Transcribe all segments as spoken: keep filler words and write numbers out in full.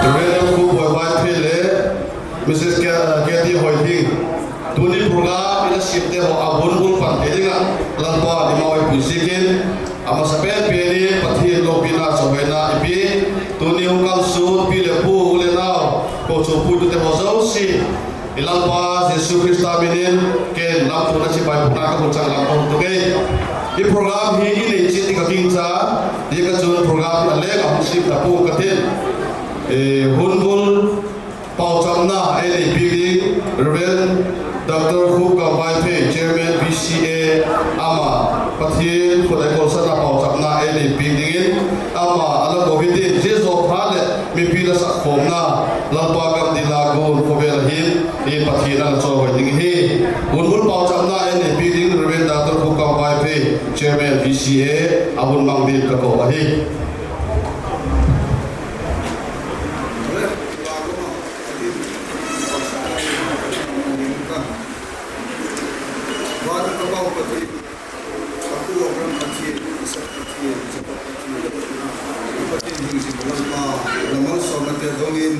Reverend Khup Boi Vaiphei le Missus Ke-, Katie Hoithing, tuni program i la siamte haw a bul bul pan thei ding ah Lalpa'n eimau ei pui ziakin, a masa pen pen in Pathian lopina chawina i pia. Tuni hung kalsuan pi leh pu, u leh nau, kochuam puitute haw zosia, i Lalpa Jesu Khrista min in ken lamtuana chibai puna ka hun chang lam ka hun tuk ei. I program hi i nei chiat ding ka gingcha, zia ka chun program hi a leng a hun siam ta pua'ng ka tin. Hun bul pauchapna ei nei piak ding Reverend Doctor Khupkam Vaiphei, Chairman V C A, ama Pathian khut a i kawlsanna pauchapna ei nei piak dingin, ama a la ko hitin, zia zaw phat leh mipi la sak khawmna, Lalpa gam dila gual khawvel ah hin i Pathian a la chawihoi ding hi. Hun bul pauchapna ei nei piak ding Reverend Doctor Khupkam Vaiphei, Chairman V C A, a hun mang dingin ka ko ahi. Pathian hing zing Lalpa, la malsawmnate dongin,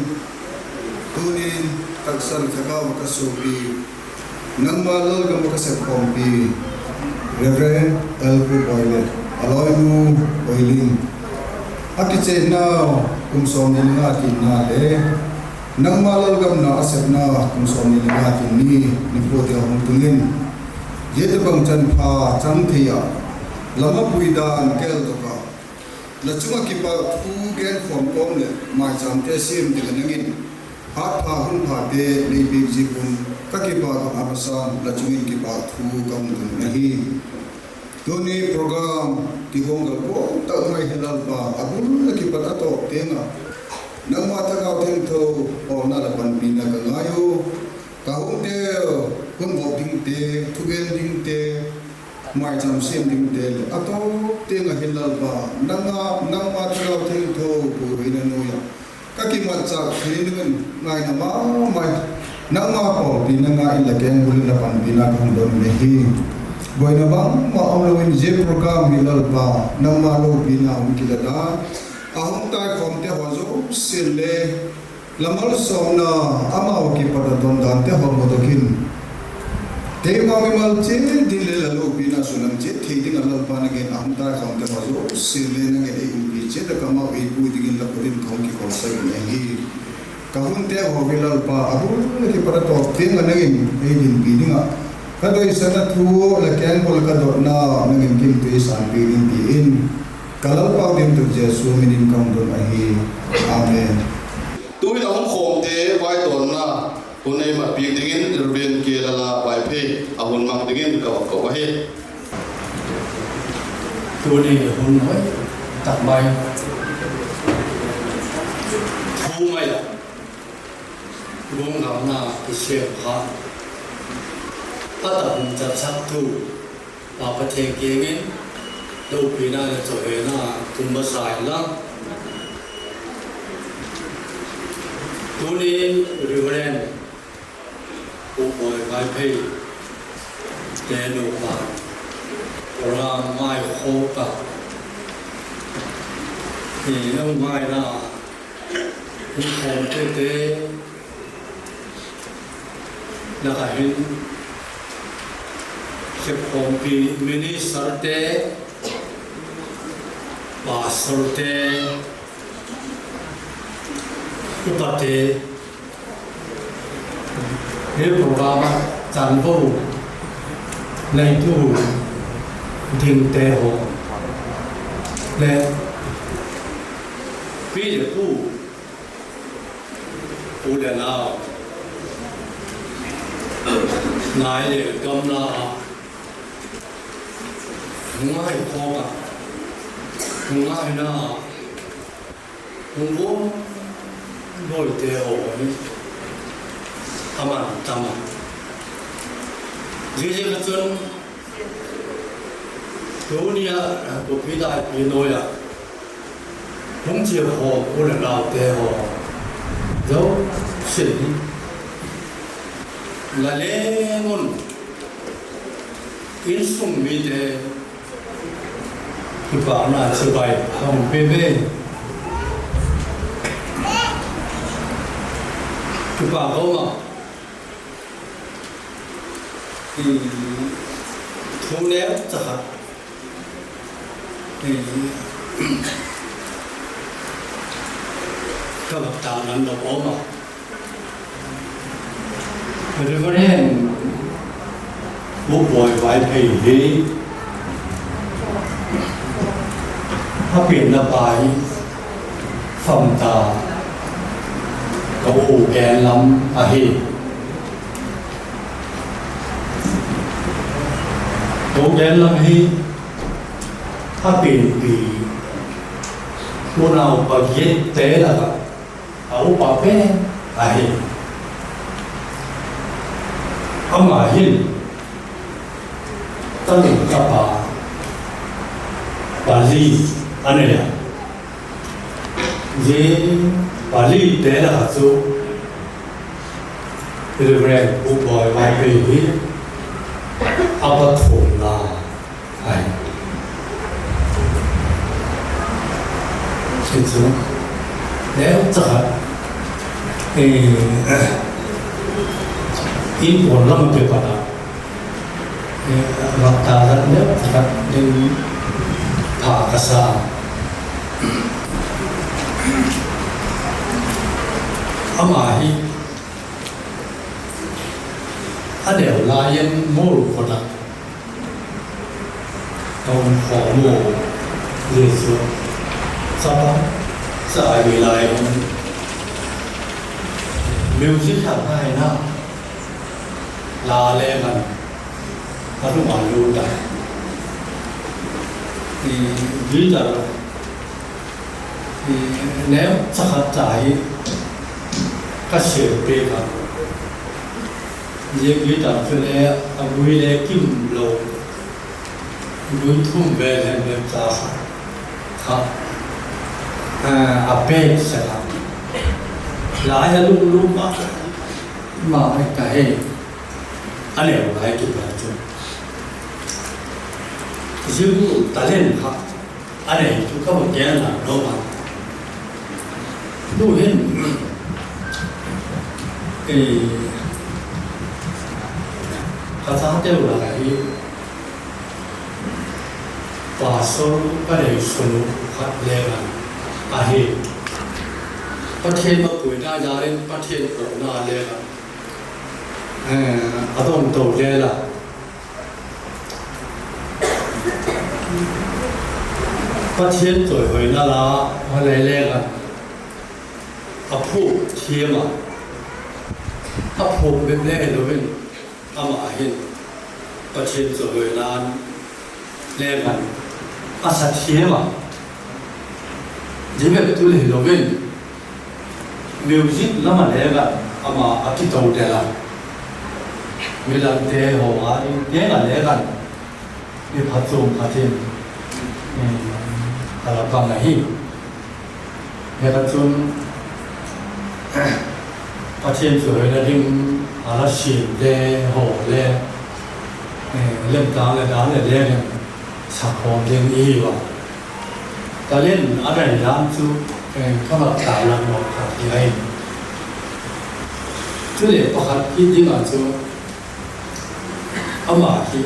tunin taksan thagau ka suapi, nangma lalgam ka sep khawmpi, Reverend L. Pu Boi leh a lawinu Boiling, a kichennau kum sawmni le nga tinna le, nangma lalgam na a sepna kum sawmni le nga tin ni, ni phuate hung tung in, ziate bangchan pha chang thei ah, lam a pui dan keldok ah, la chung ah kipak thu genkhawm kawm leh maichâmte siam ding ah nang in, phat pha hun phate lei piak ziak un, ka kipak a masa la chung in kipak thu ka hung tun ahi. Tuni program kiguanggal kawm tak mai hi Lalpa, a bul a kipat a tawp tiang ah, nangma Thagau Thiangtho pawlna leh panpina ka ngai u. Ka hungteu, hun vop dingte, thugen dingte, maichâm siam dingte leh a tawp tiang ah hin Lalpa, nangma, nangma Thagau Thiangtho puihuaina nuai ah ka kimatchâk thei dingin ngaina ma mai, nangma pawlpina ngai in la kengbul in la panpina ka hung don ahi. Buaina bangma umlo in zia program hi Lalpa, nangma lopina hung kila dan, a hung taikhawmte haw zosia le, la malsawmna, amau kipat a don dante haw mudok in, keima mimal chiat ding le la lopina sung lam chiat thei ding ah Lalpa nang in a hung taikhawmte haw zosia le nang in ei umpi chiat ah ka mau ei pui dingin la khut in ka hung kikawlsak in ahi. Ka hunte haw hi Lalpa, a bul a kipat a tawp tiang ah nang in ei dinpi ding ah, Ka doisakna thu leh kengkol ka dotna nang in gimtui sânpi ding ti in, ka Lalpau dingtu Jesu min in ka hun don ahi. Amen. Tu'hin a hun khawmte vaidonna hun ei mat piak dingin Reverend K. Lala Vaiphei a hun mang dingin ka vak ko ahi. Tuni hun hoi tak mai, thu mai ah, lungdamna kisêm kha, a tak hun chatsaktu Pa Pathian kiang in lopina leh chawhena tung masa inla, tuni Reverend Pu Bawi Vaiphei te nupa program ngaikhawk a, i ngaina, i khawmtute lak ah hin Sepkhawmpi ministerte, pastorte, upate, hi program ah chanvo neitu dingte haw leh pi leh pu, u leh nau, nai leh gamla ah ngaikhawk ah, ngaina hung bawlte haw hi a man tam a. Ziaziak ah chun tuni ah Kuki Daipi nuai ah hung chia khawm u leh naute haw zosia hi la leng un, insung mite kipâkna chibai a hun pe ve. Kipâk um a, thu neu cha khat ka vak tâklang lo um a, Reverend Pu Bawi Vaiphei hi a pianna pa hi famta ka u Genlam ahi. Ka u Genlam hi a pianpi unau pagiatte lak ah a upa pen ahi. Ama hin tanu tapa pali a nei a, zia palite lak ah chu Reverend Pu Bawi Vaiphei hi a pathumna ahi. Tichun, neucha khat, in puan lam a kipat a, vak tâklat neucha khat ding pha ka sa. Ama hi a neu lai in Mual khut ah ka um khawm u, zia chu chapa cha hi lai in music khat ngaina la le man a lung a lut a, guitar neucha khat cha hi ka siam piak a, zia guitar chule a gui le kim lo, gui thum vel hem hem cha kha, kha, a pêk sek a, lai a lunglut ma ma ka he, a neu lai kipat chu zia gual talent kha a nei thu ka va gen lam lo a, tu'hin ka chateu lak ahi, pastor ka nei sun u khat le a ahi. Pathian mapuina jal in Pathian pawtna le a, a dong to le a, Pathian chawihoina la, a lei leng a, a phuak thiam a, a phuak bep le hilo in, ama hin Pathian chawihoina le a, a sa thiam a, zia bep tu le hilo in, music lam a le a, ama a kito del a, midangte haw a ding tiang a le a, mi phatchuam khat in, a la pang ahi. Hia kha chun, Pathian chawihoina ding a la siamte haw le, lemtâng leh dan leh leng in sakhawm ding i hiu a. Talent a nei dan chu, ka mak tâk lam khat hi ahi. Chuleh pakhat hi ding a chu, ama hi,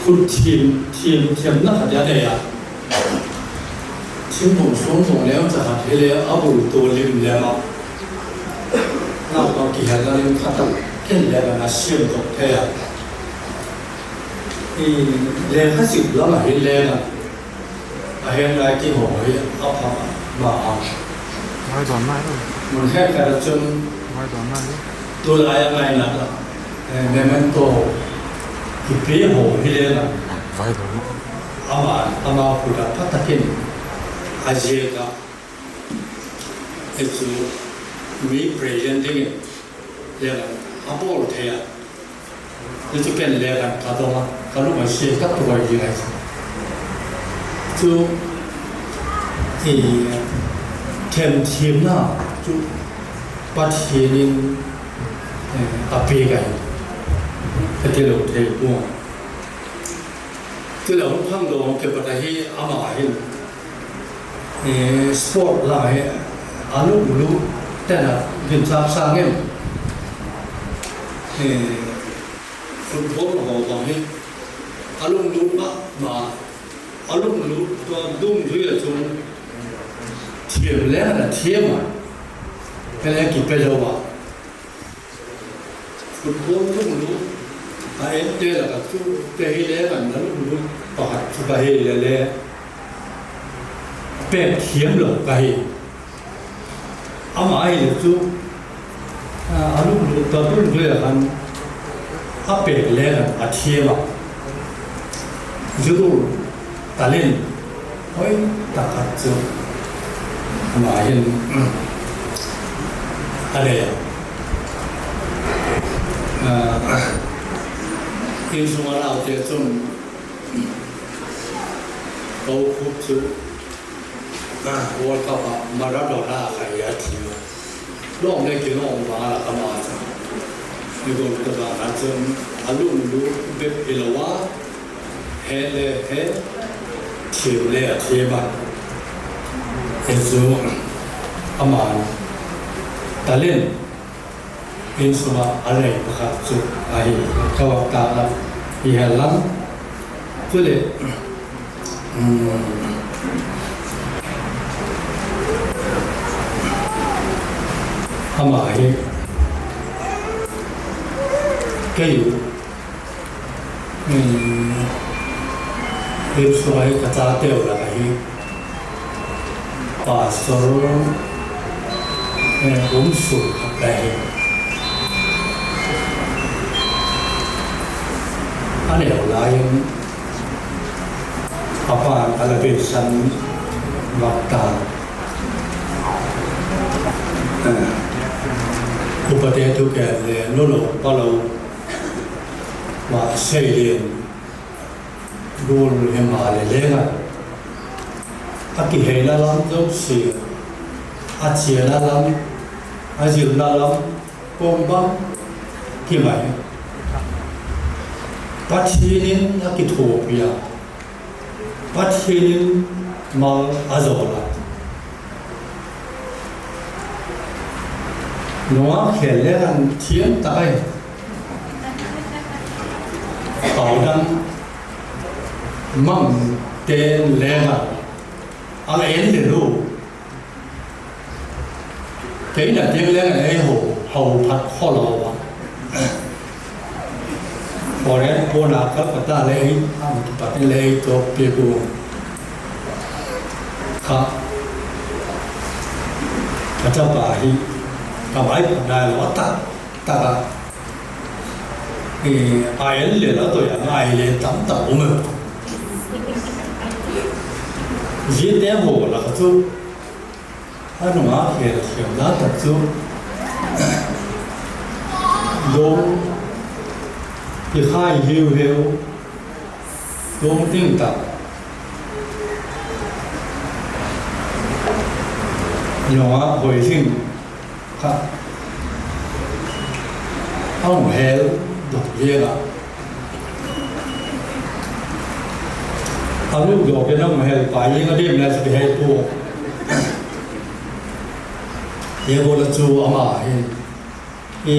khut thiam, thiam, thiamna khat a nei a. Thingphung suangphung neu cha khat hile a bul tua lim lem a, nau ka kihelna lim khat a ken le ban a siam dok thei a. Lekha zik lam a hin le a, a handwriting haw hi a pha ma a. Mun khenkhat ah chun tulai a ngaina ah memento kipia haw hi le a, ama, ama khut a pha tak in a ziak a, hi chu mi present dingin le a bawl thei a. Hi chu ken le a ka dong a, ka lung a sia tak tuk ahi ding ahi chu. Chu, themthiamna chu Pathian in a piak ahi, ka ti lo thei pua. Chuleh hung khangdawng kipat ahi, ama hin sport lam hi a lunglut ten a, ginchâk sâng in football haw bang hi a lunglut ma ma, a lunglut tua dungzui ah chun thiam le a thiam a, hile kipe zo a. Football lunglut a ente lak ah chu, kei hile a lunglut pakhat chu ka hi le le, pêk thiam lo ka hi. Ama ahile chu, a lunglut ta dungzui ah khan a pêk le a thiam a. Zia gual talent hoi tak khat chu ama hin a nei a. Insung a naute chun ko khup chu World Cup ah Maradona kha hi a thiam a. Lawm le kilawm vang a la ka ma chu, i gual ta vang a chun a lunglut bep hilo a, he le he, thiam le a thiam a. Hi chu ama talent insung ah a nei pakhat chu ahi, ka vak tâk a, i he lam. Chuleh ama hi kei u, insung ah hi ka chateu lak ahi, pastor um sung khat ahi. A neu lai in a pa'n a la beisan vak ta. Upate thugen le nu lo pa lo va sei lian gual himaleh leng a, a kiheina lam zosia, a chiana lam, a zilna lam, kawm bang kimai, Pathian in a kithuapi a, Pathian in mal a zawl a. Nungak khêl le an thiam tak ahi. Pau dang mang ten le an, a la en le lo. Kei na tiang le an ei ho, ho phat khaw lo a. Foreign pawn a kal ka ta le, a kipat in le ei tawk piak u kha, ka chapa hi ka vaiphatna lo a tak tak a, a en le la toi a ngai le tam tak um a. Ziate haw lak ah chu a nung a khel thiam dan tak chu, dawng kikhai hiu hiu, dawng ting tak, nung a hoi hing kha, a hung hel dok hial a, a luk dawk in a hung hel pai ding a diam le chu kihei pua. Hi gual ah chu ama hin i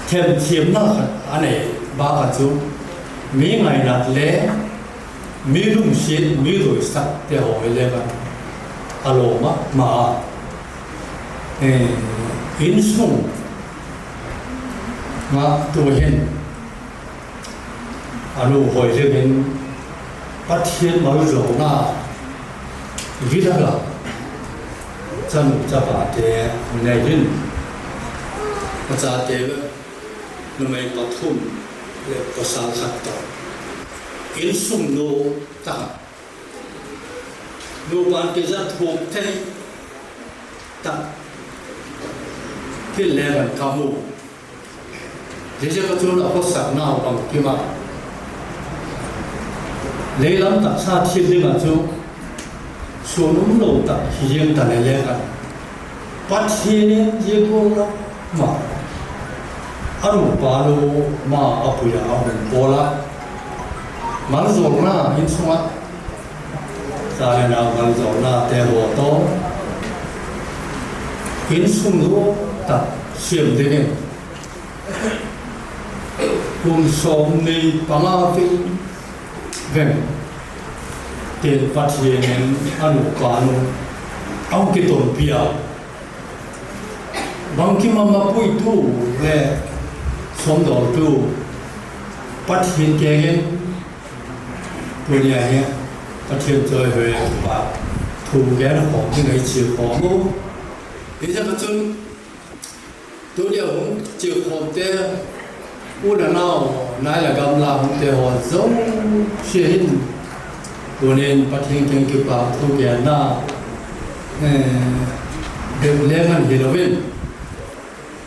themthiamna khat a nei bâk ah chu, mi ngainat le mi lungsiat, mi doisakte haw hi le khan a lawm ma ma a. Insung ah tu hin a nu hoi ding in Pathian malzawlna gil a la, chanu chapate nei in, a chate numei pathum leh pasal khat tawh, insung nu tak, nupa kizat thuak thei tak, thil le khan ka mu. Ziaziak a chun a khawsaknau bangkim a, lei lam taksa thil ding ah chu suan um lo tak hi ziang ta le le khan, Pathian in zia gual lam ah a nupa nu ma a pui a, a hun pawl a, malzawlna insung ah, cha le nau malzawlnate haw tawh, insung nu tak siam dingin kum sawmni panga vei veng tin Pathian in a nupa nu a hung kitonpi a, bangkim a mapuitu le sawmdawltu Pathian kiang in tuni a hi Pathian chawihoi pa thu gen khawm ding ei chia khawm u. Hi ziak a chun tuni a hung chia khawmte, u le nau, nai le gamla hungte haw zosia hin tunin Pathian kiang kipâk thu genna bep le ngan hilo in,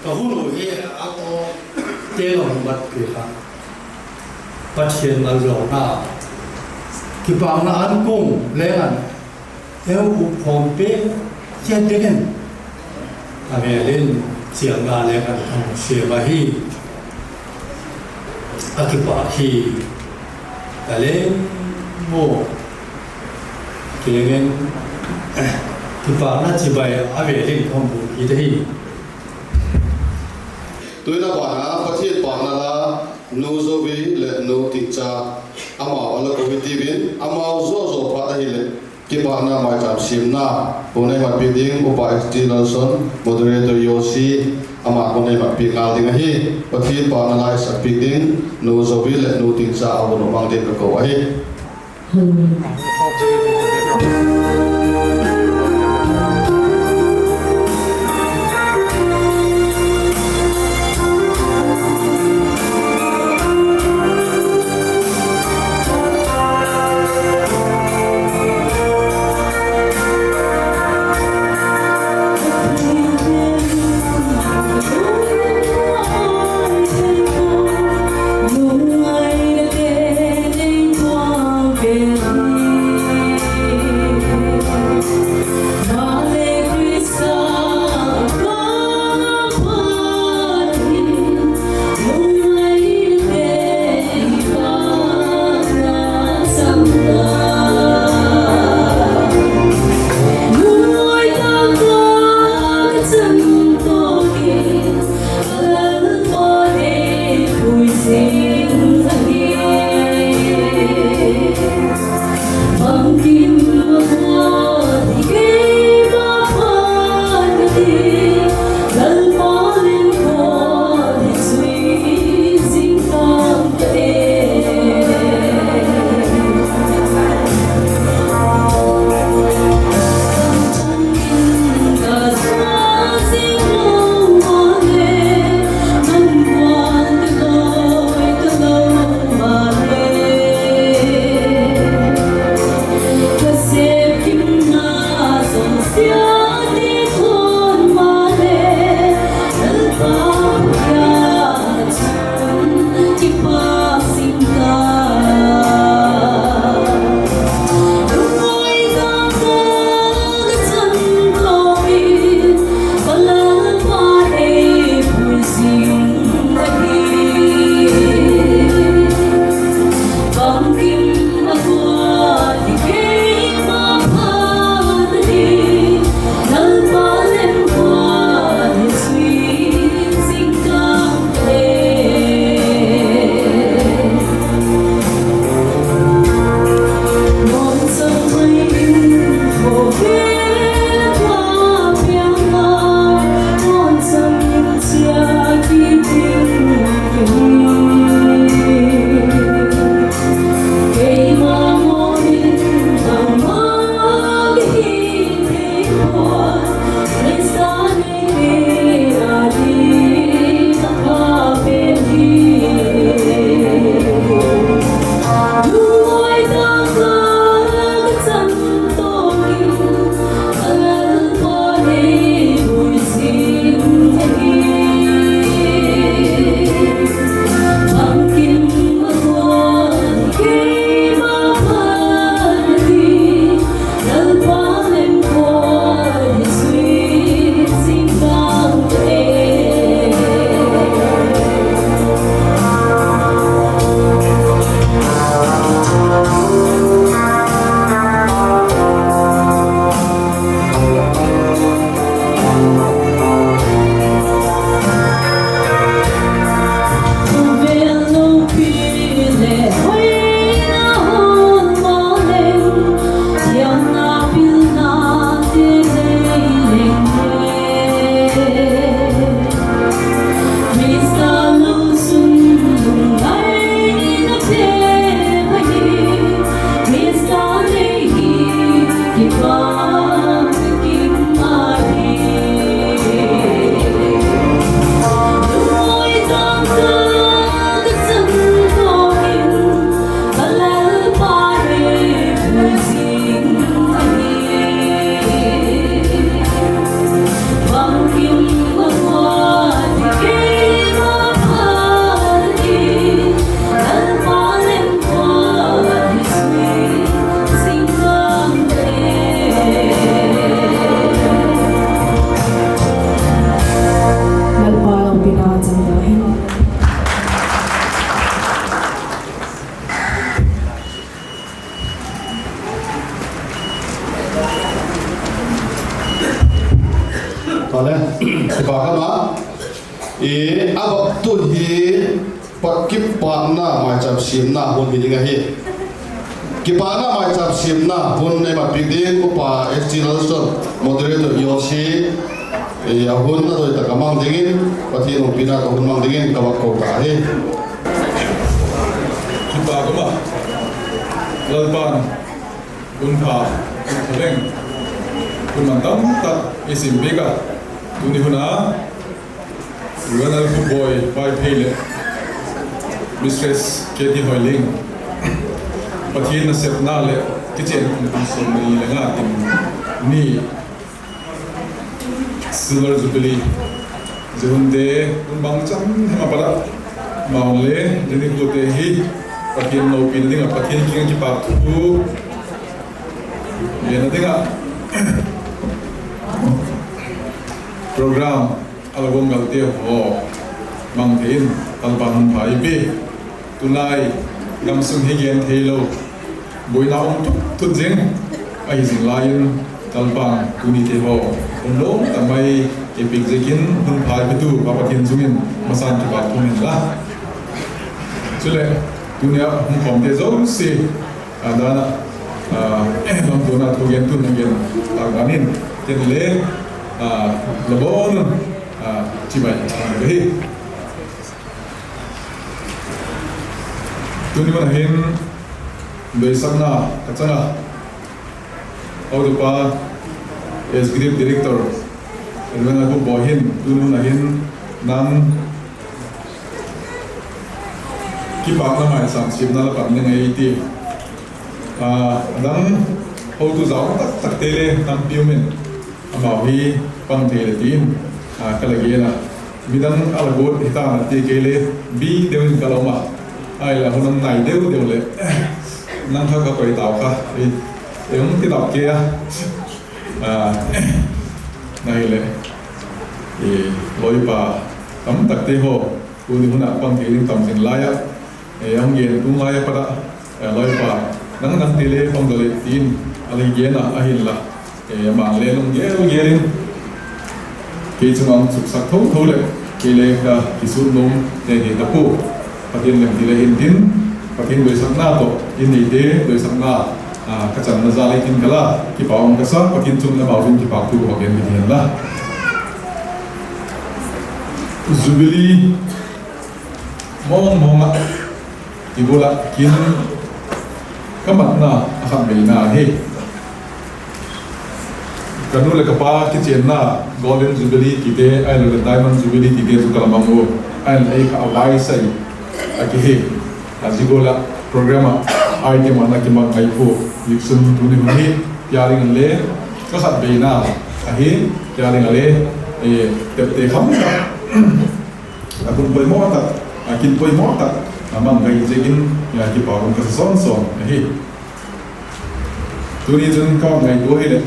ka hun u hi a tawpte a hung mat pi kha, Pathian malzawlna, kipâkna an kung le ngan eu u khawmpi chiat dingin a mêl in chialna le ngan a hung siam ahi. A kipâk hi ka le maw, kiang in kipâkna chibai a mêl in ka hung bûk kit ahi. Tuin a ban a Pathian pâkna la, Nu Zovi leh Nu Tingcha, amau a la ko hi tiu in, amau zaw zaw phat ahileh kipâkna maichâm siamna hun ei matpi ding Upa S T Lalson, moderator Yosi, ama hun ei matpi ngal ding ahi. Pathian pâkna la ei sakpiak ding Nu Zovi leh Nu Tingcha a hun uh mang ding ka ko ahi. I, a bâk tu hi, pa-, kipâkna maicham siamna hun hi ding ahi. Kipâkna maicham siamna hun ei mat piak ding Upa S T Lalson, moderator I O C, i, a hun a doi tak a mang dingin, Pathian lopina tawh hun mang dingin ka vak ko ta hi. Kipâk um a, Lalpa'n hun pha, hun pha leng, hun mantam tak ei sim piak a, tuni hun a Reverend Alkhup Boi Vaiphei leh Mistress Katie Hoiling, Pathian nasepna leh kichian kum sawmni le nga tin ni Silver Jubilee, zia hunte hun bangchan hem a pat ah, amau le zia nikhute hi Pathian lopina ding ah Pathian kiang ah kipâk thu genna ding ah program a la guanggalte haw mang thei in Lalpa'n hun pha ei pia. Tulai gam sung hi gen theilo, buaina um thut thut zing ahi zing lai in, Lalpa'n tuni te haw hun lawm tak mai ei piak ziakin hun pha ei piatu Pa Pathian chung in masa'n kipâk thu ngen la. Chuleh, tuni a hung khawmte zosia a dan ah, lamtuana thugentu'n a gen tak dan in, ken le, la bawn un, chibai ka hi. Tuni hun a hin doisakna ka chang a, hotupa, Executive Director, Reverend Alkhup Boi hin tuni hun a hin nang kipâkna maicham siamna la pan ding ahi ti, a dang hotu zau tak takte le tampi um in, amau hi pang thei leh ti in ka la gen a. Midang a la guat hita na ti kei le, bi deu in ka la um a. Ahileh hun a nai deu deu leh nang kha ka koi tau kha, ei hung ti tau kei a. Ahileh, lawipa tam takte haw, tuni hun ah pang thei ding tam zing lai ah, a hung gen tung lai a pat ah, lawipa, nang nang ti le pang zaw leh ti in a la gen a, ahinla, ama le lunggel gel in kei chung a hung suksak tho tho leh, kei le ka kisût nuam te hi ta pua. Pathian lem ti le hin tin, Pathian doisakna tawh in neite doisakna ka channa jal ei tin ka la, kipak um ka sa, Pathian chung le amau chung kipâk thu ka gen hi ti hen la. Jubilee mawng mawng ah, i gual ah kin ka matna a khat veina hi. Ka nu leh ka pa kichianna Golden Jubilee tite ahiloleh Diamond Jubilee tite chu ka la mang ua, ahinla ei kha a vaisai a kihi. A zia gual ah program ah item a na kimat ngai pua, zia chun tuni hun hi pia ding in le ka khat veina ahi, pia ding a le tepte kham tak, a hun poimaw tak, a kin poimaw tak a mang ka hi ziakin kipak um ka sa sawn sawn ahi. Tuni chun ka ngaitua hileh,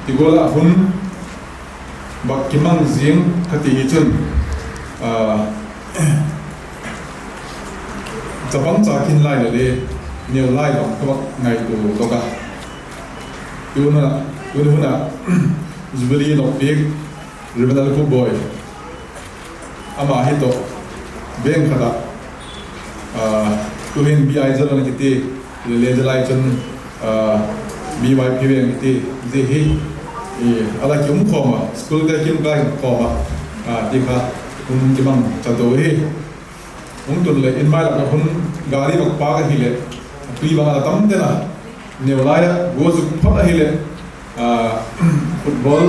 ti gual ah hun bak kimang zing ka ti hi chun, chapang cha kin lai le le neu lai bang ka bak ngaitua dok a. Tuni hun a, tuni hun a Jubilee lawkpiak Reverend Alkhup Boi, ama hi tawh veng khat ah, tuhin B I Zalon kiti, le le zia lai chun B Y P veng kiti, zia hi a la ki um khawm a, schoolte ki um kai khawm a, ti kha hun kimang cha to hi. Hung tun leh in mai lak ah hun gari bak pâk ahileh, tui bang a la tam ten a, neu lai ah gua zuk phot ahileh, football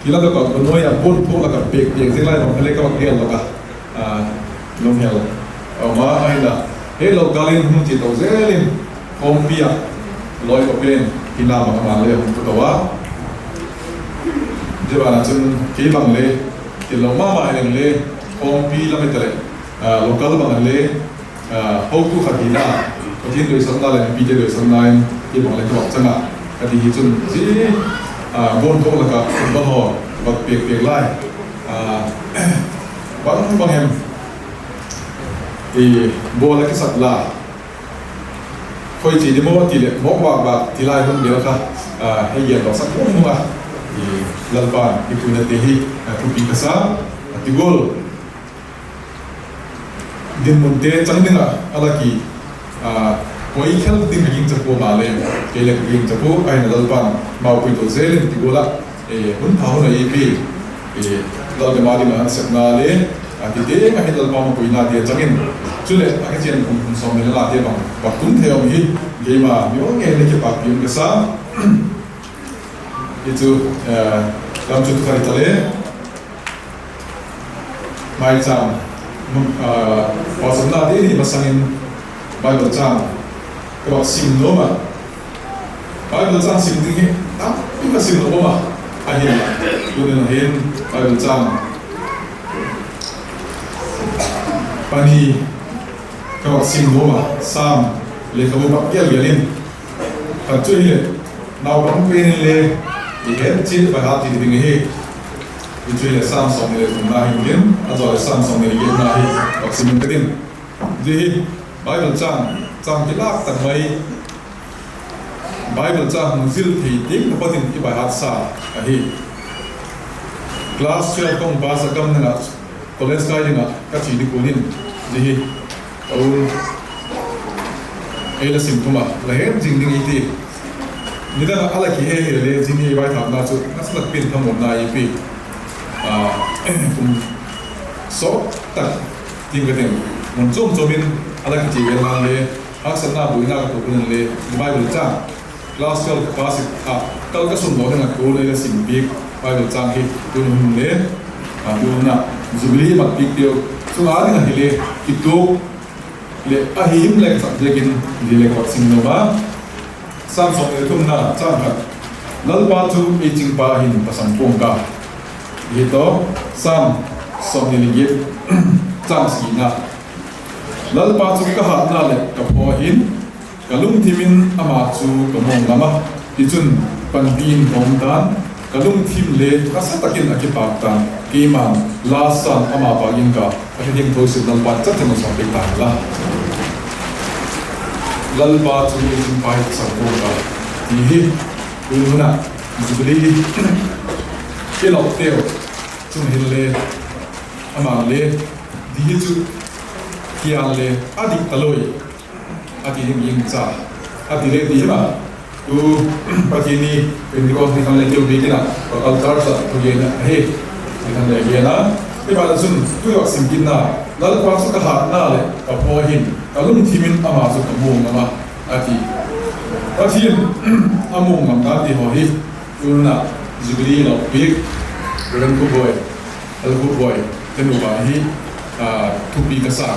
kilat dok a, ka nuai a ball phuak lak ah pêk pêk zing lai bang kha le ka bak gel lak a, lunghel a um a, ahinla, he local in hung chia to zel in, khawmpi ah lawi ka pen hina bang a man le hung pu to a. Zia ban ah chun kei bang le, ti lo ma ma hileng le, khawmpi lam hita leh, local bang a le, hotu khat hina, Pathian doisakna leh mipite doisakna in kei bang le ka bak chang a, ka ti hi chun zia ball phuak lak ah football haw bak pêk pêk lai, bang bang hem, ball a kisak la, khoi chia di maw ti leh mawk bak bak ti lai hun bel kha, hei gen lo sak um a, Lalpa'n i puina te hi thupi ka sa, a ti gual dinmunte chang ding ah a la ki, a, koi khel ding ka gingcha pua maleh, kei le ka gingcha pua, ahinla Lalpa'n mau puitu zel in ti gual ah, hun pha hun a ei pi, Lalgam â ding ah sepna le, a, ti te ka hin Lalpa mapuina ti a chang in, chuleh a ka chian kum, kum sawmni le ngate bang, bang tung thei um hi, keima mi ong nge le kipakpi um ka sa. Hi chu, lam chu tu kha i ta le. Maicham, pastorna ding hi masang in Bible châng ka vak sim nuam a. Bible châng sim ding hi tampi ka sim nuam a. Ahinla, tuni hin Bible châng pani ka vak sim nuam a, Sam lekhabu vak gel gel in. Khat chu hileh, naupang pen in le i het chiat baihat ti ding ahi. Hi chu hileh Sam sawmni le thumna hin tin, a zaw leh Sam sawmni le giatna hi vak sim ing ka tin. Zia hi Bible châng, châng kilâk tak mai, Bible châng hung zil thei ding ka pat in i baihatsa ahi. Class twelve ka hung pass a gam nang ah college kai ding ah ka chia di kuan in, zia hi ka u ei la sim thum a, la het zing ding i ti. Nidang ah a la kihe hile le, zia ni ei vaithâkna chu nasa tak pen thamuanna ei pi. Kum sawt tak tin ka tin, mun chuam chuam in a la kichia vel nan le, haksatna buaina ka tuak un le, Bible châng class twelve ka pass ah kal ka sung lo ding ah ka u ei la sim piak Bible châng hi tuni hun le, tuni hun ah Jubilee mat piak teu chung â ding ah hile, kituak leh ahi him le ka sak ziakin, zia le ka vak sim nuam a. Sam sawmni le thumna châng khat, Lalpa chu ei chingpa hin pasang pua'ng ka, hi tawh, Sam sawmni le giat châng sina, Lalpa chu ka hâtna leh ka phaw hin, ka lungthim in ama chu ka muang ngam a, tichun panpi in ka um ta'n, ka lungthim le nasa tak in a kipâk ta'n, keima'n la sâng ama pâk ing ka, a ka thiangtho sim Lalpa'n chat chat in sawmpiak ta hen la. Lalpa chu ei chingpa hi pasang pua'ng ka, ti hi, tuni hun ah Jubilee i lawpteu chung hin le, ama'n le, zia hi chu kial le a dik ta loi, a ti ding ing cha, a ti le ti him a, tu Pathian ni Pentecost ni khan le keu bik in a, altar sa thugen ahi, ni khan le gen a, i ban chun tu vak sim kitna, Lalpa chu ka hâtna leh ka phaw hin, ka lungthim in ama chu ka muang ngam a, a ti. Pathian a muang ngam dan ti haw hi, tuni hun ah Jubilee lawppiak Reverend Khupboi, Elder Khupboi te nupa hi thupi ka sa.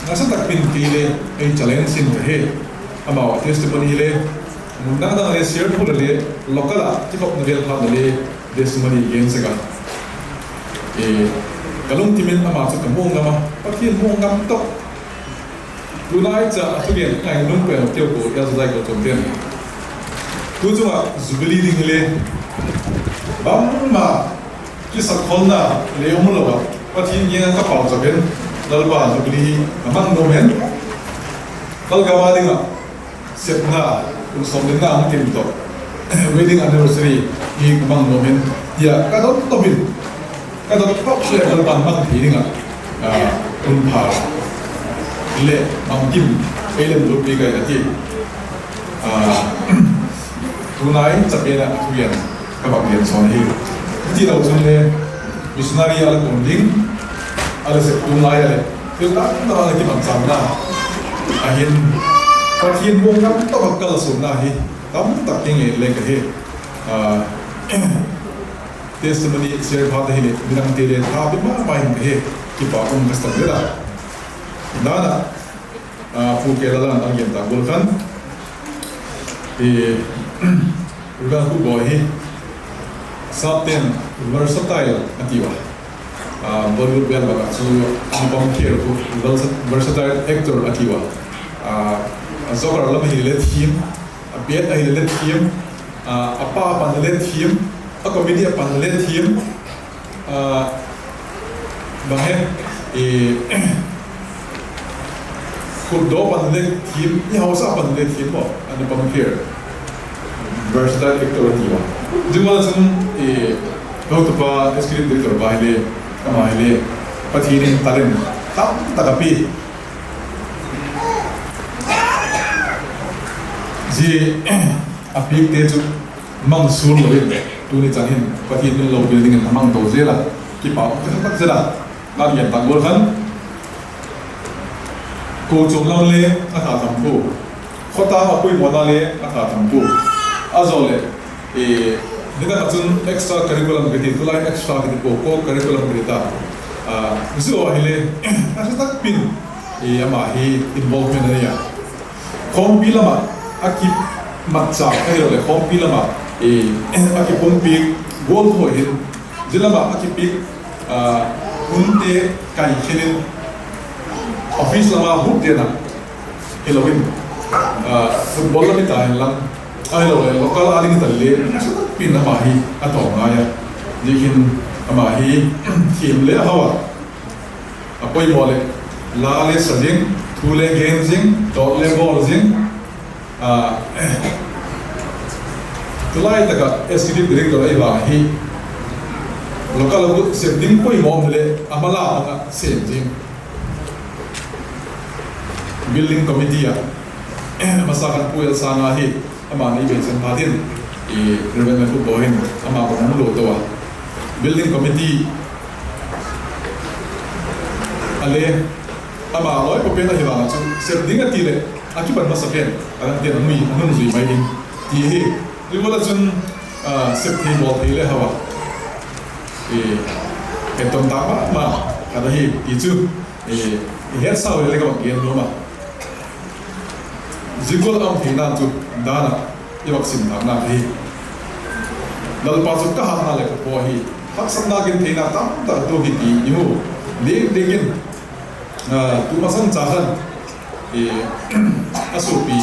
Nasa tak in kei le ei challenge in ka he. Amau a testimony le mun dang dang le share thu le, local ah kikhopna vel phat le testimony gen sek a, ka lungthim in ama chu ka muang ngam a, Pathian muang ngam tawh. Tunai cha a thugen ngainung pen teu ko, Elder Zaiko chun ten, tu chung ah Jubilee ding hile bangma kisakkholna le um lo a, Pathian kiang ah ka pauchap in, Lalpa, Jubilee hi ka mang nuam in, Lalgam â ding ah sepna, kum sawmnina hung tim tawh, wedding anniversary hi ka mang nuam in, tia ka dot top in, ka dot top leh Lalpa'n mang thei ding ah hun pha leh bangkim ei lem lut piak ahi a ti. Tunai cha pen ah thugen ka vak gen sawn ahi. Hiti lo chun le, missionary a la kun ding a la sep tunlai a leh, thil tak tak a la kimanchâkna ahin, Pathian muang ngam tawh a kalsuanna hi tamtak kei ngei le ka he. Testimony share phat ahileh midangte le tha pe ma ma in ka he, kipak um ka sa zel a. Dan ah, Pu Kela Lan a gen ta gual khan, Reverend Khupboi hi sapten versatile a tiu a. Bollywood vel bang ah chu Anupam Kher khu versatile actor a tiu a. A joker lam ahile thiam, a bad ahile thiam, a pa a pan le thiam, a comedy a pan le thiam, bang hem, khutdaw pan le thiam, i hausa pan le thiam maw, Anupam Kher, versatile actor a ti a. Zia gual ah chun, ka hotupa executive director pa hile, ama hile, Pathian in talent tamtak a pia, Zia a piakte chu mang sual lo in, tuni chan hin Pathian min lopina dingin a mang to zel a, kipak ka sak tak zel a, ka gen tak gual khan, kochuam lam le a tha tham pua, khawtâng a poimawna le a tha tham pua, a zaw leh, nidang ah chun extra curriculum kiti, tulai extra kiti pua, co-curriculum kiti ta, zia ahile, a sa tak pin, ama hi involvement a nei a. Khawmpi lam ah a kimatchâk ahiloleh khawmpi lam ah a kipumpiak gual thaw hin, zia lam ah a kipiak hunte kai khel in, office lam ah hukden ah hilo in, football lam hita hen lang, ahiloleh local â ding hita le, a sa tak pin ama hi a tawm ngai a. Ziakin ama hi thiam le a hau a, a poimaw leh la le sa zing, thu le gen zing, tawt le bawl zing, tulai tak ah executive director ahi vang hi, local a sep ding poimaw um leh a mala bang ah sêm zing. Building committee ah, masa khan Pu L. Sanga hi, ama nei beisan phat in, Reverend Pu Bawi hin ama bang hung lo to a. Building committee a le, ama loi pa pen ahi vang ah chu sep ding a ti leh a kipan masa pen a dangte'n a nui, a nung zui mai ding ti hi. Zia gual ah chun, sep thei bawl thei le hau a, eton tak ma ma khat ahi ti chu i hetsau le le ka vak gen nuam a. Zia gual a um theina chu dan ah i vak sim thâkna ahi. Lalpa chu ka hatna leh ka pua ahi. Haksatna, gentheina tamtak a tuak hi ti i mu. Diak diak in, tu masang cha khan, a suapi,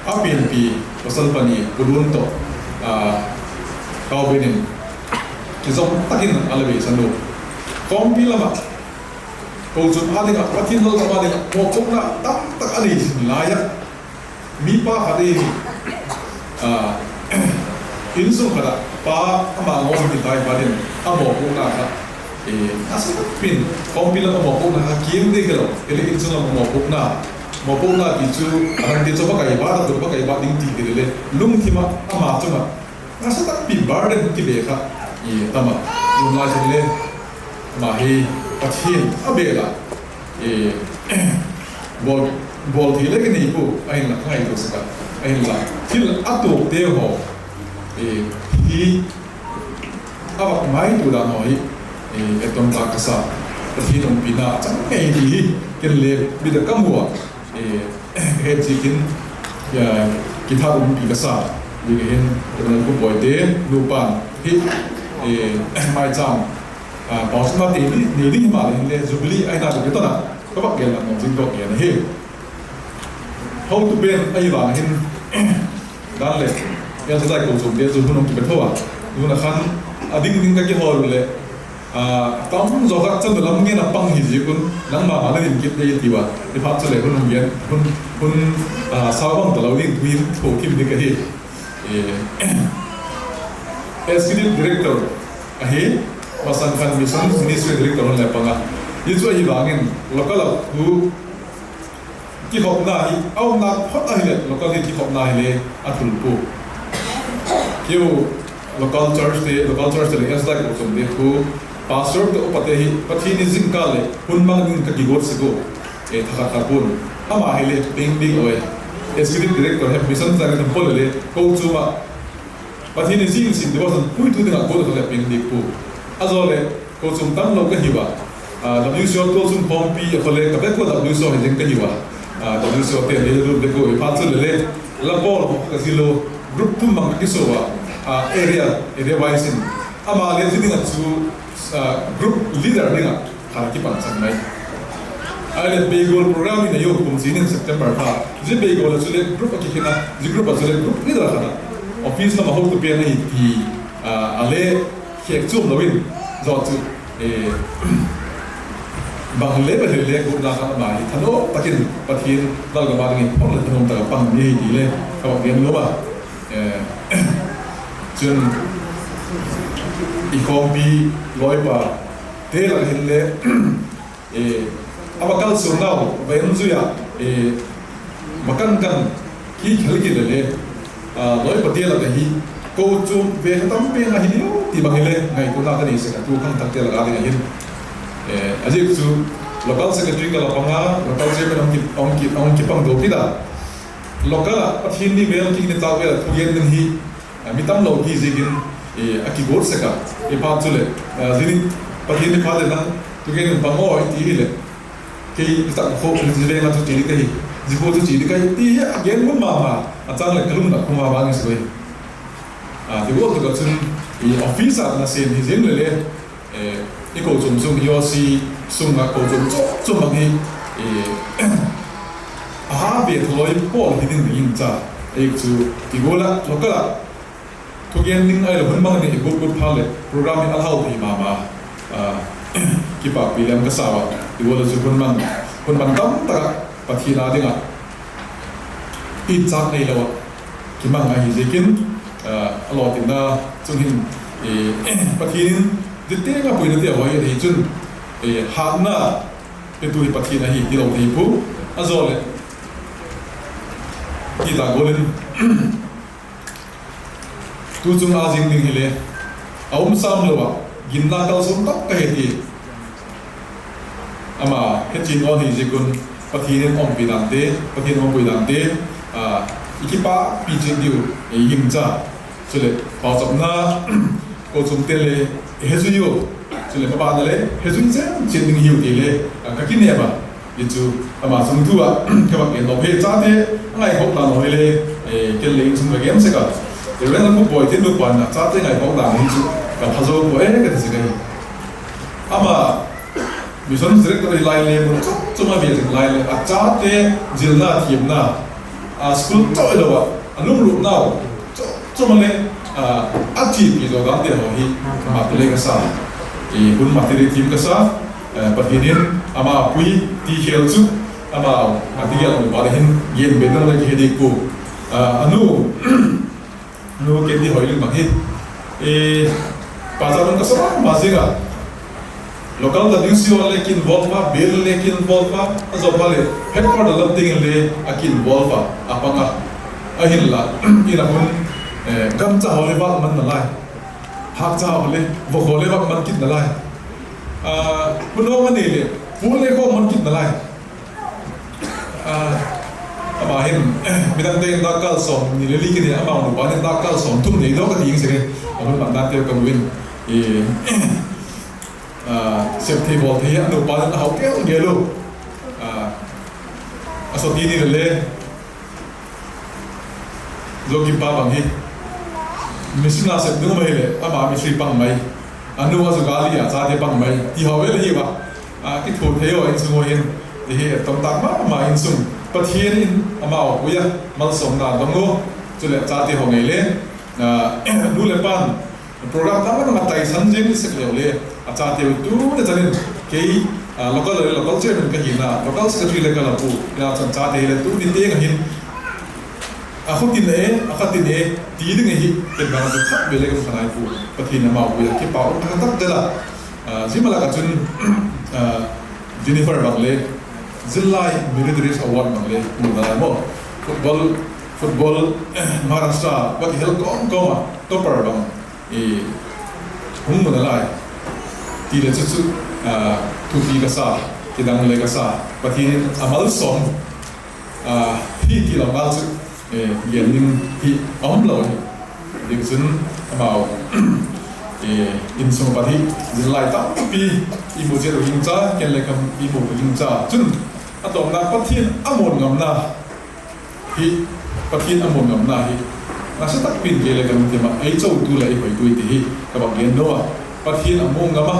a pianpi, pasal pani Pu Lun tawh, Kau Bin in kizom tak in a la beisan u. Khawmpi lam ah, kochuam â ding ah, Pathian lalgam â ding ah mawpuakna tamtak a nei zing lai ah, mipa khat ahi, insung khat ah pa ama ngawm hi tai pa ding a mawpuakna kha, a sa tak pin, khawmpi lam a mawpuakna kha kiam ding hilo, hile insung lam a mawpuakna, mawpuakna ti chu a dang ti chu va kai vat a, tu va kai vat ding ti hile le, lungthim ah ama chung ah a sa tak pin burden kibe kha, i tam ah, zun lai chin le, ama hi Pathian a bel ah, bawl, bawl thei le ka nei pua, ahinla ka ngaitua sek a, ahinla thil a tuakte haw hi a vak ngaitua dan haw hi, eton tak ka sa, Pathian umpina a chang ngei ti hi ken le mit a ka mu a, ka het ziakin kithat umpi ka sa. Zia ka hin, Reverend Pu Bawite nupa hi, maichâm, pausana te ni, ni ding himaleh hinle Jubilee ahina chu kiton a ka vak gen lam nung zing ka gen ahi. Hotu pen ahi vang hin, dan leh, Elsa Dai kochuamte chu hun hung kipe tho a, hun a khan a ding ding ka kihawl leh, tam zaw kha chanu lam ngen a pang hi ziak un, nangma ma le din kit dei ti ua, i phat chule hun hung gen, hun, hun, sau bang talo ding tu'hin thuakim ding ka hi. Executive Director ahi, masang khan Mission Ministry Director hun le pang a. Hi chu ahi vangin local ah thu kikhopna hi a umna phot ahileh, local hi kikhopna hile a thul pua. Keu local church te, local church te leh Elsa Dai kochuamte khu, pastor te upate hi Pathian ni zingkal leh hun mang dingin ka kiguat sek ua, thakhat khat pua'n. Ama hile peng ding lo e. Executive Director he mission director pol le le kochuam ah Pathian ni zing sim ding a chun puitu ding ah guat kha le peng ding pua. A zaw leh kochuam tam lo ka hiu a, WCO tualchung khawmpi a khaw le ka bek ua WCO hi ding ka hiu a, WCO te le lut bek ua, i phat chule le la bawl haw ka zil u, group thum bang ka kisuak a, area, area wise in. Ama le zia ding ah chu group leader ding ah kha kipan chan mai. Ahileh beigual program in a um kum chin in September kha, zia beigual ah chule group a kikhen a, zia group ah chule group leader khat a, office lam a hotu pen ahi ti a le khêk chuam lo in, zaw chu bang le bang hile le gupna kha ama hi thanop tak in Pathian lalgam â dingin phot leh thanuam tak a pang mi hi ti le ka vak gen nuam a. Chun i khawmpi lawipa te lak hinle, a va kalsuannau va en zui ah, va kan kan Hi khel kit le le, a, lawi pate lak ahi, kochuam vêl a tam pen ahi lo ti bang hile ngaituana ka nei sek a, tu khangthakte lak a ding ahin. Eh, a ziak chu local secretary ka la pang a, local chairman hung ki, hung ki, hung kipang do kit a. Local ah Pathian ni vêl, kini tak vêl a thugen ding hi, a, mi tam lo hi ziakin, eh, a kiguat sek a. I phat chuleh, a, zia ni Pathian ni phat leh nang thugen in pang aw i ti hileh, kei i tak kho, zia vêl a chu chia ding ka hi, zia khu chu chia ding ka hi ti hi a gen mun ma ma, a chang leh ka lungna khum a vang i sui. A, ti gual tak ah chun, i office ah nasêm hi zing le le, eh, i kochuam sung, i O C sung ah kochuam chuam chuam bang hi, eh, a ha ve thalawi pawl hi ding ding cha, ei chu ti gual ah local ah thugen ding ahilo hun mang ding i guat guat phat leh program hi a hau thei ma ma, a, kipakpi lem ka sa a, ti gual ah chu hun mang, hun mang tam tak ah Pathian â ding ah i châk neilo ah kimang ahi ziakin, a, a lawtinna chung hin, eh, Pathian in zia tiang a puina ti a hoi ahi chun, eh, hâtna petu hi Pathian ahi ti lo thei pua, a zaw leh, ti ta gual in, tu chung a zing ding hile, a um sam lo ah, ginna kalsuan tak ka hi ti. Ama hechian awn hi ziak un, Pathian in awmpi dante, Pathian awmpui dante, a, i kipakpi chiat diu, ei hing cha. Chuleh pauchapna, kochuamte le hezui u, chuleh maban a le hezui chen chiat ding hiu ti le, a, ka kinêm a. Hi chu ama chung thu ah ka vak gen lo hi, chate a ngaikhawk dan lo hile, eh, ken le insung ka gen sek a. Reverend Lalkupboi tin nupa in a chate ngaikhawk dan hi chu ka pha zo pua e ka ti sek ahi. Ama mission director hi lai le mun chu chu ma bia zing lai le a chate zilna thiamna, a, school chawilo ah a lunglutnau chu chu ma le, a, a chiapi zo dante haw hi mat le ka sa, i hun mat le thiam ka sa, eh, Pathian in ama pui ti khel chu ama a ti gel lo pa le hin gen be dang le ki he dik pua, a, a nu nu ken di hoi lim bang hi, e, pa cha man ka sa ma zing a. Local WCO le ki involve a, bial le ki involve a, a zaw phat leh headquarter lam tiang le a ki involve a, a pang a. Ahinla, i la hun, eh, gancha haw le vak man nalai, hâkcha haw le, vok haw le vak man kit nalai. A, hun haw ma nei leh pu le khaw man kit nalai. A, ama hin, midangte in dâk kâl sawmni le li ki nei, amau nupa in dâk kâl sawmthum nei daw ka ti ing sek e. A hun mandante ka mu in, e, a, sep thei bawl thei a nupa in a hau gel gel u. A, a sawti ni le le, Zokim pa bang hi, machine a sep ding um ahileh ama mistri pang mai, a nu a zu gari a chate pang mai ti haw vel ahi a. A, kithuathei u a insung haw hin, ti hi tamtak ma ma insung, Pathian in amau pui a, malsawmna dong u. Chuleh chate haw ngei le, a, nu leh pa'n program dang dang a taisan ziang sek leu le, a chate u tuni chan in kei, a, local, local chairman ka hina, local secretary le ka la pua, ina chan chate hi le tuni tiang a hin a khutin e, a khatin e ti ding ahi, ken bang chu khat vei le ka mu kha nai pua. Pathian in amau pui a kipak um tak tak zel a. A, zia ma lak ah chun, a, Jennifer bang le, zillai Meritorious Award bang le mu nalai maw. Football, football, Maharashtra va kihel kawm kawm a topper bang, e, hung mu nalai ti le chu chu, a, thupi ka sa, kidang le ka sa. Pathian in a malsawm, a, hi ti lo ngal chu, e, gen ding hi a um lo hi. Tichun amau, e, insung a pat hi zillai tampi i mu chiat uh hing cha, ken le kam i mu uh hing cha chun, a tawpna Pathian a muan ngamna hi, Pathian a muan ngamna hi nasa tak pi'n kei le ka lungthim ah ei chotu leh ei hoitu i ti hi ka bang gen lo a. Pathian a muan ngam a,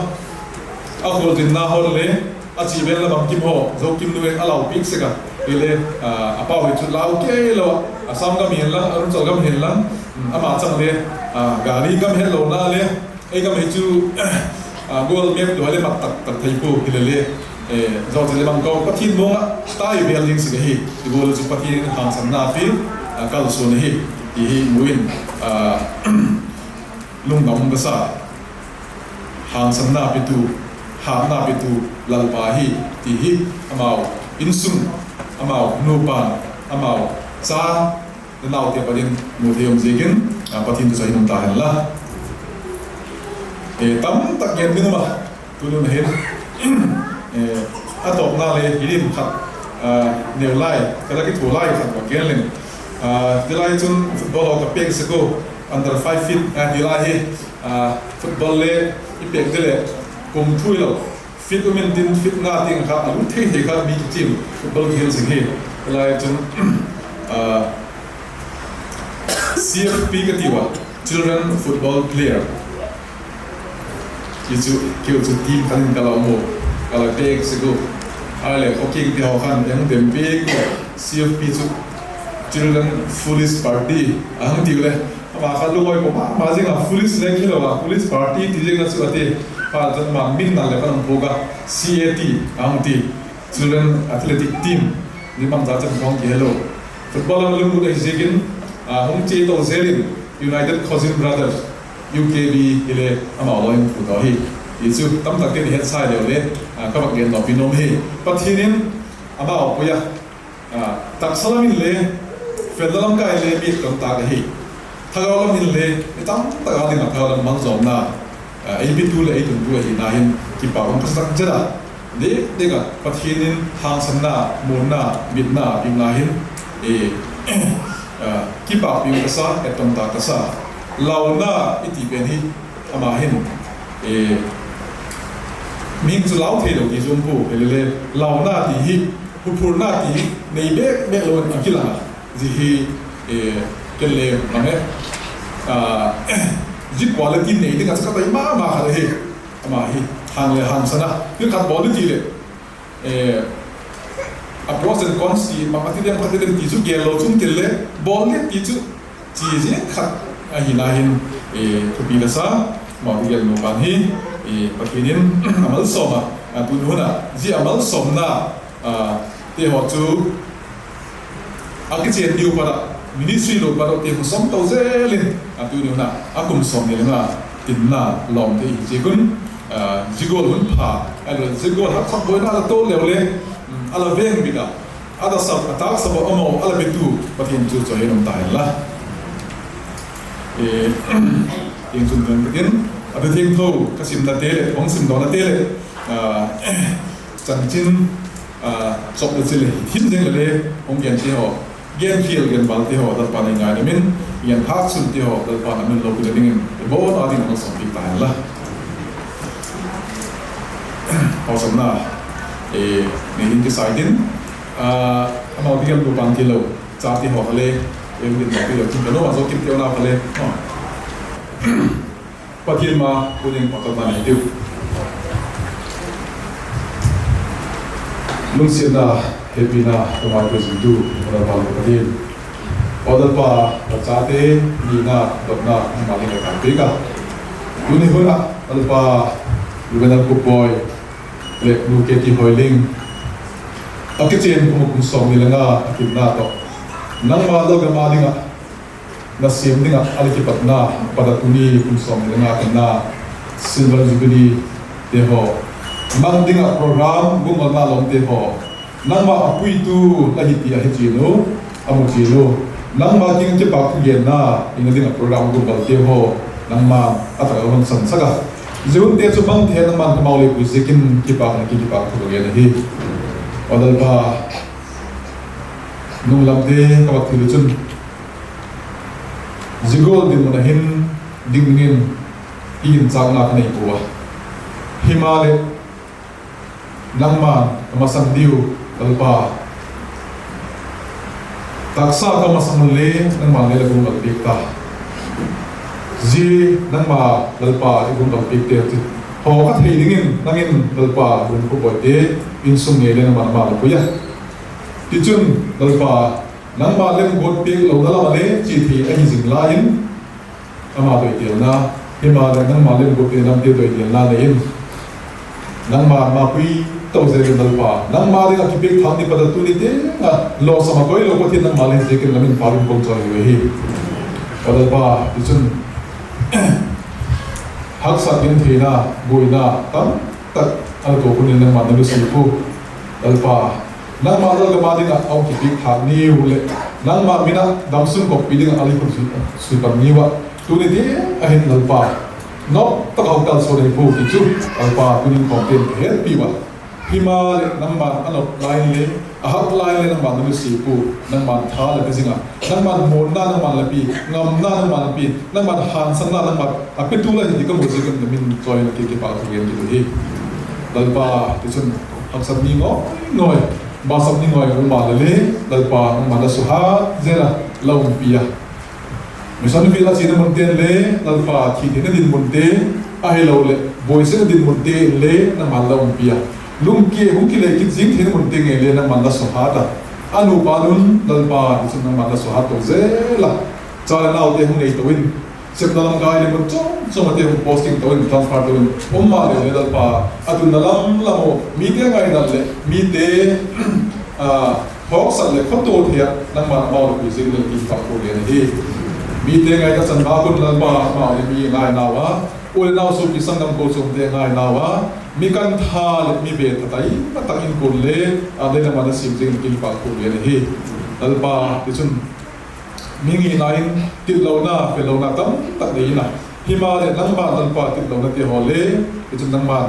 a khualzinna haw le, a chi vêl la bangkim haw, Zokim nu in a lau piak sek a, hile, a, a pau hi chu lau kei lo a, Assam gam hi'n lang, Arunachal gam hi'n lang, ama chang le, a, gari gam het lona le, ei gam hi chu, a, Google Map tu a le mat tak tak thei pua hile le, e, zawchale bang kawm Pathian muang ah tai vêl ding sek ahi, ti gual chu Pathian in hangsanna pi, a, kalsuan ahi, ti hi mu in, a, lungdam ka sa. Hangsanna pitu, hâtna pitu Lalpa hi, ti hi amau insung, amau nupa, amau cha, naute patin mu thei um ziakin, Pathian thu chu hin um ta hen la. Tamtak gen ding um a, tuni hun hin a tawpna le hi lim khat, neu lai ka la kithu lai khat va gen leng. Zia lai chun football haw ka pêk sek u, under five feet ti lai hi, football le i pêk di leh kum thu hilo, fit um intin fit nga tiang kha a lut thei thei kha mi kichiam football kihil zing hi. Zia lai chun C F P ka tiu a, Children Football Player. Hi chu keu chu team khat in ka la mu, ka la pêk sek u. Ahileh khawkiang ti haw khan eng dem pêk u, C F P chu Children Foolish Party a hung tiu le, ama kha lungawi pua ma ma zing a, foolish le hilo a, foolish party ti zing a chu a ti. Phat chun ama min nal leh ka hung phuak a, C A T a hung ti, Children Athletic Team. Ni bangza chan khawng kihelo, football a lunglut ahi ziakin hung chia to zel in, United Khawzin Brothers, U K B hile amau lawi in phu tawh hi. Hi chu tamtakte'n i hetsai leu le ka vak gen tawp in um hi. Pathian in amau pui a, taksa lam in le, felna lam kai le mi tontak ahi. Thagau lam in le mi tamtak a ding ah thagau lam malzawmna ei pitu leh ei tuntu ahina hin kipak um ka sak zet a. Dik dik ah Pathian in hangsanna, muanna, mitna a piakna hin kipakpi um ka sa, etton tak ka sa. Launa i ti pen hi ama hin mihing chu lau theilo ti zung pua, hile le launa ti hi, huphurna ti hi nei bek bek lo in a kilang a, zia hi ken le mang e. Zia quality nei ding ah chu ka doi ma ma khat ahi. Ama hi hang le hangsan a, thil khat bawl i ti leh a pros and cons ti, bang a ti dem, khat ti dem ti chu gel lo chung tel le, bawl le ti chu chi ziang khat ahina hin thupi ka sa. Amau ti gel nupa hi Pathian in a malsawm a, tuni hun ah zia a malsawmna te haw chu a kichian diu pat ah, ministry lo pat ah ti hun sawm to zel in, tuni hun ah a kum sawmni le nga tinna lawmte hi ziak un, zia gual hun pha, ahiloleh zia gual haksat buaina la to leu le, a la veng bit a, a la sap a tâksap a um a, a la petu Pathian chu chawihoina um ta hen la. Tichun, a thu thiangtho ka simnate leh hung simdawnate leh chanchin chawp le chil hi thim zing le le, hung gente haw, genkhial genbalte haw Lalpa'n ei ngaidam in, gen thâk sunte haw Lalpa'n a min lopina dingin i bawn a ding a malsawmpi ta hen la. Hausakna nei ding kisai tin, amau ti gel nupa ti lo, chate haw kha le, ei din ti lo tin ka lo a zo kim teu na kha le, Pathian ma pu ding pakatna nei tiu. Lungsiatna, hepina ka ma pu zing tu, Lalpa Pathian, Lalpa, ka chate nina dotna ama ding a kan piak a, tuni hun ah Lalpa, Juvenile Khupboi leh nu Keti Hoiling a kichian kum kum sawmni le nga a tinna tawh, nangma lalgam a ding ah nasêm ding ah a la kipatna pat a tuni kum sawmni le nga tinna Silver Jubilee te haw mang ding ah program gumna lawmte haw, nangma a puitu la hi ti a he chian u, a mu chian u, nangma kiang kipak thugenna i na ding ah program gumbalte haw nangma a tak a hun sansak a, zia hunte chu bangti hen nangma'n ka mau lei pui ziakin kipakna ki kipak thu ka gen ahi. Aw Lalpa, nung lamte ka vak thil u chun zia gual dinmun ah hin ding dingin i ginchâkna ka nei pua a, himaleh nangma'n ka masang diu, Lalpa, taksa ka masang un le nangma'n lei la guanggal piak ta. Zia nangma Lalpa i guanggal piakte ti haw ka thei dingin nang in Lalpa, Juvenile Khupboite insung ngei le nangma'n ama la pui a. Tichun Lalpa, nangma lemguat piak lona lam ah le chia thei ahi zing lai in, ama doitelna, himaleh nangma lemguat piak lamte doitelna nei in, nangma ma pui to zel in Lalpa, nangma ding ah kipiak thâk ni pat a tuni tiang a lawsam a koi lo Pathian nangma le ziakin la min pha in kong chawi hi. Aw Lalpa, tichun haksat gentheina, buaina tamtak a la tuak hun in nangma'n na nusia pua, Lalpa, Nangma lalgam â ding ah a hung kipiak thâk niu leh, nangma min ah damsung kawmpi ding ah a lei khun sui pan niu ah, tuni tiang ahin Lalpa, nop tak a hung kalsuan ei pua ti chu, Lalpa, tuni'n khawmte'n ka hetpi ua. Himaleh nangma'n a nop lai inle, a hak lai inle nangma'n la nusia pua, nangma'n tha la pe zing a, nangma'n muanna nangma'n la pia, ngamna nangma'n la pia, nangma'n hangsanna nangma'n a petu la hi ti ka mu ziakin na min chawi in a kipak thu gen kit uhi. Lalpa, tichun haksat ni ngawi ngawi, basap ni ngawi ngawi maleh le, Lalpa nangma'n la suhat zel a, la umpi a, mission field a chiana munte'n le, Lalpa, thi theina dinmunte, ahiloleh buaisakna dinmunte inle nangma'n la umpi a, lungke hung kilei kit zing theina munte ngei le nangma'n la suhat a, a nupa nun Lalpa tichun nangma'n la suhat to zel a, cha leh naute hung nei to in, sepna lam kai leh mun chuam chuam ate hung posting to in, transfer to in um maleh le Lalpa, a tunna lam lam u mite ngainat leh mite hawksak leh khawtual thei ah nangma'n amau la pui ziakin la kipak thu gen ahi. Mite ngainat chan bâk un Lalpa, amau hi mi ngainau a, u leh nau suapi sanggam kochuamte ngainau a, mi kantha leh mi be tha tai ma tak inkuan le, a dei nangma'n la sim ziakin la kipak thu gen ahi. Lalpa, tichun mi ngina in titlona, phelona tamtak nei in a, himaleh nangma Lalpa titlonate haw le, tichun nangma'n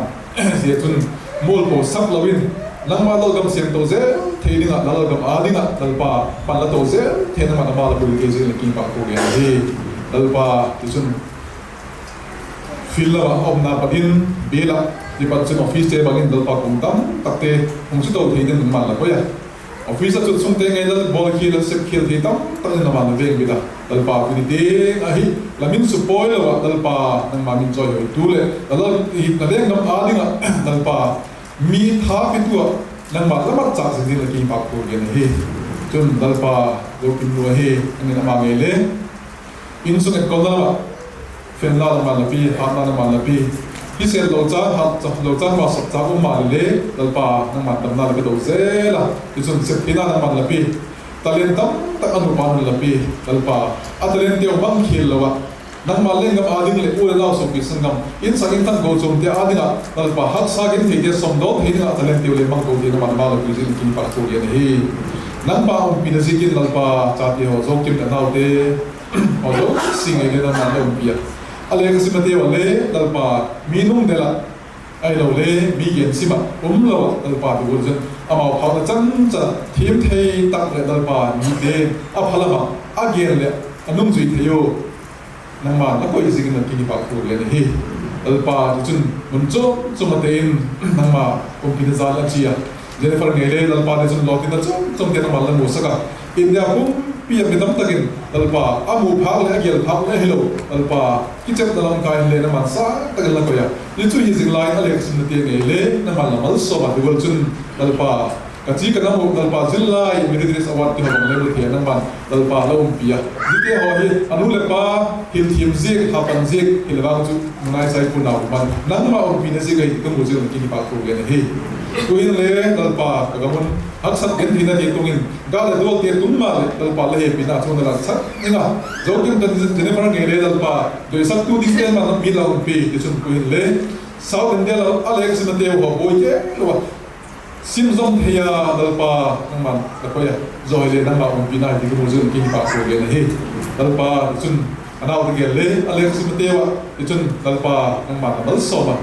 zia chun mualpho sak lo in, nangma lalgam sêmto zel thei ding ah, la lalgam â ding ah Lalpa, panla to zel thei nangma'n amau la pui thei ziakin la kipak thu gen ahi. Lalpa, tichun field lam ah a umna pat in, bial ah, zia pat chun officete bang in Lalpa, kum tamtakte hung chu to thei ding nangma'n la koi a, office ah chun sungte ngei lal bawlkhial a sepkhial thei tamtak in nangma'n la vêng bit a, Lalpa, tuni tiang ahi la min supawi lo ah Lalpa, nangma min chawihoitu leh la lal, la lenggam â ding ah Lalpa, mi tha petu ah nangma'n la matchâk zing dingin la kipak thu gen ahi. Chun Lalpa, Zokimnu ahi, a min ama ngei le, insung etkolna lam ah, phenna nangma'n la pia, hâtna nangma'n la pia, hisel lo chan, hat lo chan, masat chan um maleh le, Lalpa, nangma'n damna la pe to zel a, tichun septhina nangma'n la pia, talent tamtak a nupa nun la pia, Lalpa, a talentteu mang khial lo ah, nangma lenggam â ding leh u leh nau suapi sanggam, insak inthan kochuamte â ding ah Lalpa, haksa gentheite sawmdawl thei ding ah talentteu le mang to thei nangma'n amau la pui ziakin la kipak thu gen ahi. Nangma umpina ziakin Lalpa, chate haw, Zokim leh naute haw zosia ngei le nangma'n la umpi a, a leng a simnateu a le, Lalpa, mi nungdel ah, ahilole mi gen sim ah um lo ah Lalpa, ti gual chun amau phâkna chan chan thiam thei tak leh Lalpa, mite a pha lam ah a gen leh a nungzui thei u nangma'n la koi ziakin la kipak thu gen ahi. Lalpa, tichun mun chuam chuam ate in nangma umpina jal a chia, Jennifer ngei le Lalpa, tichun lawtinna chuam chuamte nangma'n la musak a, India pumpi ah mi tamtak in Lalpa, a mu phâk leh a gêl phâk le hilo Lalpa, kichepna lam kai inle nangma'n sâng tak in la koi a, zia chu hi zing lai in a leng simnate ngei le nangma'n la malsawm a, ti gual chun Lalpa, ka chi ka nam u Lalpa, zillai Merit Award ti haw bang le mu thei a nangma'n Lalpa la umpi a, ziate haw hi a nu leh pa hilthiam ziak, hapan ziak hile vang chu, nunai sai pu nau man nangma umpina ziak ahi ti ka mu ziak un la kipak thu gen ahi. Tu'hin le Lalpa, ka gam un haksat gentheina ti tung in, gâl leh dualte tung maleh Lalpa, la hepina chung la sak ding a, Zokim, Jennifer ngei le Lalpa, doisaktu dingte man mi la umpi, tichun tu'hin le South India lam a leng simnateu haw buai kei lo a, sim zom thei a Lalpa, nangma'n la koi a, zia hile nangma umpina hi ti ka mu ziak un la kipak thu gen ahi. Lalpa, tichun a naute gel le a leng simnateu ah, tichun Lalpa, nangma'n la malsawm a,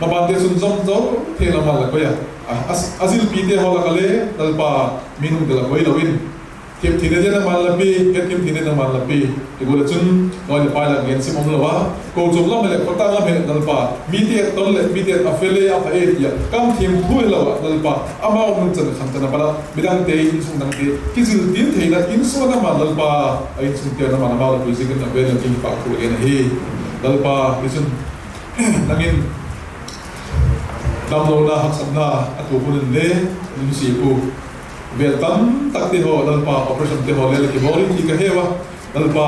mabante chun zom zo thei nangma'n la koi a, a zilpite haw lak ah le Lalpa, mi nungdel a koi lo in, theptheina ding nangma'n la pia, hetthiamtheina ding nangma'n la pia, ti gual ah chun, lawi leh pai lak gen sim um lo a, kochuam lam hileh, khawtâng lam hileh Lalpa, mite et ton leh mite a fel e, a pha e ti a kam thiam thu hilo ah Lalpa, amau nungchan khamchan a pat ah midangte, insung dangte kizil tin theina insung nangma'n Lalpa, a insungte nangma'n amau la pui ziakin a vel in la kipak thu gen ahi. Lalpa, tichun nang in damlona haksatna a tuak hun in le, nusia pua, vêl tamtakte haw Lalpa, operationte haw le la kibawl in ti ka heu a, Lalpa,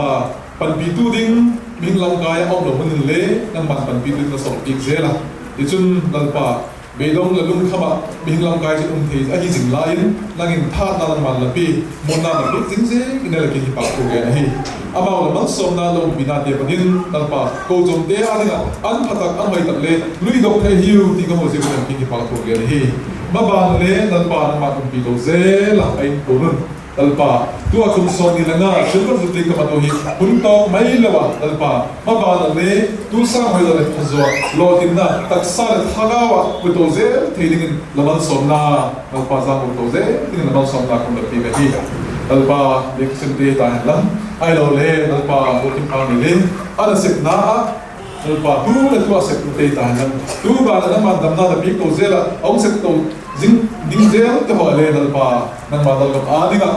panpitu ding mihing lamkai a um lo hun in le, nangma'n panpitu ding la sawlpiak zel a, tichun Lalpa, beidong leh lungkham ah mihing lamkai chu um thei ahi zing lai in, nang in thahatna nangma'n la pia, muanna la piak zing ziakin la kipak thu gen ahi. Amau la malsawmna, la umpinate pat in Lalpa, kochuamte â ding ah an pha tak, an hoi tak le luidok thei hiu ti ka mu ziak un la kipak thu gen ahi. Maban a le Lalpa nangma umpi lo zel a, a inkuan un Lalpa, tu a kum sawmni le nga Silver Jubilee ka mat u hi hun tawk mai lo a Lalpa, maban a le tu sâng hoi lo leh phazaw, lawtinna, taksa leh thagau ah mu to zel thei dingin la malsawmna, Lalpa, zang mu to zel dingin la malsawmna ka hun piak ahi. Lalpa, lekha simte ta hen la, ahilole Lalpa, lawtin pang ni le, a nasepna ah Lalpa, tu leh tu a sepnate ta hen la, tu ban ah nangma'n damna la piak to zel ah a hung sep to zing ding zelte haw le Lalpa, nangma lalgam â ding ah,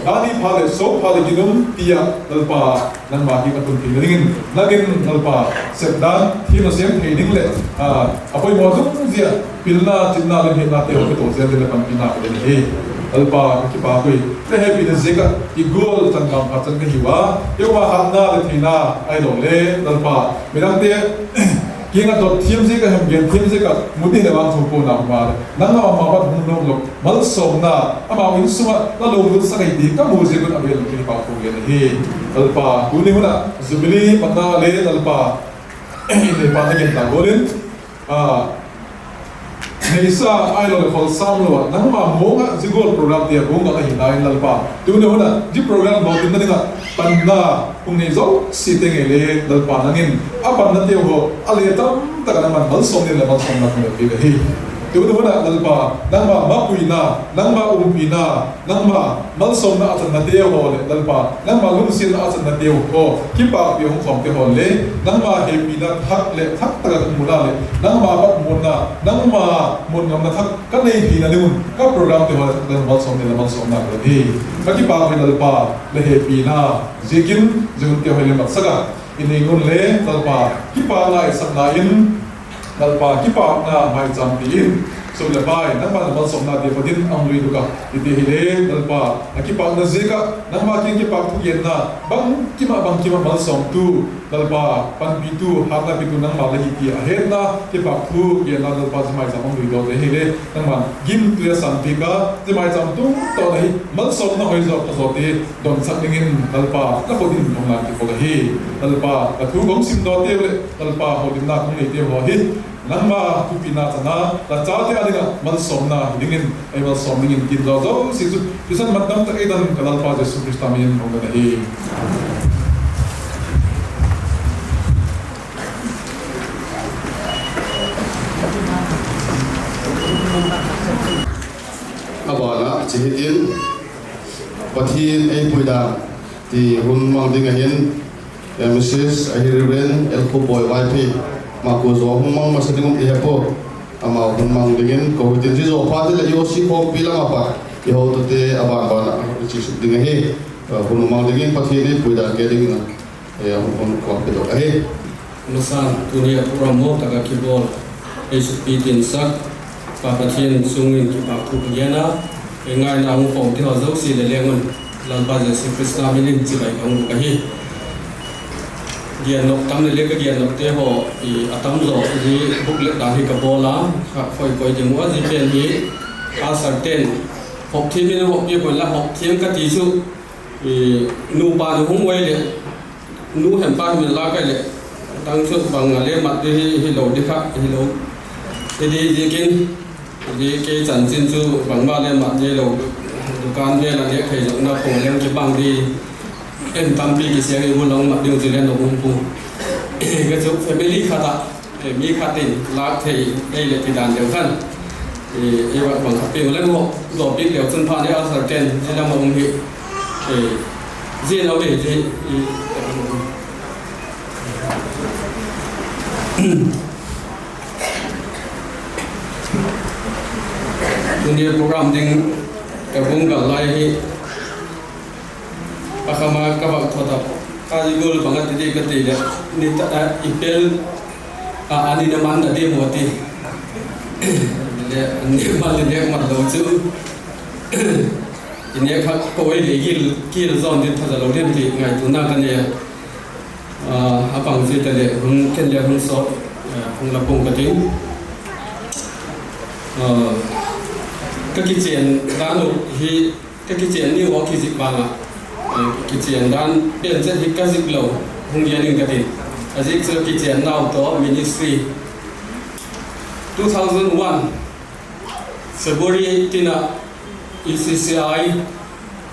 dani pha leh so pha leh ginum ti ah Lalpa, nangma kiang ah tun theina dingin nang in Lalpa, sepdan thiam a sêm thei ding leh a poimaw dungzui ah pilna, chitna, limhetnate haw pe to zel ding leh panpina ka don ahi. Lalpa, ka kipâk ui, la hepina ziak ah i gual changam pha chan ka hiu a, keima hatna leh theina ahilole Lalpa, midangte kiang ah dot thiam ziak ah hem, gen thiam ziak ah mu ding leh vang thupuna um a leh nangma ma pat hung nuam lo malsawmna, amau insung ah la lunglut sa ngai ti ka mu ziak un a vêl in kipâk thu gen ahi. Lalpa, tuni hun ah Jubilee matna le Lalpa, i neipa na gen ta gual in, a, neisa ahilole kholsam lo ah nangma muang ah zia gual program ti a guanggal ahina in Lalpa, tuni hun ah zia program lawtinna ding ah panna hung nei zosiate ngei le Lalpa, nang in a pannateu haw a le tam tak ah nangma'n malsawm ding leh malsawmna ka hun piak ahi. Tuni hun ah Lalpa, nangma mapuina, nangma umpina, nangma malsawmna a channateu haw leh Lalpa, nangma lungsiatna a channateu haw, kipâkpi hung khawmte haw le, nangma hepina thak leh thak tak ah ka muna leh nangma pat muanna, nangma muan ngamna thak ka nei theina ding un ka programte haw leh thak leh malsawm ding leh malsawmna ka don hi. Ka kipâk ui Lalpa, la hepina ziakin zia hunte haw le matsak ah i nei ngun le Lalpa, kipâkna i sakna in Lalpa, kipâkna maichâm ti in, sum leh pai nangma leh malsawmnate pat in a hung luiduk a, i ti hile Lalpa, a kipâkna ziak ah nangma kiang kipâk thugenna, bangkim ah bangkim ah malsawmtu, Lalpa, panpitu, hâtna pitu nangma la hi ti a hetna kipâk thugenna Lalpa, zia maichâm a hung luidawte hile nangma'n gimtui a sanpiak a, zia maichâm tung tawh la hi malsawmna hoizaw phazawte donsak dingin Lalpa, la khut in hung lam kipâk ahi. Lalpa, la thu ka hung simdawteu leh Lalpa, holimna ka hung neiteu haw hi nangma thupina chan a la chate â ding ah malsawmna hi dingin, ei malsawm dingin tin zaw zosia chu thisan mat dam tak ei don ka Lalpa Jesu Khrista min in ka hung don ahi. A ban ah chi hitin, Pathian ei pui dan ti hun mang ding ahin, Mrs. ahi Reverend L. Khupboi Vaiphei, ma kua zaw hung mang masa ding um i he pua, amau hun mang dingin ka hung tin, zia zaw phat leh EOC khawmpi lam ah pat i hotute a ban ban ah i chi suk ding ahi. Hun mang dingin Pathian ei pui dan gen dingin a hun hun kawm pe dok ahi. Masan, tuni a program maw tak ah kibawl, ei sukpi tinsak Pa Pathian chung in kipâk thu ka gen a, ei ngaina hung khawmte haw zosia leh leng un Lalpa Jesu Khrista min in chibai ka hung bûk ahi. Gennop tam leh le ka gennopte haw a tam zaw hi, booklet dan hi ka bawl a, kha khoi koi ding ua, zia pen hi a sarten hawp thiam in hawp piak un la, hawp thiam ka ti chu nupa nu hung ua leh, nu hem pa hem la ka leh, tang chu bang a le mat di hi, hilo di kha hilo. Hi di ziakin, zia kei chanchin chu bangma le mat di lo, dukan vel a nêk thei zawkna pawl leng kibang di, en tampi kisiang i hun long mat ding chu le nop um pua. Ka chu family khat ah mi khat in lâk thei ei leh ti dan deu khan, ei va bang khat piang leng haw, zawpiak deu chun pha ni a sarten zia lam a um hi, zia lo le zia tuni program ding ka guanggal lai hi, a kham a ka vak thot a, ka i gual bang a ti di ka ti leh, ni ta a i pel a, a ni na man a di maw ti le, a ni man le nêk man lo chu i nêk kha koi le gil, gil zawn din pha za lo diam ti ngaituana ka nei a. A bang zia ta leh hun ken le hun sawt, hun la pung ka tin. Ka kichian dan uh hi, ka kichian ni haw kizik vang ah, kichian dan pen chet hi ka zik lo, hung gen ing ka tin. A zik chu kichian nau tawh ministry two thousand one February eighteen ah E C C I,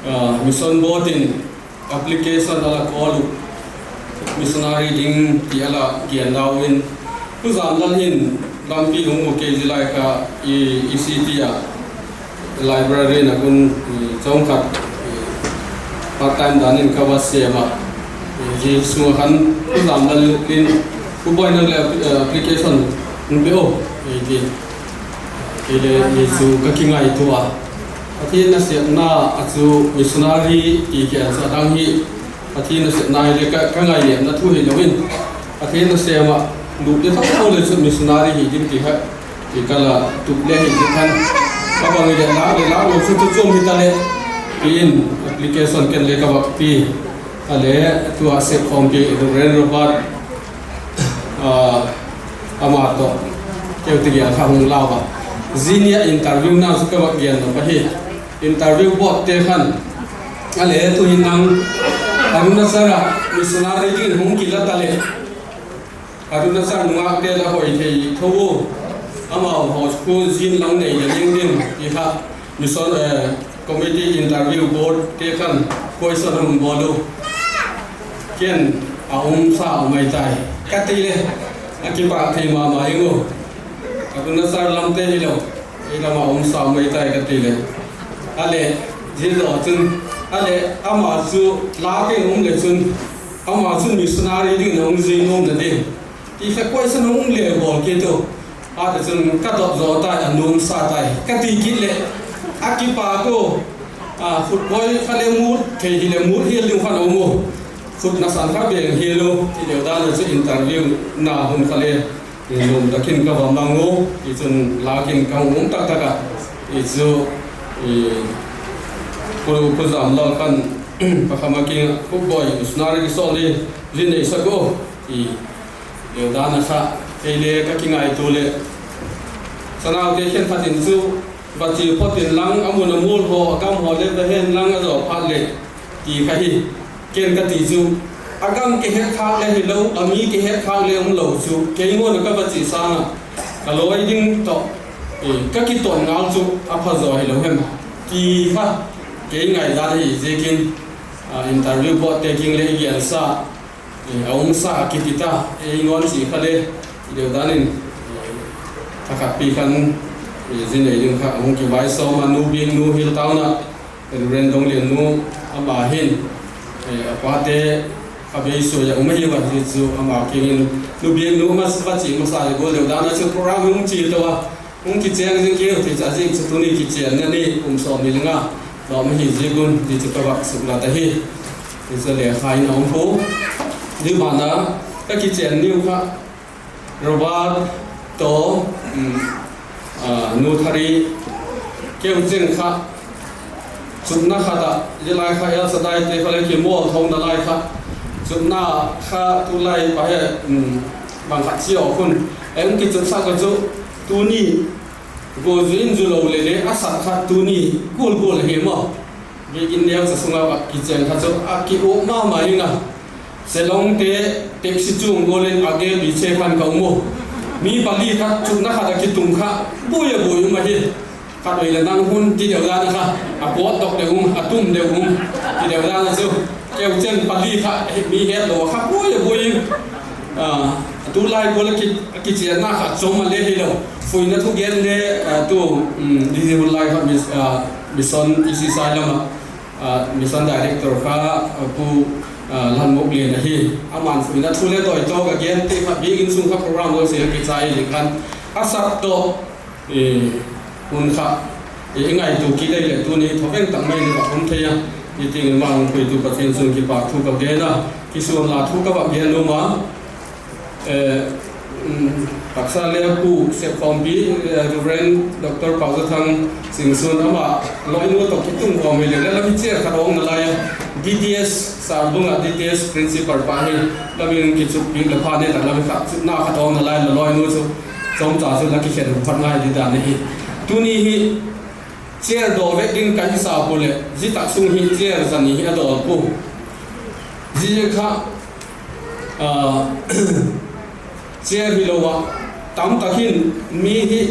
ah, Mission Board in application a la kawl uh, missionary ding ti a la gen dau in, Pu Zamlal hin lampi hung mu kei zia lai kha, i, ECT ah, library in a kun, i, chawm khat, i, part time dan in ka va sêm a, i, zia sung ah khan Pu Zamlal in, Pu Boi nang le, eh, application hung pe aw, i ti. Kei le hi chu ka kingaitua a. Pathian nasepna ah chu missionary ti khel chu a dang hi. Pathian nasepna hile ka, ka ngainêpna thu hilo in, Pathian nasêm ah lut le tho tho le chu missionary hi ding ti kha, ti ka la tup le hi ti khan, ka bang hile lâk le lâk lo chu tu chuam hitaleh, ti in application ken le ka vak pia. A le, tu a sep khawmpi Reverend Robert, ah, ama tawh keu ti gel kha hung lau a. Zia ni a interview na chu ka vak gen nop ahi. Interview boardte khan, a le, tu hin nang Arunachal ah missionary dingin hung kila taleh, Arunachal nungakte la hoi thei tho u, amau haw khu zin lang nei le ning ding ti kha, mission, eh, committee interview boardte khan question a hung bawl u. Ken, a um sa um mai tai ka ti le, a kipâk thei ma ma ing u. Arunachal lamte hilo, ei lam a um sa um mai tai ka ti le, a le, zia zaw chun, a le, ama chu la kei um le chun, ama chun missionary dingin a hung zui nuam na di ti kha question hung le bawl kit u. A ta chun ka dot zaw tai, a nuam sa tai ka ti kit leh, a kipâk u. A, khut koi kha le mut thei hile mut hial ding khan a um u. Khut nasan kha beng hial u. I deu dan a chu interview na hun kha le, i, nuam tak in ka va mang u. I chun lâk in ka hung um tak tak a, i chu, i, Pu, Pu Zamlal khan, pakhat ma kiang, Pu Boi, missionary kisawl di, zin neisak u, i, deu dan a kha, kei le ka kingaitua leh, sanaute khenkhat in chu, va chia phot inlang, a mun a mual haw, a gam haw le va hen lang a zaw phat leh, ti kha hi. Ken ka ti chu, a gam kihetkhâk le hilo, a mi kihetkhâk le um lo chu, kei ngan a ka va chia sâng ah, ka lawi ding tawh, eh, ka kiton ngal chu a pha zaw hilo hem, ti kha, kei ngaidan ahi ziakin, ah, interview boardte kiang le i gensa, eh, a um sa a kiti ta, ei ngan chi kha le, i deu dan in, eh, thakhat pi khan, eh, zin nei ding kha a hung kivaisawm a, Nu Biaknu Hill Town ah, Reverend Dongliannu, ama hin, eh, a pate a beisuai a um ahi a, zia chu ama kiang in, Nu Biaknu, ma, va chia masa le gual deu dan a chu program hung chia to a, hung kichêng zing keu ti cha, zia chu tuni kichênna ni kum sawmni le nga lawm ahi ziak un, zia chu ka vak suklat ahi. Zia chu lekha in a um pua. Zia ban a ka kichên niu kha, Robert tawh, um, ah, Nu Thari, keu cheng kha, chutna khat ah, zia lai kha El Shaddai te kha le kimawl thona lai kha, chutna kha tulai pa he, um, bang khat chi aw khun, ei hung kichutsak a chu, tuni, gual zu in zu lo le le, a sak kha tuni, gual gual hi maw. Biakin neucha sung ah kichên kha chu a kiup ma ma ing a. Chelongte taxi chuang gual in a gei pi che khan ka um u. Mi pali kha chutna khat a kitung kha, buai a buai um ahi. Khat vei leh nang hun ti deu dan a kha, a pawtdok deu um, a tum deu um, ti deu dan a chu. Keu cheng pali kha, mi hetlo a kha buai a buai ing. Ah, tulai gual a ki, kichênna kha chom a le hilo. Fuina thugen le, ah, tu, um, didi hun lai kha mis-, ah, mission E C C I lam ah, ah, mission director kha, ah, Pu, ah, Lalmuklian ahi. Aman fuina thu le doi tawk a gen te kha biakin sung kha program lo se kichai le khan. A sak tawh, eh, hun kha, eh, i ngaitua kit leh tuni thaveng tak mai ni va um thei a. I tiang in ma hung puitu Pathian chung kipakthu ka gen a. Kisuanla thu ka va gen nuam a. Eh, um, taksa le Pu Sepkhawmpi, eh, Reverend Doctor Pauzathang Singsun ama lawinu tawh kitung khawm hile le lam hi chair khat awng nalai a, D T S Sarbung a D T S principal pa hi lam in kichut piak le pha ne tak lam hi khat chutna khat awng nalai la lawinu chu chawmcha chu la kikhen phat ngai di dan ahi. Tuni hi chair daw vek ding ka hisa pua leh zia tak sung hi chair za ni hi a dawl pua. Zia kha, ah, chair hilo ah, tam tak hin mi hi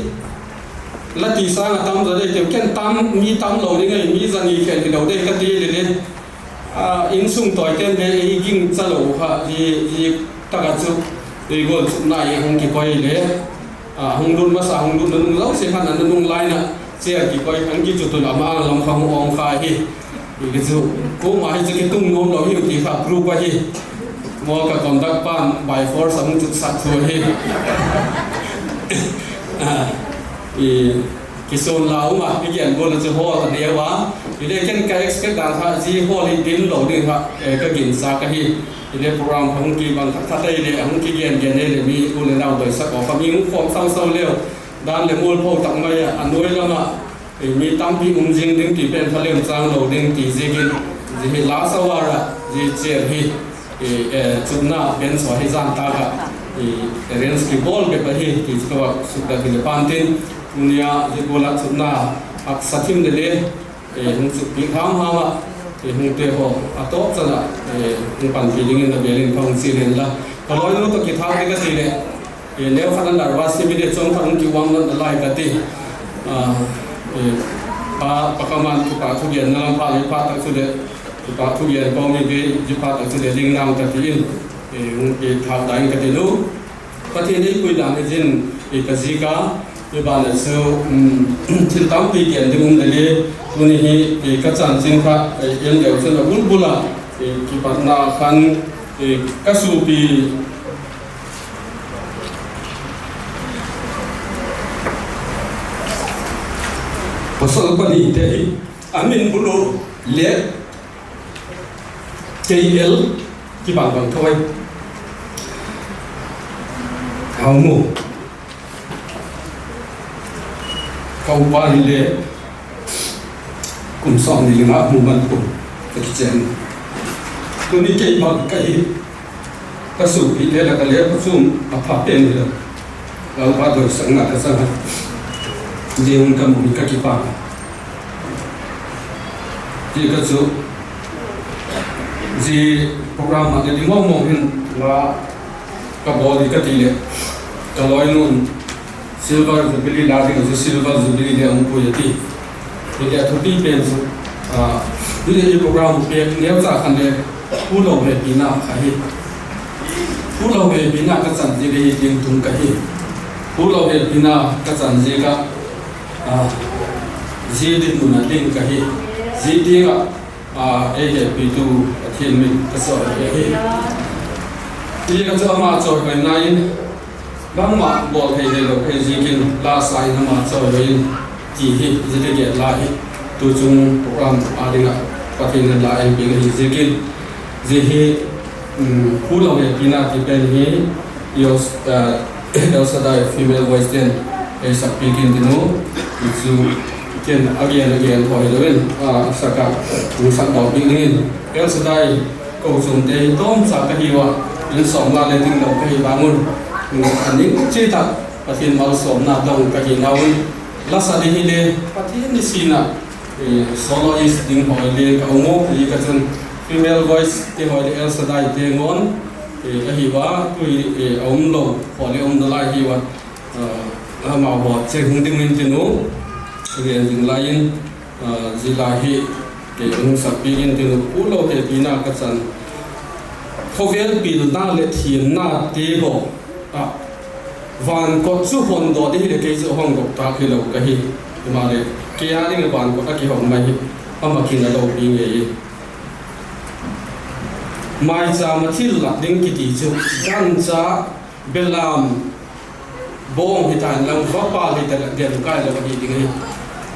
La ti sâng a tam zaw dei teu, ken tam, mi tam lo ding ahi, mi za ni khen hilo dei ka ti le le. Insung tawite'n le ei gingcha lo kha, zia tak ah chu ei gual chutna i hung kikoi le, hung lut masa, hung lutna nung zosia khan a nunung lai in a chair kikoi khan kichut un a ma lam kha hung awng kha hi. Hi chu kuama hi chu kitung nuam lo hiu ti kha proof ahi. Maw, ka conduct pa'n by force a hung chutsak thu ahi. Kisuan la um a, i gen gual a chu hall a neu a. Hile ken ka expect dan kha zia hall hi dim lo ding kha ka ginsak ahi. Hile program kha hung kibang khat khat ei le, a hung kigen gen ei le, mi u le nau doisak aw kha mi hung khawm sau sau leu, dan leh mualpho tak mai a, a nuai lam ah mi tampi um zing ding ti pen kha lemchâng lo ding ti ziakin, zia hi last hour ah zia chair hi, chutna bench haw hi zan tâk ah arrange kibawl bep ahi ti chu ka va suklat hi le pantin, tuni a zia gual ah chutna haksa thim le le hung chutpi ham ham ah, hungte haw a tawp chan ah hung panpi dingin a vêl in ka hung chial hen la. Ka lawinu tawh kithâk ding ka ti leh, neukhat a nervous hi mi le chuang khat hung kiuam lam nalai ka ti. Pa, Pa Kama'n kipak thugenna lam pha lei phat tak chuleh, kipak thugen kawm i ve, zia phat tak chuleh ding nang ka ti in, hung kithâk ding ka ti nu. Pathian ei pui dan hi zin, ka zik a, i ban a chu thil tampi gen ding um le le, tuni hi ka chanchin kha en leu chun a bul bul a, kipatna khan ka suapi pasal panite hi a min bul u le K L kibang bang tho ai. Hau mu. Ka upa hile kum sawmni le nga mu man kum ka kichen. Tuni keima ka hi, ka suapite lak a le ka chum a pha pen hilo. Lalpa doisakna ka chang a, zia hun ka mu hi ka kipak a. Ti ka chu, zia program ah le ding mawng mawng hin la ka bawl di ka ti leh, ka lawinu'n Silver Jubilee la ding a chu Silver Jubilee le a um puai a ti. Hile a thupi pen chu, zia program pêk neucha khan le, Pu Lo hepina kha hi, Pu Lo hepina ka chan ziak ahi tiang tung ka hi. Pu Lo hepina ka chan ziak ah, zia dinmun a ding ka hi. Zia tiang ah ei hepitu Pathian min ka chawihoi ahi. Zia ka chu ama chawihoi na in, bangma bawl thei le lo ka hi ziakin la sa in ama chawihoi in, ti hi zia ka gen la hi. Tuchung program a ding ah Pathian in la ei piak ahi ziakin, zia hi Pu Lo hepina ti pen hi El Shaddai Female Voice te'n ei sak piak in tin u, chu ken a gen a gen thaw hilo in, a sak a, hung sak dawk piak dingin, El Shaddai kochuamte hi tawmcha ka hiu a, in sawmna le ding lo ka hi vang un, a ning chiat ah Pathian malsawmna dong ka hi nau in, la sa ding hile Pathian nisin ah soloist ding haw le ka um u, hi ka chun Female Voice te haw le El Shaddai te ngawn ahi a, tu hi a um lo haw le um nalai hiu a, amau haw cheng hung ding in tin u, gen ding lai in, zia la hi kei hung sak piak in tin u, Pu Lo hepina ka chan. Khawvel pilna leh thiamnate haw ah, van kot chu hon daw ding hileh kei chu hon daw tâk hilo ka hi. Himaleh kei â ding ah van kot a kihon mai hi, a mak in a lopi ngei. Maichâm ah thillat ding kiti chu gancha, belam, bawng hita inla, vapal hita inla, den kai lo ahi ding ahi.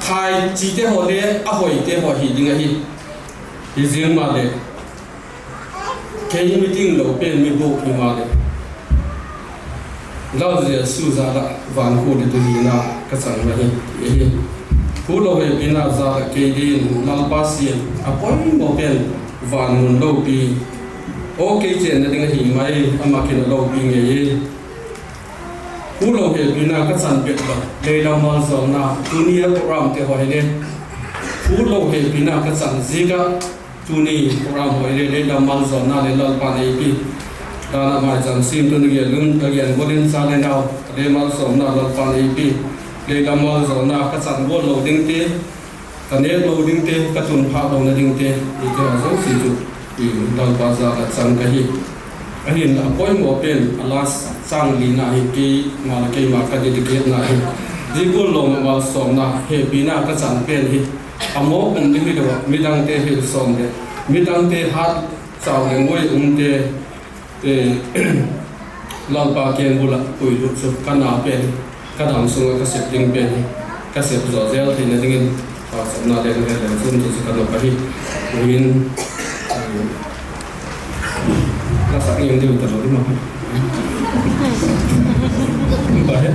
Thaichite haw le a hoite haw hi ding ahi. Hi ziang maleh, kei meeting lo pen mi bûk himaleh, Lal Jesu jal ah vankhua le tu hina ka chang ahi, ahi. Pu Lo hepina jal ah kei dingin Lalpa siam a poimaw pen van mun lopi, aw kei chênna ding ahi mai, a mak in a lopi ngei. Pu Lo hepina ka chan bep lo, lei lam malzawlna, tuni a programte haw hile, Pu Lo hepina ka chan ziak ah, tuni program haw hile lei lam malzawlna le Lalpa'n ei pi. Dan ah maichâm siamtu'n a gen gual in, cha le nau le malzawlna Lalpa'n ei pi. Lei lam maljawlna ka chan gual lo dingte, ka nêk lo dingte, ka tun phâk lona dingte, i keu a zosia chu, i Lalpa zâk ah chang ka hi. Ahin a poimaw pen a last châng lina hi, keima leh keima ka dedicate-na hi. Zia gual lo malsawmna hepina ka chan pen hi, a mawk um ding hilo ah midangte hil sawm leh midangte hat chau leh nguai umte, Lalpa kengbul ah puilut chu ka na pen hi, ka dam sung ah ka sep ding pen hi, ka sep zaw zel theina dingin pauchapna leng le leng chun chu chu ka nop ahi. Tu'hin, ka sak ngen diu talo ding a, ka he.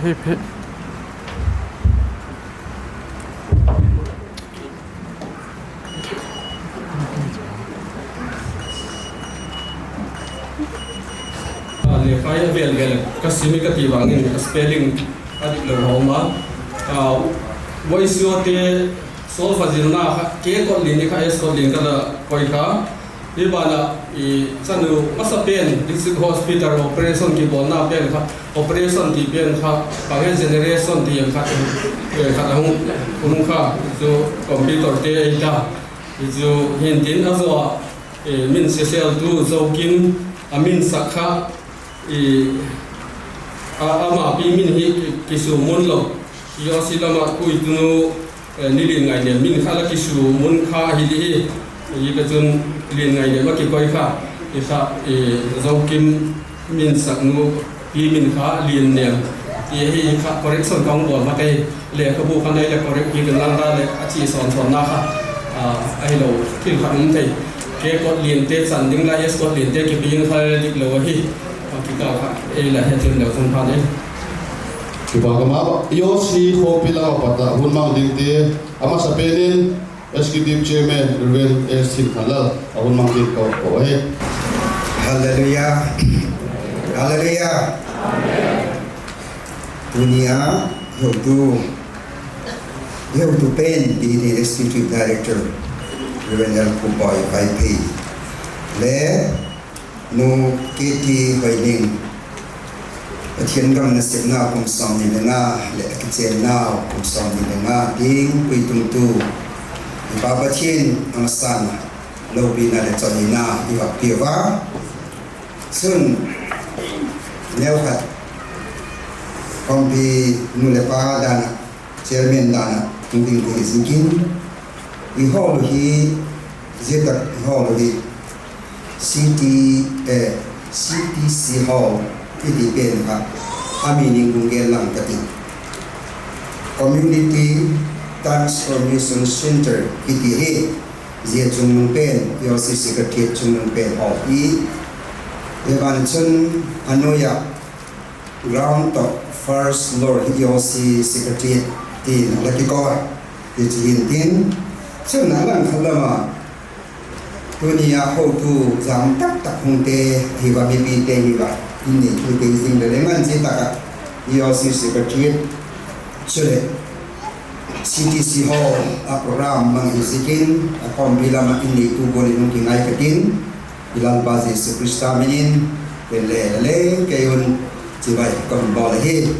A, lekha a vel vel ka sim ka ti vangin a spelling a dik lo a um a. A, voice te solfa zilna kha K Kotlian ni kha S Kotlian ka la koi kha. Hi ban ah i chanu masa pen District Hospital operation kibawlna pen kha, operation ti pen kha, bang e generation ti em khat, eh, khat a hung, hung kha, chu computer te ei ta. Chu hintin a zaw a, eh, min sesel tu Zokim a min sak kha, i, a, ama pi min hi ki, kisu mun lo. I osi lama kui tunu, eh, Nilian Ngainem min kha la kisu mun kha hi di hi. I ka chun Lian Ngainem a kikoi kha. I kha, eh, Zokim min sak nu pi min kha Liannem ti hi kha correction ka hung bawl ma kei. Lekhabu kha nei le correct hi kan lang ta le a chi sawn sawnna kha, a, ahilo thil khat um thei. K Kotlian te chan ding la S Kotlian te kipiang kha le dik lo ahi. A kikal kha ei la he chin lo sun phan ei. Kipak a ma, i osi khawmpi lam a pat a hun mang dingte, a masa pen in Executive Chairman Reverend S Thingthanlal a hun mang ding ka ko ahi. Hallelujah. Hallelujah. Tuni a hotu, hotu pen ti ni Executive Director Reverend L Khupboi Vaiphei le nu K T Hoining, Pathian gam nasepna kum sawmni le nga leh a kichennau kum sawmni le nga ding puitungtu i Pa Pathian a masang a lopina leh chawina i vak pia ua. Chun neukhat khawmpi nu leh pa dan ah, chairman dan ah hung ding hi ziakin, i hawl uh hi, zia tak i hawl uh hi, C T, eh, C T C Hall i ti pen kha a meaning hung gen lang ka tin, Community Transformation Centre i ti hi. Zia chungnung pen, E O C Secretariat chungnung pen hall hi. Zia ban chun a nuai ah ground tawh first floor hi E O C Secretariat tin a la kiko a. Hi chu hin tin, chun a lang khat lam a tuni a hotu zam tak tak hungte hi va, mipite hi va, in nei thu te zing le le ngan chi tak ah E O C Secretariat chuleh C T C Hall a program mang hi ziakin a khawmpi lam ah in neitu gual in hung kingai ka tin, i Lalpa Jesu Khrista min in, pen le le kei un chibai ka hun bawl ahi.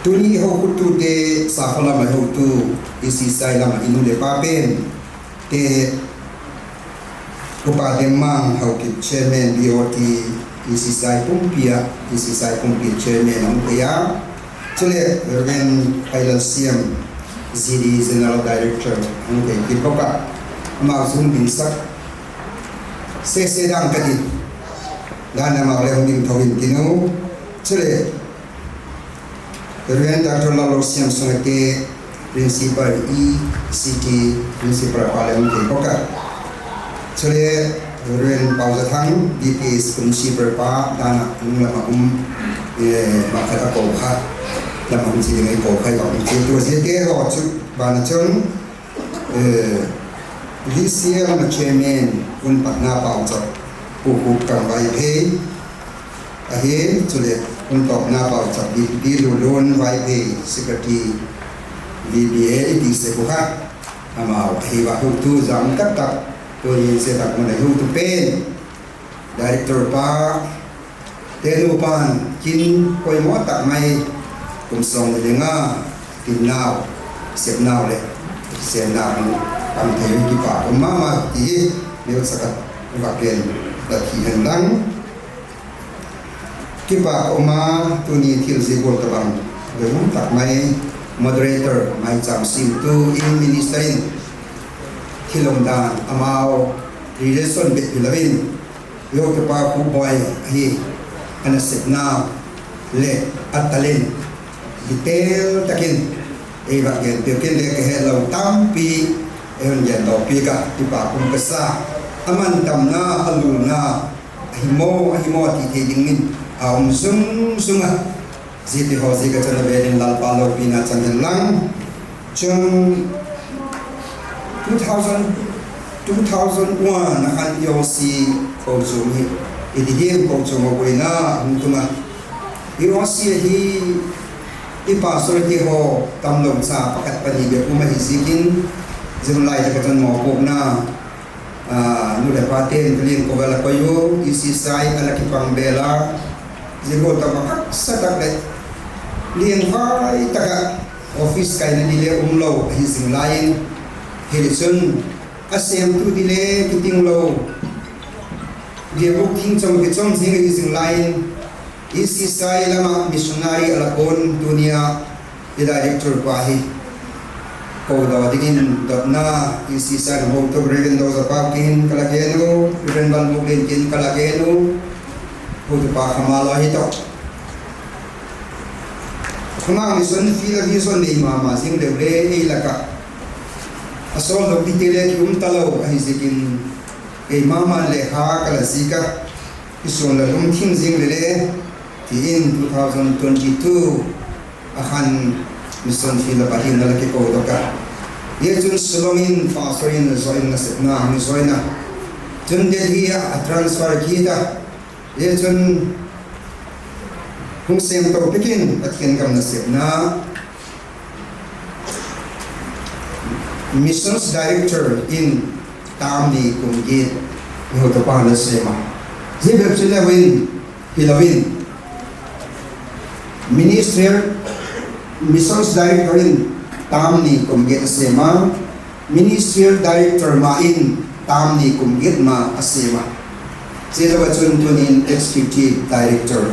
Tuni hokhutute, sakhaw lam a hotu, E C C I lam ah i nu leh pa pen te, Upa Dengmang Haokip Chairman B O T, E C C I pumpi ah, E C C I pumpi Chairman a hung thei a. Chuleh Reverend Phailalsiam G D General Director a hung thei kit bawk a. Amau chu hung dingsak sese dang ka ti. Dan amau le hung ding tho in tin u. Chuleh Reverend Doctor Lalosiam Sungate, Principal E C T, Principal pa le hung thei bawk a. Chuleh Reverend Pauzathang, D P S Principal pa, dan ah nung lam ah um, eh, ma khat a ko kha, lam ah um chi ding a i ko kha i va um chi tu ziate haw chu, ban ah chun, eh, V C L na Chairman, hun patna pauchap, Pu Khup Kam Vaiphei, ahi, chuleh hun tawpna pauchap, Pi Lulun Vaiphei, Secretary, V B A i ti sek u kha, amau ahi va, hotu zam tak tak, tuni zia tak mun a i hotu pen, Director pa, te nupa'n kin poimaw tak mai, kum sawmni le nga, tinnau, sepnau leh sennau, pang thei kipak um ma ma ti hi, neucha khat va gen ta hi hen lang. Kipak um a, tuni thil zia gual tabang, doi um tak mai, moderator, maicham simtu in minister in, thil umdan amau relation bep hilo in, i hotupa Khupboi ahi, a nasepna leh a talent detail tak in ei va gen piak in le ka hetlo tampi ei hun gen daw piak a, kipak um ka sa. A mantamna, a lulna, ahi maw, ahi maw ti thei dingin a um zung zung a. Ziate haw ziak ah chun a vêl in Lalpa lopina chang hen lang. Chun two thousand, two thousand one a khan E O C kochuam hi, i ti diam, kochuam a buaina hung tung a. E O C ahi, i pastorte haw tamlo cha pakhat pani bep um ahi ziakin, zia hun lai tak ah chun mawpuakna, nu leh pate'n tulian khawvel a koi u, E C C I a la kipang bêl a, zia gual tak ah haksa tak leh lianvai tak ah office kaina di le um lo ahi zing lai in, hile chun a sêmtu di le kiting lo, biakbûk thing chom kichom zing ahi zing lai in, E C C I lam ah missionary a la puan tuni a i director pa hi kodaw dingin dotna, E C C I lam hotu Reverend Dozapau kiang in ka la gen u, Reverend Balmuklen kiang in ka la gen u, hotupa kha ma lo hi tawh. Ama mission field a vision nei ma ma zing deu le ei lak ah a sawldok dingte le ki um talo ahi ziakin, keima ma lekha ka la zik a, i suan la lungthim zing le le, ti in two thousand twenty two a khan mission field ah Pathian a la kikodok a. Zia chun Shillong in pastor in zaw in nasepna hung join a, chun Delhi ah a transfer kit a, zia chun hung sêmto piak in Pathian gam nasepna Missions Director in tam ni kum giat i hotupa'n a sêm a. Zia bep chu le hin hilo in, Ministerial Missions Director in tam ni kum giat a sêm a, Ministerial Director ma in tam ni kum giat ma a sêm a. Zia tak ah chun tuni'n Executive Director,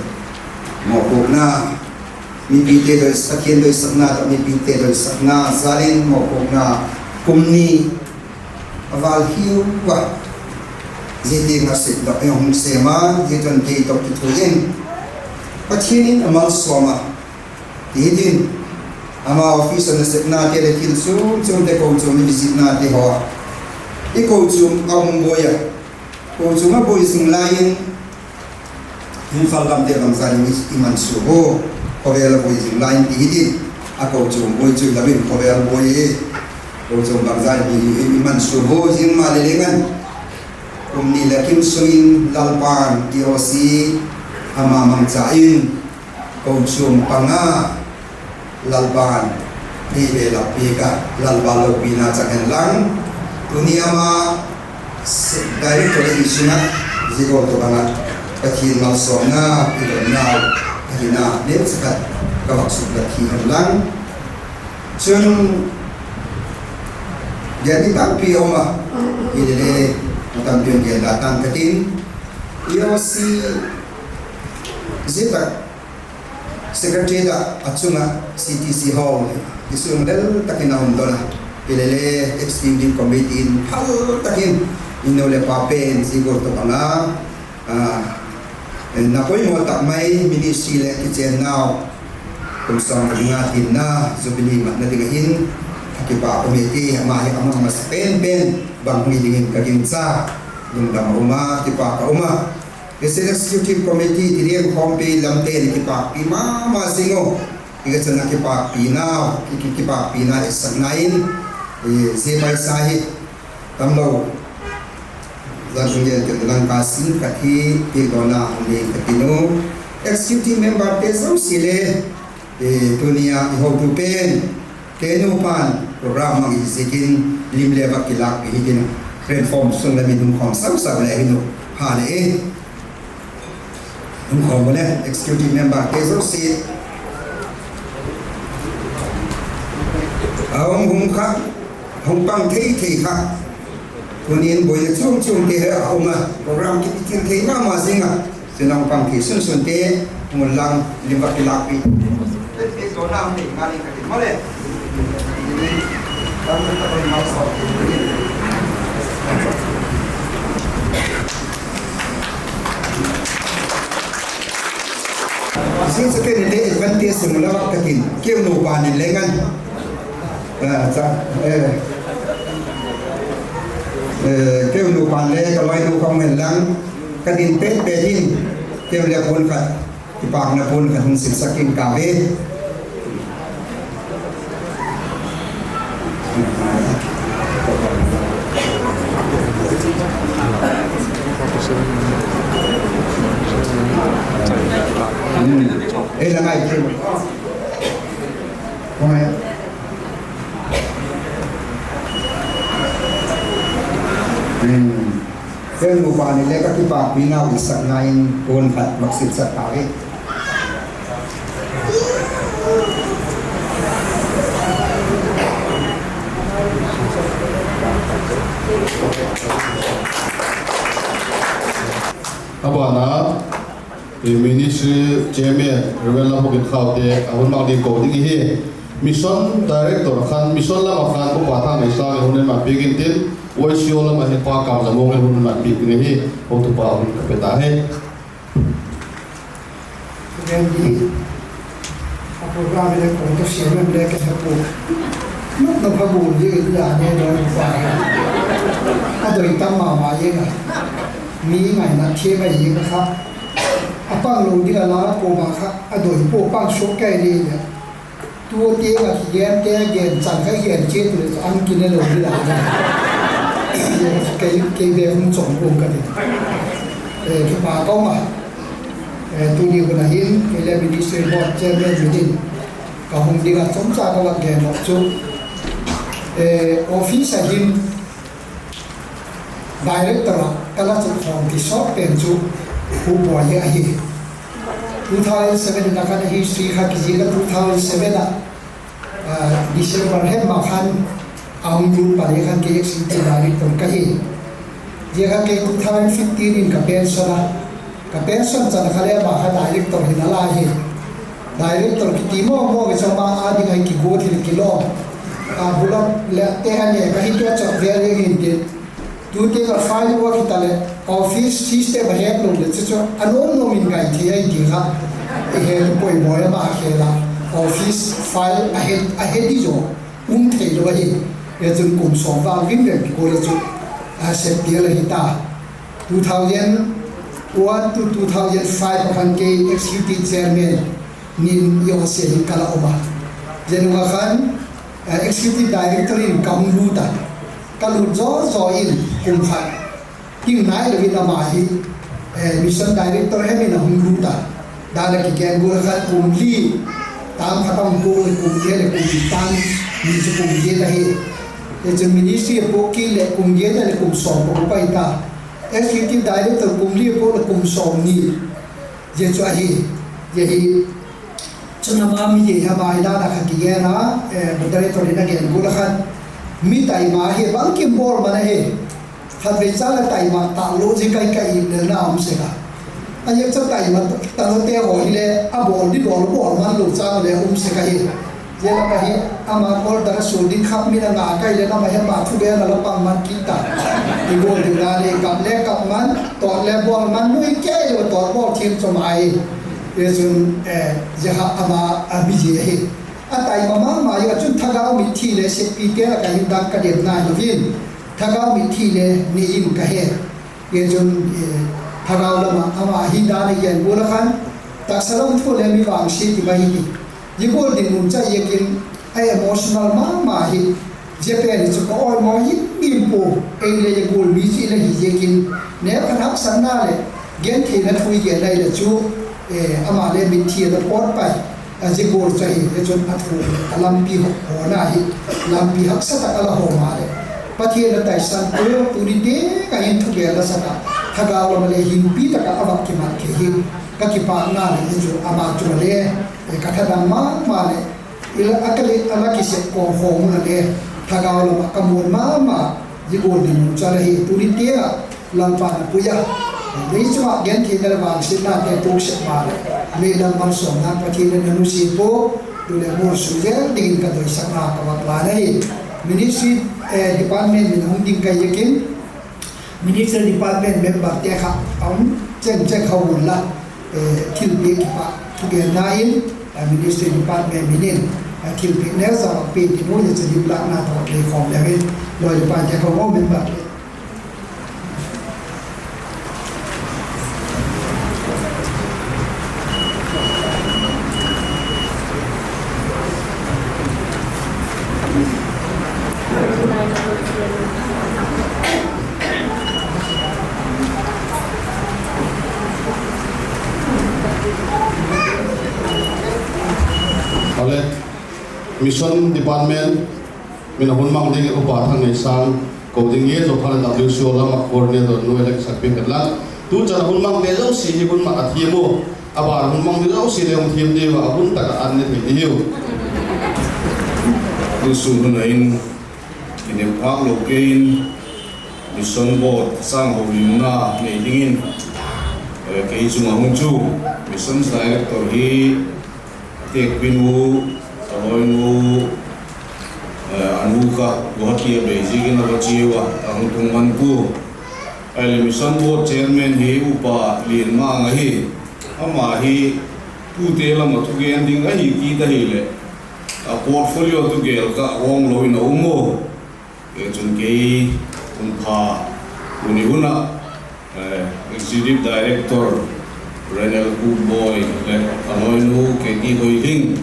mawpuakna, mipite doi, Pathian doisakna tawh mipite doisakna jal in mawpuakna kum ni a vâl hiu a, zia tiang ah sep dok in hung sêm a, zia chun kei tawh kithuai in Pathian in a malsawm a, ti hitin, ama office ah nasepnate leh thil chuam chuamte, kochuam i visitnate haw a, i kochuam a hung buai a, kochuam a buai zing lai in Imphal gamte bangzat in i mansua u, khawvel a buai zing lai in ti hitin, a kochuam buai chu hilo in khawvel buai, kochuam bangzat in i mansua u, zia maleh leng an kum ni leh kim sung in Lalpa'n E O C ama mangcha in kochuam panga Lalpa'n ei bêl a piak a, Lalpa lopina chang hen lang. Tuni ama director i sung ah, zia gual tak bang ah Pathian malsawmna i donnau ahina neu cha khat ka vak suklat hi hen lang. Chun gen ding tampi a um a, hile le, a tampi a gen da tan ka tin, E O C zia tak Secretariat ah, a chung ah C T C Hall hi sung lel tak in a hung don a, hile le, Executive Committee in phal tak in, i nu leh pa pen zia gual tak bang a, na poimaw tak mai ministry leh kichênnau kum sawm leh nga tinna Jubilee matna ding ah hin, a kipâk um e ti, ama hi a mang masa pen pen bang hi dingin ka gingcha, lungdam a um a, kipâk a um a. Christian Executive Committee ti diam, khawmpi lamte'n kipâkpi ma ma zing u. Hi ka chun a kipâkpina, ki, ki, kipâkpina i sakna in, zia paisa hi tamlo zan sung gen ken dang ka sing khat hi, piakdawna hung nei ka tin u. Executive memberte zosia le, tuni a i hotu pen, kei nupa'n program mang i ziakin lim le va kilâkpi hitin, platform sung lam in hung khawm sau sau le hi nu, ha le e. Hung khawm u le, executive memberte zosia a hung hung kha, hung pang thei thei kha, tuni'n buaina chuam chuamte a um a, program kipitil thei ma ma zing a, chun hung pang thei sun sunte, hung lang, lim va kilâkpi Zia chu ken in le advantage mu la vak ka tin, keu nupa'n in leng an, keu nupa'n le ka lainu ka hung hen lang, ka din pet pet in, keu le puan khat Kipâkna puan khat hung silsak ing ka ve. Ei la ngai ti. Ken upa ni le ka kipâkpi nau i sakna in puan khat vak silsak ta hi. A ban a, Ministry Chairman Reverend Lamhokin Khaute a hun mang ding ko ding hi. Mission Director khan, mission lam ah khan Upa Thangneisâng in hun en mat piak intin, Y C O lam ah hin Pa Kamzamawng in hun en mat piak ding ahi. Houtupa hun ka pe ta hi. Ken di, a program le ko to siam em le ka he pua. Nop nop a bu di di a ne doi pa. A doi tam ma ma ing a. Mi ngaina thiam a ing kha. A pang lo ding a la ko ma kha a doi pua, pang suak kei di a. Tu tiang a kigente gen chan kha gen chiat leh an kine lo ding a. Kei, kei bek hung chawm kuam ka ti. Kipak um a. Tuni hun a hin kei le Ministry Board Chairman min in ka hung ding a chomcha ka vak gen nop chu, office a hin Director ah ka la chutkhawm ti sawt pen chu Pu Buai hi ahi. Two thousand seven in a khan a history kha kizik a, two thousand seven ah, December hem ma khan a hung lut pan a khan kei Executive Director ka hi. Zia kha kei two thousand fifteen in ka pension a, ka pension chan kha le ama kha Director hin a la hi. Director kiti maw maw i chama a ding ahi kiguat hin kilawm. A bula le te a ne ka hi tua chak vel ing intin. Tu tiang a file ua hita leh office system a het lo leh chu chu a nuam nuam in ngai thei ahi ti kha i he poimaw em a khel a, office file a he di zaw um theilo ahi. Zia chun kum sawm val vin veng kiguat a chu a sep tel ahi ta. Two thousand one to two thousand five a khan kei Executive Chairman min i awsia hin ka la um a. Zia nung a khan Executive Director in ka hung lut a. Ka lut zaw zaw in kum khat ting nai lo in ama hi Mission Director hem in a hung lut a. Dan a kigen gual a khan kum li tam khat a hung pua leh kum giat leh kum li tam ni chu kum giat ahi. Zia chun Ministry a pawt kit leh kum giat leh kum sawm a pua pai ta. Executive Director kum li a pawt leh kum sawmni. Zia chu ahi. Zia hi chun ama mi hi ama hi dan a kha kigen a, Moderator in a gen gual a khan mi taima hi bangkim bawl man ahi. Khatvei chang a taima talo zia kai kai lelna um sek a. A ziak chu taima talote haw hile a bawl di bawl bawl man lo chang le um sek ahi. Zia lam ahi, ama order a sul ding khat min a ngak kai le lam ahi, ama thugen a la pang man kit ta. I bawl ding dan le kap le kap man, tawt le bawl man, nui kei le tawt bawl thiam chu ama hi. Zia chun zia kha ama a mi zia hi. A taima ma ma hi a chun thagau mitthi le seppite lak ah hin dang ka dem nai lo in, thagau mitthi le nei in ka he. Zia chun thagau lam ah ama hi dan a gen gual a khan, taksa lam thu le mi vangsia ti mai hi ti. Zia gual dinmun chu a ziakin a emotional ma ma hi. Zia pen hi chu ka awimaw himhim pua, ei le zia gual mi chu i la hi ziakin, neu khat haksatna leh gentheina thu i gen nai le chu, ama le mitthi a la pawt pai. A zia gual chu ahi, zia chun a thu a lampi hawna hi, lampi haksa tak a la hawm a leh, Pathian a taisan tu, tuni tiang a hin thugen la sak a, thagau lam ah le hinpi tak ah a vak kimat thei hi. Ka kipakna leh zia chu ama chu le ka thadam ma ma leh, a la kisep kawm khawm un a le, thagau lam ah ka muan ma ma, zia gual dinmun chu a la hi. Tuni tiang ah Lalpa'n a pui a, lei chung ah gentheina leh vangsiatnate tuak sek ma leh, lei lam malsawmna Pathian in a nusia pua, tu leh mual suk zel dingin ka doisakna ka vak lan ahi. Ministry department min hung ding ka hi ziakin, Ministry department memberte kha a um cheng cheng kha unla, thilpiak kipak thugenna in, Ministry department min in thilpiak neu za vak piak ding u, zia chu lim lâkna tawh kei khawm leu in, lawi le paite kha member Mission Department min a hun mang ding Upa Thangneisâng ko ding hi, zo phat leh W C O lam ah coordinator nu a la kisakpiak hen la. Tu chan a hun mangte zosia hi hun mat a thiam u. A ban hun mang ding zosia le hung thiam diu a, a hun tak ah an ne thei diu. Tusun hun a in, kinep phâk lo kei in, Mission Board sâng holimna nei dingin, kei chung a hung chu Mission Director hi a têkpi nu, a lawinu, a nu kha Guwahati a bei ziakin a va chiau a, a hung tung man pua. Ahileh Mission Board Chairman hi Upa Lianmang ahi. Ama hi tute lam ah thugen ding ahi kit ahileh, a portfolio tugel kha awng lo in a um u. Chun kei hun pha, tuni hun ah Executive Director Renel Kukboi leh a lawinu Katie Hoihing,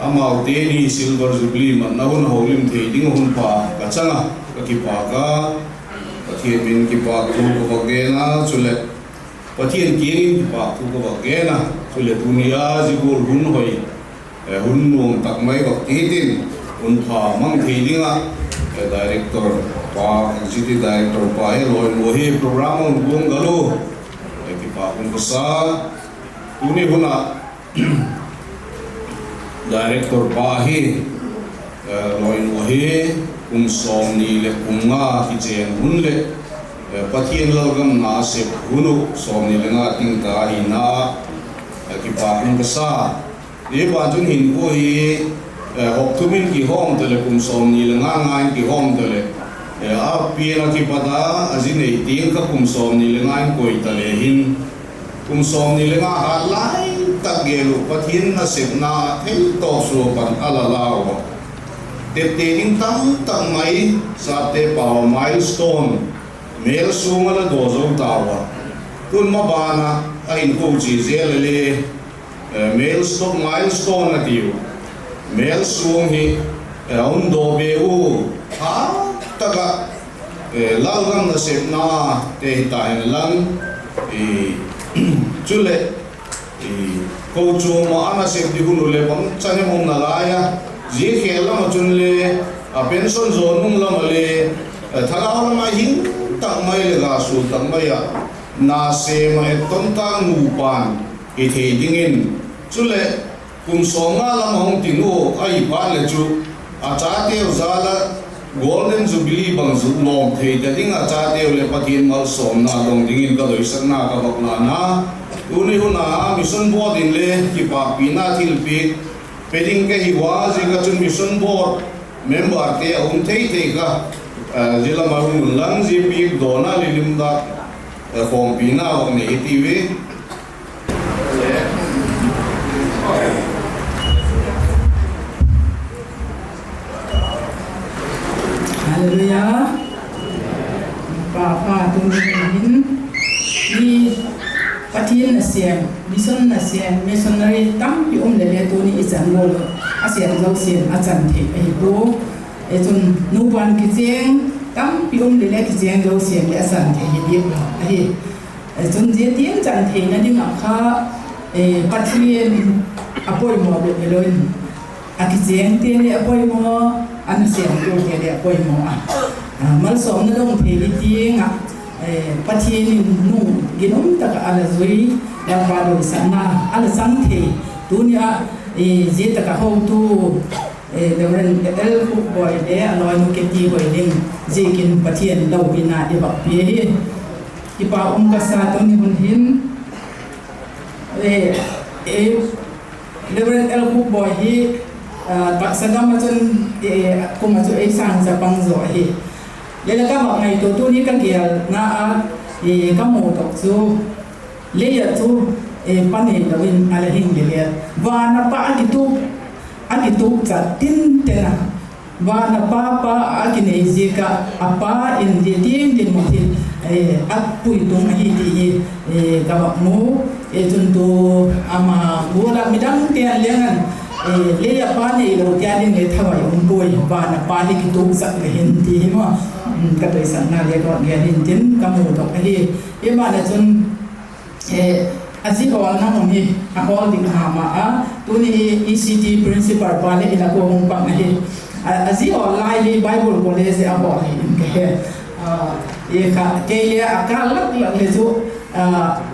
amaute ni Silver Jubilee matna hun a holim thei ding a hun pha ka chang a, ka kipâk a. Pathian min kipâkthu ka va gen a, chuleh Pathian kiang in kipâkthu ka va gen a, chuleh tuni a zia gual hun hoi, hun nuam tak mai vak kit in, hun pha mang thei ding ah, director pa, executive director pa hi lawinu hi program a hun guanggal u, kipâk hun ka sa. Tuni hun ah director pa hi, lawinu hi kum sawmni leh kum nga kichên hun leh, Pathian lalgam na a sep hun uh sawmni le nga ting ta ahina, kipâk hun ka sa. Zia pa chun hinkhua hi, hawk thum in kihawm ta leh kum sawmni le nga nga in kihawm ta leh, a pian a kipat a, a zi nei tiang kha kum sawmni le nga in koi ta le hin, kum sawmni le nga hat lai tak gel uh Pathian nasepna a theitawp sua pan a la lau a. Tepte ding tamtak mai, sapte pau a milestone, mêlsuang a la daw zo tau a. Tun maban ah a hinkhua chia zel a le, milestone, milestone a tiu, mêlsuang hi a hun daw be u, hat tak ah, lalgam nasepnate hita hen lang, chuleh kochuam ah a nasep ding hun uh leh bangchan hem um nalai a, zia khêl lam ah chun le, a pension zaw nung lam ah le, thagau lam ah hing tak mai leh ga sual tak mai ah, nasêm ah etton tâk nupa'n hi thei dingin, chuleh kum sawmnga lam a hung tin ua ahi phat leh chu, a chateu jal ah Golden Jubilee bang zuk lawm thei ta ding ah, chateu leh Pathian malsawmna dong dingin ka doisakna ka vak lâna. Tuni hun a Mission Board in le kipâkpina thilpiak pe ding ka hi ua, ziak a chun Mission Board memberte a um thei thei kha, zia lam a hung un lang, zia piak dawn a le lim dak khawmpina vak nei hi tiu i. Halleluia. Pa, pa, tuni hin, mi Pathian nasêm, mission nasêm, missionary tampi um leh le tuni i chan gual a sêm zosia'n a chan thei ahi pua. Chun nupa'n kichêng tampi um leh le kichêng zosia'n le a chan thei hi diak ahi. Chun zia tiang chan theina ding ah kha, Pathian a poimaw bep hilo in, a kichêngte le a poimaw, a nasêmtute le a poimaw a, malsawmna dong thei hi tiang ah, Pathian in nu ginum tak ah a la zui, Lalpa doisakna a la chang thei. Tuni ah zia tak ah hotu Reverend L. Khupboi le a lawinu Katie Hoihing ziakin Pathian lopina i vak pia hi. Kipak um ka sa tuni hun hin, Reverend L. Khupboi hi taksa gam ah chun kum ah chu ei sâng chapang zaw ahi. Leh le ka vak ngaitua tuni ka gelna ah ka mudok chu, lei ah chu pa neilo in a la hing leh le, van a pa a kituk, a kituk chat tinten a, van a pa pa a kinei ziak ah a pa in zia tiang dinmun hi a pui tung ahi ti hi ka vak mu. Chun tu ama gual ah midangte'n leng an, lei ah pa neilo tia ding le thavai um puai, van a pa hi kituk chat le hin ti hi maw, ka doisakna le ka vak gen hintin ka mudok ahi. Himaleh chun A zi hawlna mun hi a hawl ding a ma a, tuni hi E C T principal pa le i lak ua hung pang ahi. A, a zi hawl lai hi Bible College a hawl hi in ka he. A, i kha, kei le a kâl lak lak le chu, a,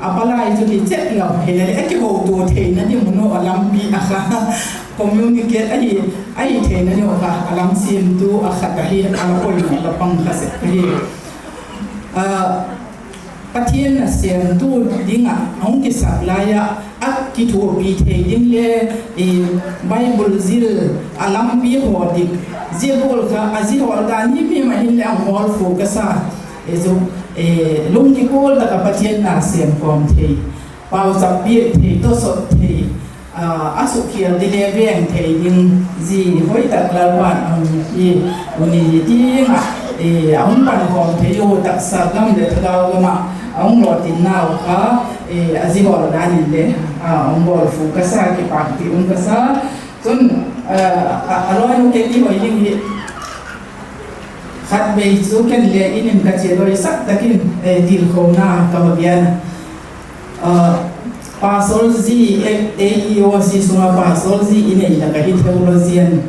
a palai chu hi chet lo, hile le a kihotua theina ding mun a lampi a kha communicate ahi, ahi theina ding kha a lam siamtu a khat ahi, a la poimaw la pang kha sek ahi. A, Pathian nasêmtu ding ah a hung kisak lai ah, a kithuapi thei ding le, Bible zil a lampi haw dik, zia gual kha a zi hawl dan hi mi ma hin le a hawl focus a, chu, lungkikual tak ah Pathian na sêm khawm thei, pauchap piak thei, tawsot thei, a sukkhial ding le veng thei ding zi hoi tak Lalpa'n a hun i, tuni hi tiang ah, a hung pankhawm thei u, taksa gam leh thagau gam ah a hung lawtinnau kha, a zi hawl dan in le a hung bawl focus a, kipâkpi um ka sa. Chun, a lawi nu kei ti hoi ding hi, khatvei chu ken le in in ka chia doisak tak in, tilkhona ka va gen a, pastor zi, A E O C sung ah pastor zi i nei lak ah hi theologian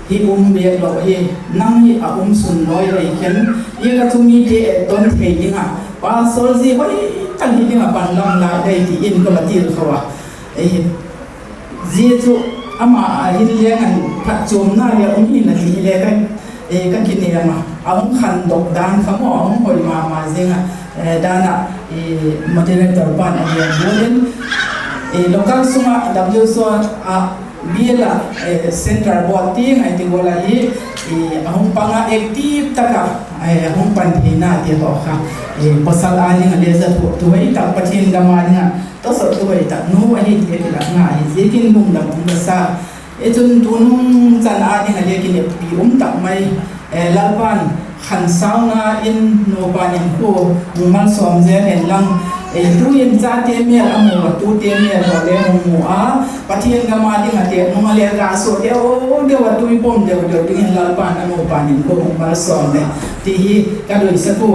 hi um bêk lo hi, nang hi a um sun lawi lei khen, i ka chu mite etton thei ding ah pastor zi hoi tak hi ding ah panlam lai dei ti in ka va tilkho a. Zia chu ama a hin leng an phatchuamna le um hi na ti le ka, ka kinêm a, a hung khandok dan kha maw a hung hoi ma ma zing a, dan ah moderator pa'n a gen gual in, local sung ah W S O ah bial ah centre board tiang a i ti gual ahi, a hung pang a active tak ah a hung pan theina ti haw kha, pawsal â ding ah le za thuaktu hoi tak, Pathian gam â ding ah tawsottu hoi tak nu ahi ti kilâkna ahi ziakin lungdam um ka sa. Chun tunung chan â ding ah le kineppi um tak mai, Lalpa'n khansauna in nupa in khu hung malsawm zel hen lang, tu in chate mêl a mu a, tute mêl haw le hung mu a, Pathian gam â ding ah te nung a le ga sua deu deu a, tui pom deu deu dingin Lalpa'n a nupa in khu hung malsawm le ti hi ka doisak u.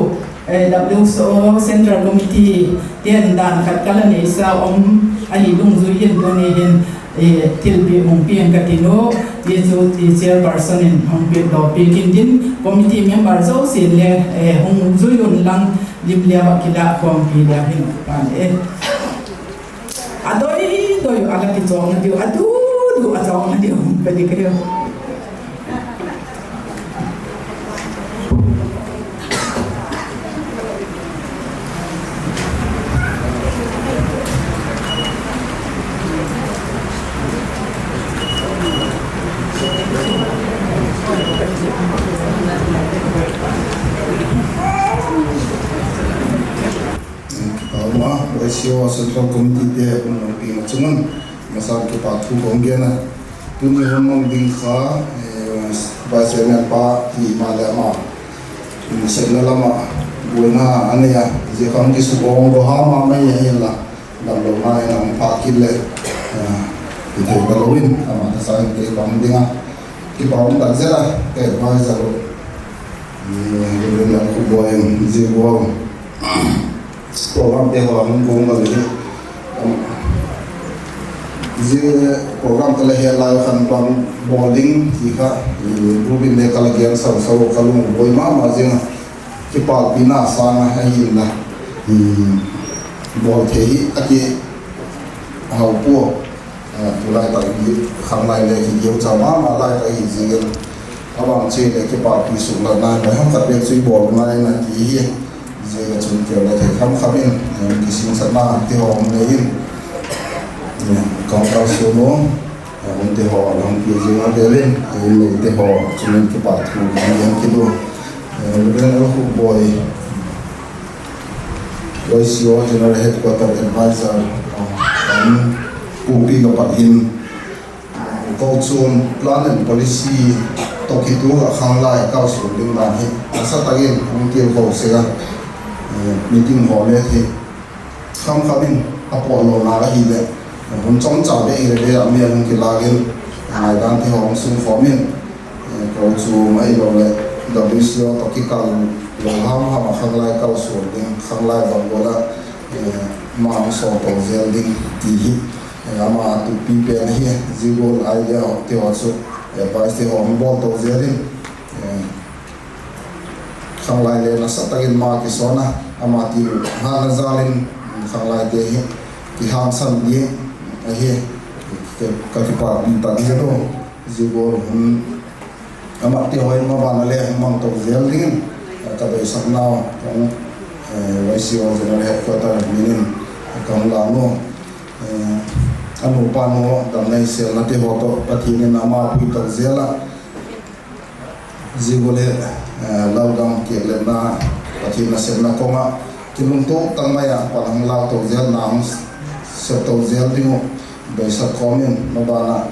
W S O Central Committee te'n dan khat ka la neisa um ahi dungzui in tuni hin thilpiak hung piang ka tin u, ti chu chairperson in hung piak daw piak in tin, committee member zosia'n le hung zui unlang, lim leu ah kilâk khawmpi leu hin pan e. A doi doi a la kichawkna diu, a du du a chawkna diu ka dik ahiu. Kipak um a, Y C O Central Committee te hun hung piakna chung un, masang kipakthu ka hung gen a. Tuni hun mang ding kha, Vice Chairman pa hi maleh ama sepna lam ah buaina a nei a, zia kha hung kisuk awng lo ha ma mai ahinla, damlona in a hung pha kit leh, i thei talo in ama tasa in kei ka hung ding a, kipak um tak zet a, ka advisor u Reverend Lalkhupboi in zia gual programte haw a hung kuang ka hi, zia program ka la het lai khan bang bawl ding ti kha, group in le ka la gen sau sau ka lung buai ma ma zing a, kipakpina sâng a ahinla, bawl thei hi a ki hau pua. Tulai tak hi khanglai le hi kiu cha ma ma lai tak hi ziakin, a bang chi le kipakpi suklatna mai ham khat bek chu i bawl ngai na ti hi, zia ka chun keu le thei kham kham in, kisingsakna ti haw um le in, ka hung kalsuan u, um ti haw la hung pia zing a vel in, in le ti haw chun in kipakthu ka hung gen kit u. Reverend Lalkhupboi, Y C O General Headquarter Advisor, Pumpi ka pat hin, kochuam plan and policy tawh kitu ah khanglai kalsuan ding dan hi nasa tak in hung tilkho sek a, meeting haw le hi kham kham in a pawtlona ahileh, hun chawmcha bek hile le a mêl hung kilâk in, ngaidan ti haw hung sung khawm in, kochuam ahiloleh W C O tawh kikal lo ham ham ah khanglai kalsuan ding, khanglai bang gual ah eh, ma hung sawl to zel ding ti hi, eh, ama tupi pen hi, zia gual idea te haw chu, eh, advice te haw hung bawl to zel in, eh, khanglai le nasa tak in ma kisawn a, ama ti hâtna jal in, mm, khanglaite hi kihangsan ding ahi, ka, ka kipâkpi tak hi lo, zia gual hun, ama te haw in maban a le hung mang to zel dingin, eh, ka doisaknau, ka hung, eh, Y C O General Headquarter min in, eh, ka hung lân u, eh, a nupa nu damna hiselna te haw tawh Pathian in ama pui to zel a, zia gual le, eh, Lalgam kiakletna, Pathian nasepna kawng ah kilungtuak tak mai ah pan hung lâk to zel, na hung sep to zel ding uh doisak kawm in, maban ah,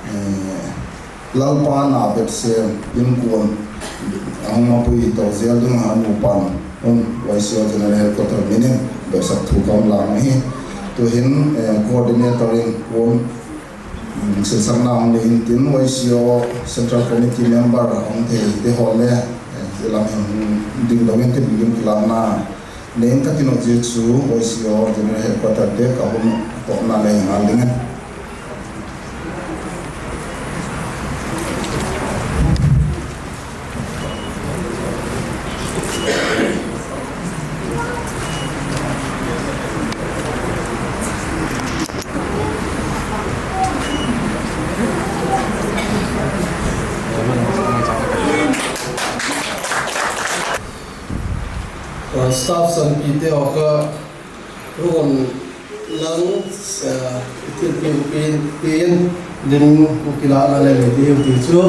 eh, Lalpa na bep sêm inkuan a hung mapui to zel ding a nupa nu, Y C O General Headquarter min in doisak thu ka hung lân ahi. Tu'hin, eh, coordinator in kuan, mm, silsakna hung nei intin, Y C O Central Committee member a hung theite haw le, eh, zia lam hin hung ding lo in tin, ding kilâkna nei in ka tin uh, zia chu Y C O General Headquarter te ka hun tawpna le hi ngal dingin. Staff sanpite haw kha, ruon lang, eh, thilpiak piak in ding u kilâkna le nei diu ti chu,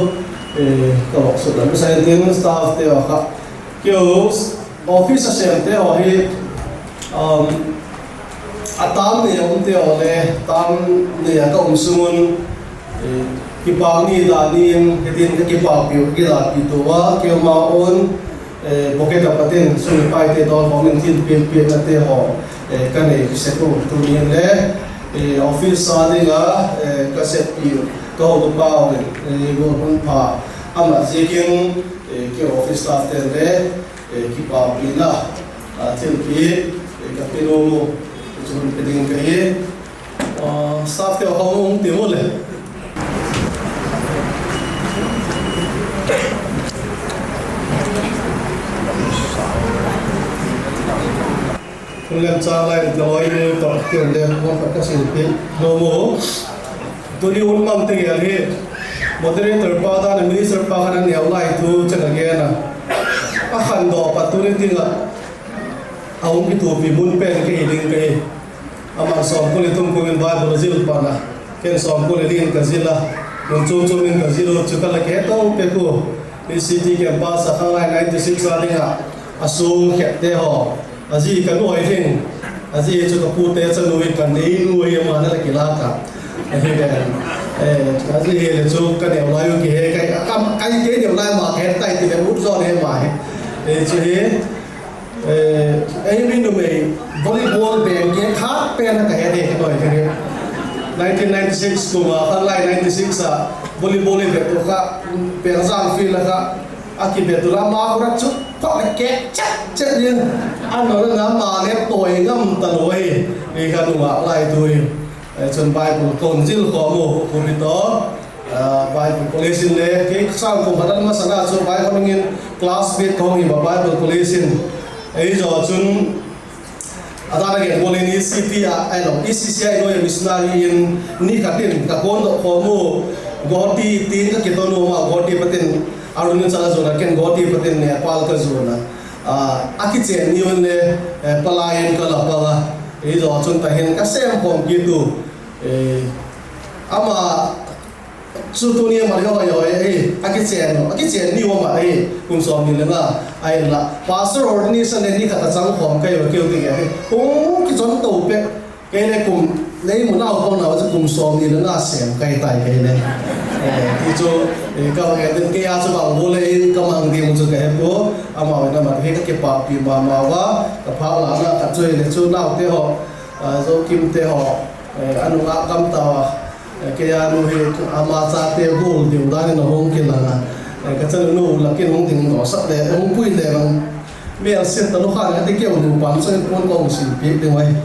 eh, ka vak sut a, mi sai tin staff te haw kha, keu office a sêmte haw hi, um, a tam ni a umte haw le, tam ni a ka um sung un, eh, kipâk ni dan in, hitin ka kipâkpiu, ka kidâkpitu a, keima un, eh, pocket a pat in sum paite dawl khawm in thilpiak piaknate haw, eh, ka nei sek u, tuni in le, eh, office a ding a, eh, ka seppiu, ka hotupau in, eh, gual hun pha a mat ziakin, eh, keu office staff ten le, eh, kipâkpina, ah, thilpiak, eh, ka pe nuam u, chun pe ding ka hi, ah, staff te haw hung ti u le. Hun lemchâng lai in ka lawi nu tawh kiang le hun khat ka sil piak nuam u. Tuni hun mang ti gel hi, moderator pa dan a minister pa khan a neu lai thu chen a gen a, a khandaw pat tuni ding ah a hung kithuapi mun pen ka hi ding ka hi. Aman sawmkua leh thum kum in Bible a zil pan a, ken sawmkua leh li in ka zil a, mun chuam chuam in ka zil u chu ka la ke to pek u. E C T campus a khanglai ninety six a ding ah a sung khepte haw, a zi ka nuai ding, a zi chu ka pute chanu hi, ka nei nu hi, ama na la kilâk a, ahi ven, a zi hile chu ka neu lai u kihe, ka, ka, ka kei neu lai ma ka het tai ti leh ut zaw le ma hi, chu hi. Eh, ei mi numei volleyball beng kha pen a ka het e, ka doi kha hi. Nineteen ninety six kum a khanglai ninety six a volleyball i bet u kha, Pengzang field a kha, a kibet u la ma khu ra chu phak le kek chet chet in, a nolna ma le toi ngam talo hi. Ei kha nungâk lai tu hi. Eh, chun Bible kon zil khawm u, khu hi tawh, ah, Bible College in le, kei sâng kum khat a masang a chu Bible in classmate ka hung hi a Bible College in. Ei zaw chun, a dan a gen gual in E C T a, ahilo, E C C a i nuai a missionary in ni khat in ka kuandok khawm u, Guwahati tin ka kiton u ma, Guwahati pat in, Arunachal a zuan a ken Guwahati pat in Nepal ka zuan a, ah, a kichen ni un le, eh, palai in ka la pang a, ei zaw chun tahin ka sêm khawm kit u, eh, ama chu tuni ama le hoi hoi ahi, a kichen, a kichen ni u ama ahi, kum sawmni le nga, ahinla pastor ordination le ni khat a chang khawm ka hi a keu ti ahi, hung kichon to pek, kei le kum, lei mu nau khawm nau chu kum sawmni le nga sêm ka hi tai kei le. Eh, ti chu, eh, ka va en tin kei a chu bang bu le in ka mang ding chu ka he pua, amau in ama hi ka kipakpi ma ma ua, ka phâk lâkna khat chu hile chu naute haw, ah, Zokimte haw, eh, a nungâk kam tau a, eh, kei a nu hi ama chate gual ding dan in a hung kilang a, eh, ka chanu lak in hung ding dawsak le, hung pui le bang, Mêlsiat talo kha leh ka ti keu, nupa choi puan ka hung sil piak ding ahi.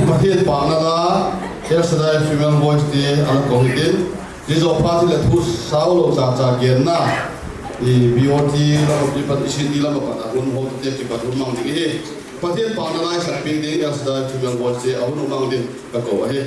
Pathian pâkna la, El Shaddai Female Voice te a la ko hitin, zia zaw phat hileh thu sau lo cha cha genna, i B O T lam ah kipat, E C D lam ah pat a hun hotute kipat hun mang ding hi. Pathian pâkna la i sak piak ding El Shaddai Female Voice te a hun mang ding ka ko ahi.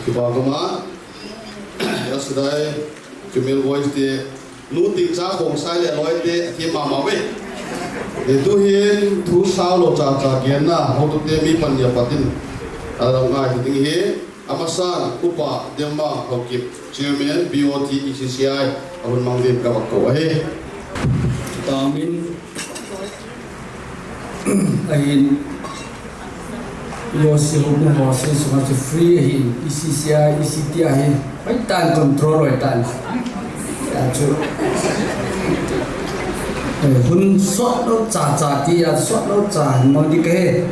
Kipak um a, El Shaddai Female Voice te, nu tingcha khawngsai leh lawite a thiam ma ma ve. Tu'hin thu sau lo cha cha genna hotute mi pani a pat in, A la ngai hi ding hi, a masan Upa Demma Haokip, Chairman, B O T E C C I, a hun mang dingin ka va ko ahi. Tamin, ahin, E O C houbung haw sung ah chu free ahin, E C C I, E C T ahi, hoi tan control hoi tan. A chu, eh, hun sawt lo cha cha ti a, sawt lo cha mang ding ka he.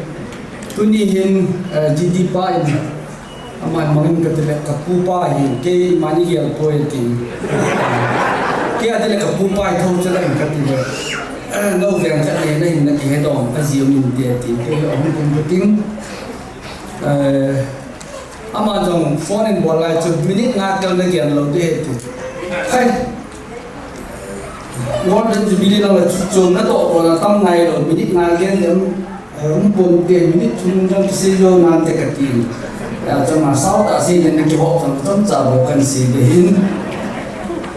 Tuni hin, eh, G D pa in, ama mang in ka ti leh, ka pu pa hi, keimani gel puai ti. Kei a ti leh ka pu pa hi tho chu la in ka ti leh, eh, no veng khat le na hin na kihedawm a zi um in ti a ti. Kei a hung kum ka ting. Eh, ama zong phone in bawl lai chu minute nga kal na gen lo di he ti. Khai. Golden Jubilee lang la chu chuam na tawh tawh na tam nai lo, minute nga gen dem, eh, um puan te, minute thum jong kisei zo nan te ka ti. Ya, chama sau ta si nen na kihawk chang cham cha bo kan si de hin.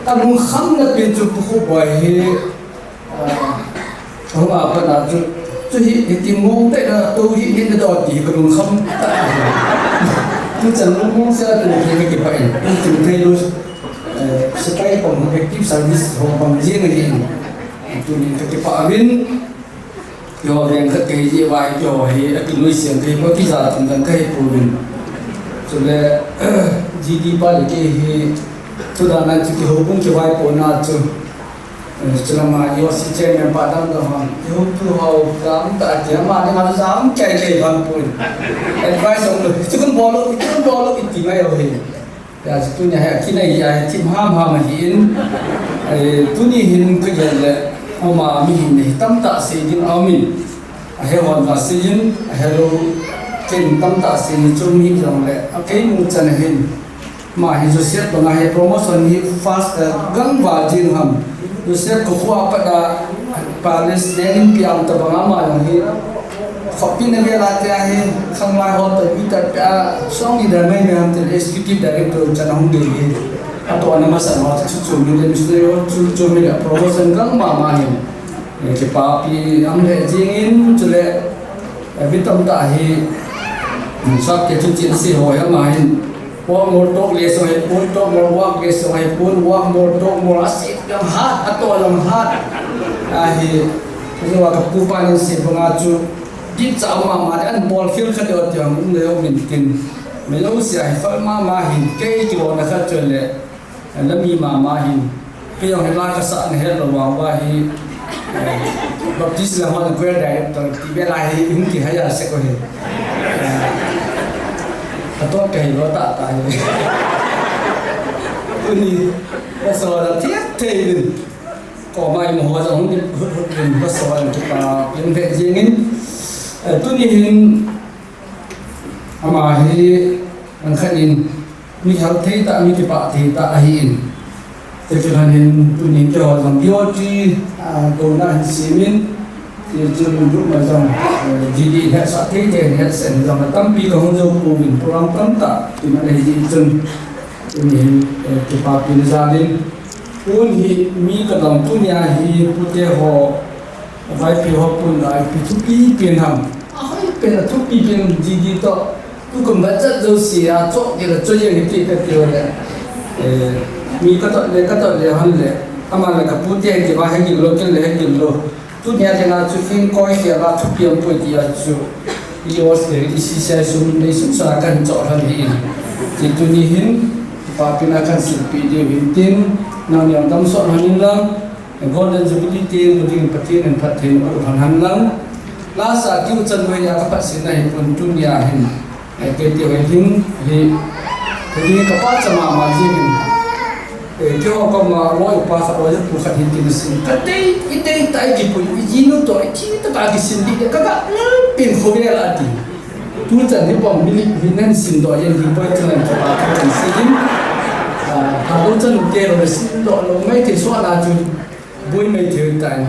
A lungkham na pi chu pu khu boi hi, ah, hung a pat na chu, chu hi, hi ti mong te na, tu hi, hi na dawt ti ka lungkham ta. Tu chan lungmong sia tu hi na kipah in, tu thei lu, eh, sipai pang active service ho pang zing ahi. Tuni ka kipah vin, keihaw veng khat ka hi zia vai, keihaw hi a kinuisiam ka hi pua, kizat um dan ka hi puau vin. Chule, G D pa le kei hi, tu dan a chu keihaw pung kivaipuana chu, eh, chulama E O C chairman pa dang dang hon, keihaw tu hau dam ta ti ama ding a zam kei kei van puin. Advice ong lo, chu kun bawl lo, chu kun bawl lo, i ti ngai lo hi. Tia chu tunia hi a kinai hi a hi thim ham ham ahi in, eh, tuni hin ka gen leh, ama mihing nei hi tam tak sei ding a um in, a he hon va sei in, a he lo ken tam tak sei in chung hi zong leh, a kei mu chan a hin, ama hi Joseph bang a hi promotion hi fast, eh, gangval ding ham, Joseph ka khua pat a, Palace Daniel Piang ta bang ama hi, khawpi na vêl a te a hi, khangmai haw ta, guitar pe a, song leader mai mai ham te, executive director chan a hung dei hi. A tawna masa haw chu chu mi le missionary haw chu chu mi le promotion gang ma ma hin. Eh, kipapi am le zing in chule, eh, mi tam ta hi, sap ke chu chin si haw hi ama hin. Work more, talk less, so he pun, talk more, work less, so he pun, work more, talk more, a si yang hat, a to yang hat. A hi, ni wa ka pu pa nin si bang a chu, git cha ma ma, an ball field khat deu tiang, um le um in tin. Mi lo si a hi fal ma ma hin, kei ki lo na khat chu le, la mi ma ma hin. Kei jong hi la ka sa na het lo vang va hi, eh, Baptist la hon choir director ti ve la hi hung kihaya sek u hi. Eh, a tawk ka hi lo ta ta hi. Tuni, ka sa la thiat thei in. Ko mai mo ho jong hung hut hut in ka sa la kipa in ve jing in. Eh, tuni hin, Ama hi, ang khat in, mi hal thei ta, mi kipak thei ta ahi in. Te chu han hin, tunin keihaw zong B O T, ah, kona hin siam in, ti chun duk ma zong, eh, G D hetsah thei te hetsah in zong a tampi ka hung zo puau in program tam tak, ti ma lei ti chun, tunin, eh, kipakpi na zal in, tun hi mi ka dong tunia hi pute haw, Vaipi haw pun a i pi thupi pian ham. A hoi pen a thupi pian G D tawh. Tukum va zat zosia chawk ding a chawi ang hi ti ka ti le. Eh, mi ka tot le, ka tot le han le. Ama le ka pute ki va he gil lo, ken le he gil lo. Tunia ding a chu fing koi khia va thupi ang pui ti a chu. I os le, i si sia sum nei sum sa kan chawk han hi in. Ti tuni hin, pa pina kan silpi diu hin tin, nang niang dam sawt han in lang. Golden Jubilee te mu ding Pathian in phattheina pu han han lang. Lasa kiu chan hoi a ka phatsakna hi pun tunia hin. Eh, kei ti hoi hin hi. Kei ka pa cha ma ma zing in. Eh, kei haw ka ma loi pa khat loi pu khat hin tin sin. Ka tei, i tei tai ki pun, i ji nu to, i thi ta ka ki sin di ka ka pin kho ve la ti. Tu chan hi pom mi li hin nen sin do yen hi poi chan ka pa ka kan si din. Ah, ka lo chan ke lo sin do lo mai te so na chu. Bui mai thei ta in,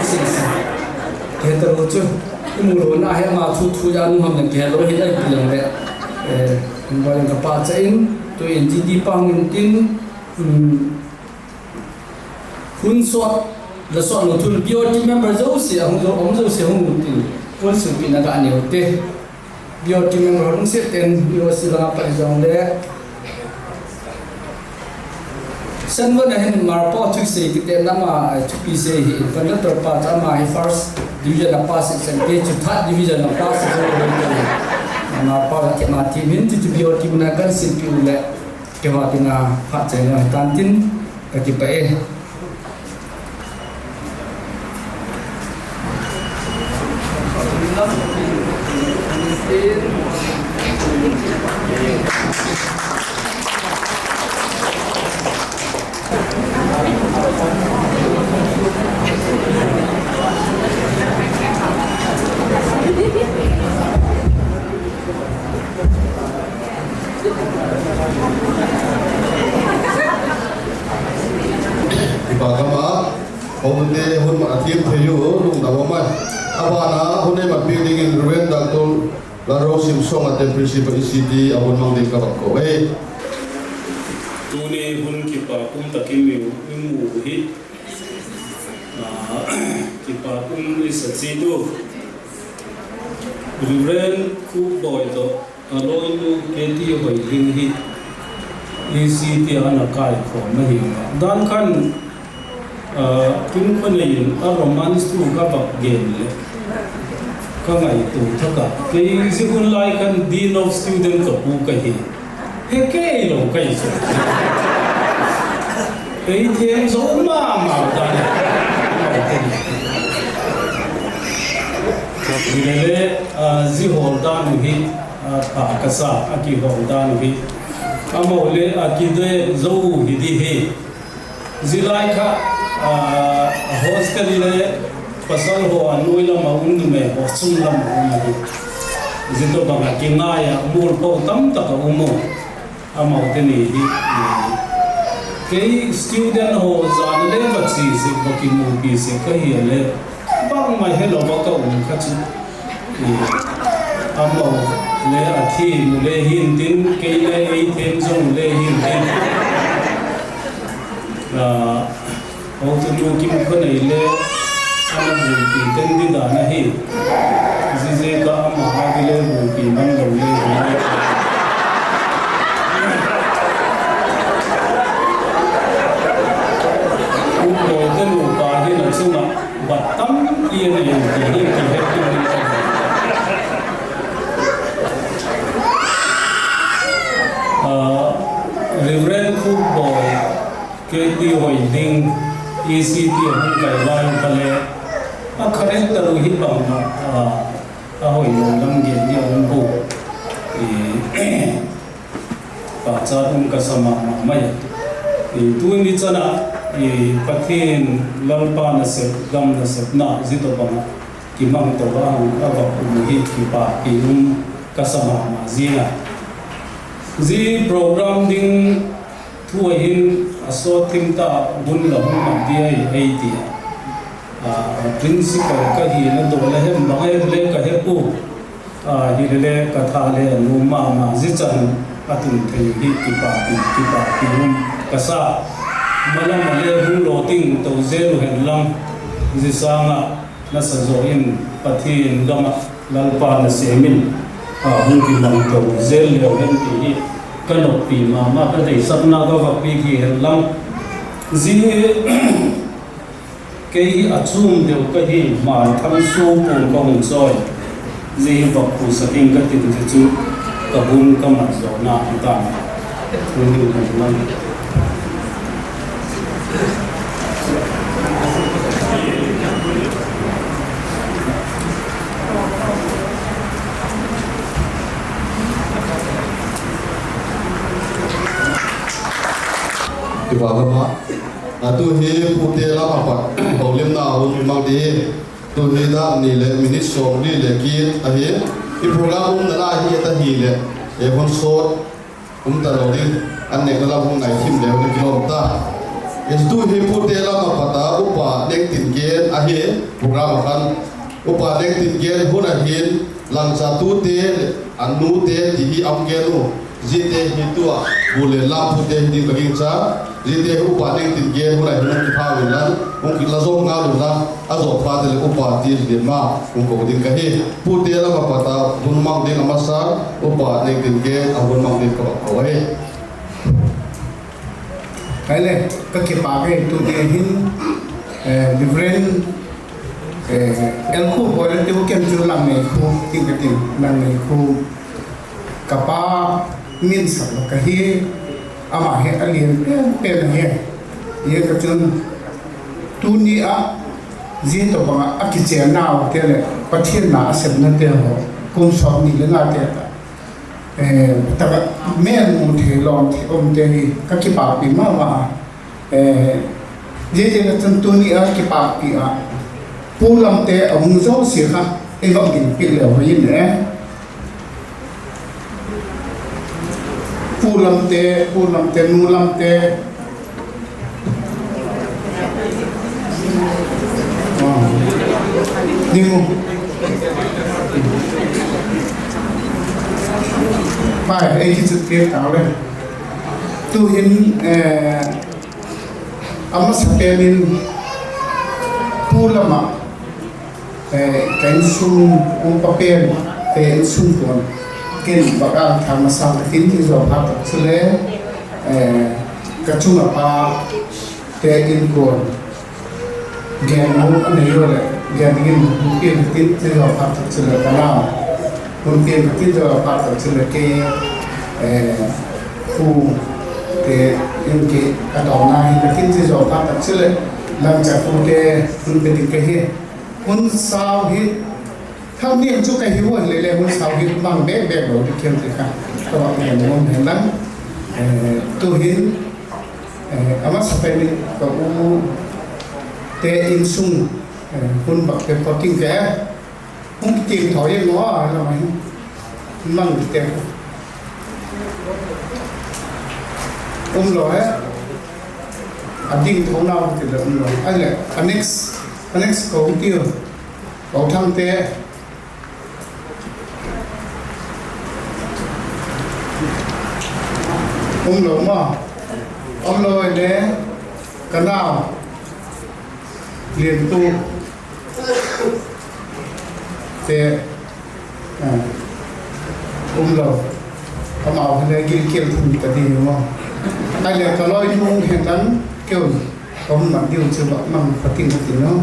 sik sik. Ke ta lo chu, i mu lo na he ma thu thu ya nu ham ke lo hi ai pi lang le. Eh, in ba yang ka pa cha in, tu in G D pa min tin, um, hun sawt, la sawt lo thun B O T member zosia, hung zo, hung zosia hung tin, hun sung pi na ka neu te. B O T member lungsiat ten B O C lak a pat i zong le, Senvon a hin Marpa thu sei kiten lam a, thupi sei hi conductor pa chu ama hi first division a pass i chan, kei chu third division a pass i chan. Marpa la thema ti min chu chu B O T mun a kan silpiu leh, kei va tina phat chai lo hi tan tin, ka kipak e. Kipak a ma, hotute hun mat a thiam thei u lungdam a ma. A ban a hun ei matpi dingin Reverend Doctor Lalrosim Sawngate, Principal E C T a hun mang ding ka vak ko e. Tuni hun kipak um tak i mu u hi, kipak um i sa chiat u Reverend Khupboi tawh a lawinu K T Hoiding hi E C T a ana kaikhawm ahi a. Dan khan, Kimkhonei in a romance thu ka vak gen leh, ka ngaitua thak a, kei zia hun lai khan Dean of Student ka pu ka hi. He kei lo ka hi chu, ei them zo ma ma ta. Hilele, zia hawl dan uh hi, pha ka sa a, kihawl dan uh hi, amau le a kide zo hi di hi. Zia lai kha, hostel le pasal haw a nuai lam a um, numei haw sung lam a um ahi. Zia tawhbang a kingai a mualpho tamtak a um u. Amaute ni hi, kei student haw zan le va chia sek, va kimupi sek ka hi a le, bangma helo va ka um kha chu, amau le a thiam u le hi'ntin, kei le ei them zong u le hi'ntin, hotunu Kimkhonei le ana bulpi ten di dan ahi. Ziaziak a ama a di le bulpi mang lo le hi. Khupboi te nupa hin a chung ah bat tampi a nei ti hi kihet ding. Reverend Khupboi, K T Hoiding, E C T a hung kai lai u kha le, a character uh hi bangma a hoilo lam gen di a um pua. Pachat um ka sa ma ma mai a. Tuni chan a, Pathian, Lalpa nasep, gam nasepna zia tawhbang ah kimang to a hung a vak um hi kipakpi um ka sa ma ma ziang a. Zia program ding thu a hin a sawt thim ta, hun la hung mat di ahi ei ti a. Principal ka hina daw la hem bang em le ka he pua. Hilele ka tha le a nuam ma ma, zia chan a tun thei hi kipakpi, kipakpi um ka sa. Malam a le hung lawting to zel u hen lang, zia sâng ah nasa zaw in Pathian gam ah Lalpa nasêm in hung kimang to zel leu hen ti hi ka noppi ma ma, ka deisakna ka vak piak hi hen lang. Zia hi kei hi a chuam deu ka hi, Hmar Thangsuo kuang ka hung chawi. Zia hi vak phusak ing ka tin, zia chu ka hun ka mat zawna hi ta. Hun ding hun lang. Kipâk a ma. A tu hi pute lam a pat holimna hun mang di. Tu hi dak ni leh minute sawmli le kit ahi. I program umna lai hi ta hileh, e hun sawt um talo ding, an nêkna lam hung ngai thim leu ding kilawm ta. Tu hi pute lam a pat a upa Nengtin gen ahi, program a khan upa Nengtin gen hun ahin, Langchatute, a nute ti hi a hung gen u. Ziate hi tu a, bu le lam pute hi ding ka gingcha. Ziate hi upa Nengtinge hun a hin hung kithau inla, hung kila zom ngal unla, a zaw phat leh upa ti lian ma hung ko ding ka hi. Pute lam a pat a hun mang ding a masa, upa Nengtinge a hun mang ding ka vak ko ahi. Ahile, ka kipâk e, tuni hin, eh, Reverend, eh, Elkhup Boina tiu kem chu Langneikhup ti ka tin, Langneikhup. Ka pa min sak lo ka hi, ama hi a lian pen pen ahi. Zia ka chun, tuni a, zia tawhbang ah a kichennate leh Pathian na a sepnate haw, kum sawmni le ngate ta, eh, tak ah mêl mu thei lawm thei umte hi ka kipâkpi ma ma a. Eh, zia ziak a chun tuni a kipâkpi a, Pu Lamte a hung zosia kha ei vak dingpi leu hi in e. Pu Lamte, Pu Lamte, Nu Lamte. Ah. Ding u. Pai, ei kichut piak tau le. Tu'hin, eh, a masapen in Pu Lam ah, eh, ka insung upa pen, eh, insungkuan, ken vak âng tha masa ka tin ti zaw phat tak chule, eh, ka chung a pate inkuan gen mu a nei u leh, gen dingin hun piang ka tin ti zaw phat tak chule ka nau, hun piang ka tin zaw phat tak chule kei, eh, pute in ki a dawngna hi ka tin ti zaw phat tak chule, Langchatute hun pe ding ka hi. Hun sau hi, thang ding chu ka hi ua hile le, hun sau hi mang bek bek lo ding khem ti kha ka vak gen nuam hen lang. Eh, tu'hin, eh, a masapen in ka u te insung, eh, hun vak pe pawting ke, hung kitiam tho e maw, a lam ahi, mang te um lo e, a ding tho nau ti le um lo. Ahile, a next, a next ko tiu, ko thang te, um lo maw, um lo le, ka nau, Lianpu te, ah, um lo. Amau hile gilkial thum ta ding maw. Ahile ka loi nung hen lang keu, ka hun mat diu chu vak mang pha ting ka tin u.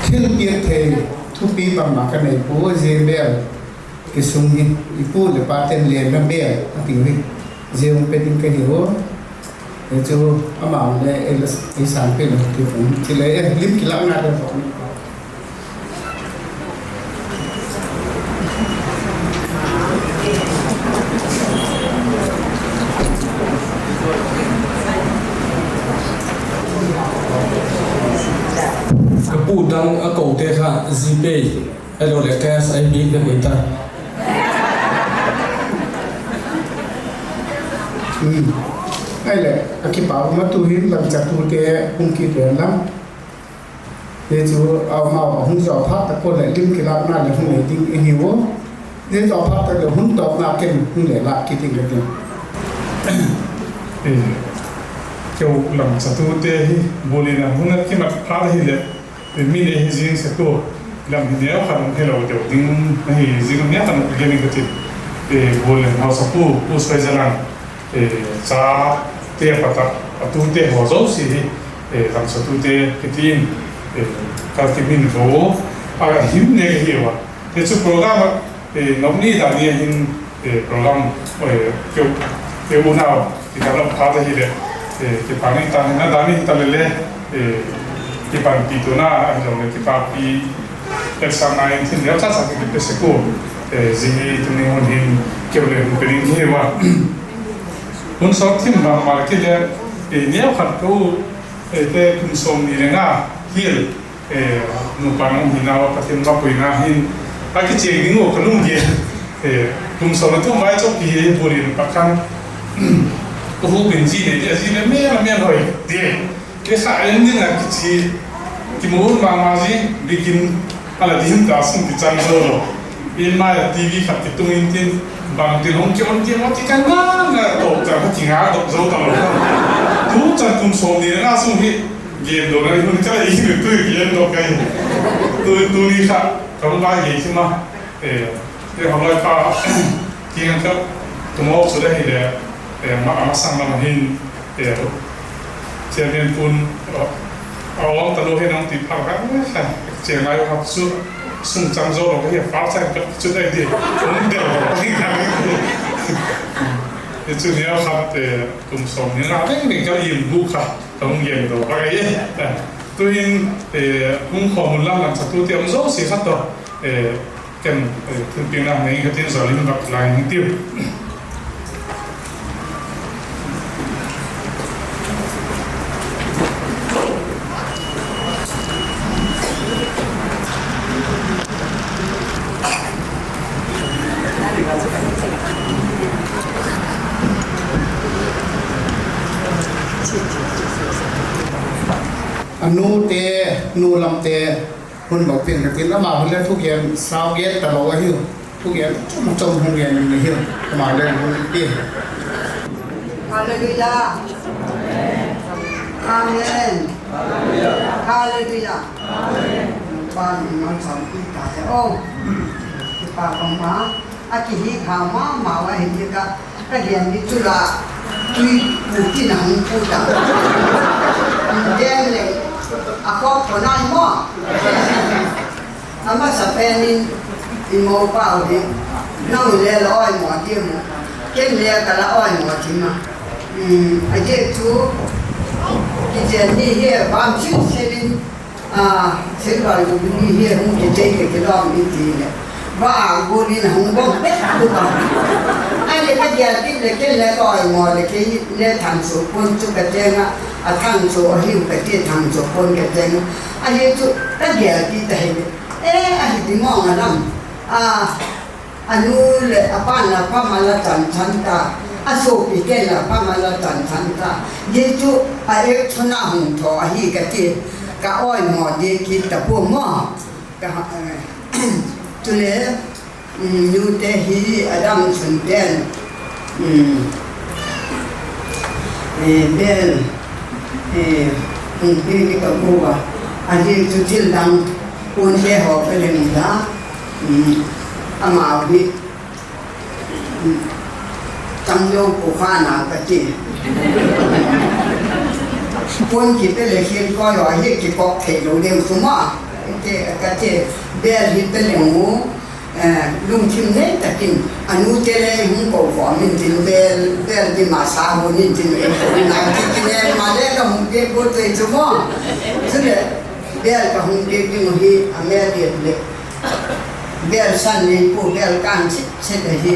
Thilpiak thei thupi bangma ka nei pua, zia bel kisung hi i pu leh pate'n lenna bel a tiu hi, zia hung pe ding ka hi ua. Hi chu amau le ei la, ei sâng pe lo ti um, chule lim kilâkna deu tawh ka pu dang a kote kha GPay ahiloleh cash a biak ding hi ta. Ahileh a kipak um a, tu'hin Langchatute hung kit hen lang. Hi chu amau a hung zaw phat tak ua leh lim kilâkna leh hung nei ding i hiu. Zia zaw phat tak leh hun tawpna ken hung le lâk kit ding ka tin. Keu Langchatute hi bual in a hun a kimat phat ahileh, mi nei hi zing sek ua, lam hi neu khat hung helo deu ding ahi zing a, neu khat hung gen in ka tin. Bual in hausapu Pu Soizalang, chate a pat a, a tute haw zosia hi, Langchatute kiti in ka kimin vo a, a him nek ahi ua. Hi chu program a nopni dan ni a hin, program, keu, keu unau kitan lo phat ahileh, kipak ni ta hin a dan ni ta le le, kipanpi tuna ahiloleh kipakpi hetsakna in thil neucha cha kipe sek ua. Zia hi tuni hun hin keu le hun pe ding hi ua. Hun sawt thim bangma kile, neu khat ka u te kum sawmni le nga hial, nupa nung hinau a Pathian vapuina hin a kichian ding ua ka lunggel. Kum sawm le thum vai chu pi hi bual in pakhat, ka huk in zi nei ti a, zi le mêl a mêl hoi ti, kei kha en ding a kichi Kimu hun ma ma zing, bikin a la ding ta sung kichang zo lo. In mai a T V khat kitung intin, bangtin hung ki on ti maw ti ka nga nga tawp ta, ka kingak dok zo ta lo. Tu chan kum sawmni le nga sung hi, gen dawk a hun ka la i hi tu gen dawk ka hi. Tu, tuni kha, ka hung bai gen hi ma. E, e, hawlai pa, kiang ka, tu maw chu le hi le, e, ma, a masang lam hin, e, Chairman pun, a, a awng talo hi nang ti phal ka, e, chairman kha chu, sung chang zo lo hi, phal chang ka chu dai di, hung del lo hi nang. E, chu ni a khat, e, kum sawmni nga veng veng ka im bu kha, ka hung gen lo ka e. Tuhin, e, hung khawm un lam lam sa tu ti um zo si khat to, e, Ken, eh, thilpiakna nei ka tin, zawlin vak lai ni tiu. A nute, nu lamte, hun bang piang ka tin, ama hun le thugen sau gen talo ahiu. Thugen chom chom hun gen in ahiu. Ama le hun pi. Hallelujah. Amen. Hallelujah. Pa min man sam pi ta he o. Kipak um a. A kihi kha ma ma a hi ka. Ka gen di chu la, tui pu tin a hung pu ta. Gen le, a khawk ko nai maw. A masa pen in, i mo pau hi, nang le la awi maw ti mu. Ken le ka la awi maw ti ma. A ziak chu, kigen ni hi, bam sin sin in, a, Silver Jubilee hi hung kichei le kilawm i ti le, va a gual in a hung bawm pek tu ka. A le ka gel kit le ken le ka awi maw le kei le thangchu puan chu ka cheng a, a thangchu ahiu ka ti thangchu puan ka cheng a. Ahi chu ka gel kit ta hi le, e, ahi ti mawng a lam. A, A nu leh a pa'n a pam a la chan chan ta, a suapite la pam a la chan chan ta. Zia chu a ek chun a hung thaw ahi ka ti, ka awi maw di kit ta pua maw. Ka, eh, chule, um, nute hi a dam chun ten, um, eh, bel, eh, hung pi ki ka pua. A zia chu thil dang, puante haw ka leng la, um, amau hi, um, tam lo pu kha na ka ti. Puan kipe le khian koi haw hi kikok thei lo deu chu ma. Te, ka ti, bel hi pe le mu, eh, lungthim nei takin, a nute le hung ko khawm intin bel, bel di ma sa hun intin ei ko na ti ti le ma le ka hung pe ko te chu ma. Chule, bel ka hung piak ding uh hi a mêl liat le. Bel san nei pua, bel kâng chet chet ahi.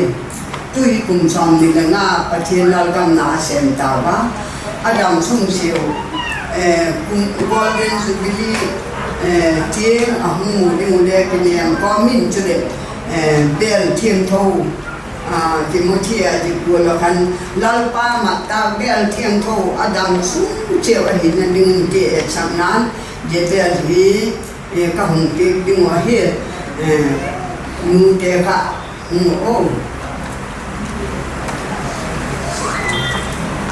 Tu hi kum sawmni le nga Pathian lalgam na a sêm tau a. A dam sung siau, eh, kum Golden Jubilee, eh, tiang a hung mu ding uh le kinem kawm in chuleh, eh, bel thiangtho, ah, Timothy a dik gual ah khan Lalpa mat tâk bel thiangtho a dam sung siau ahina ding in ti etsakna'n, zia bel hi, eh, ka hung piak ding uh ahi, eh, nute kha, um, o.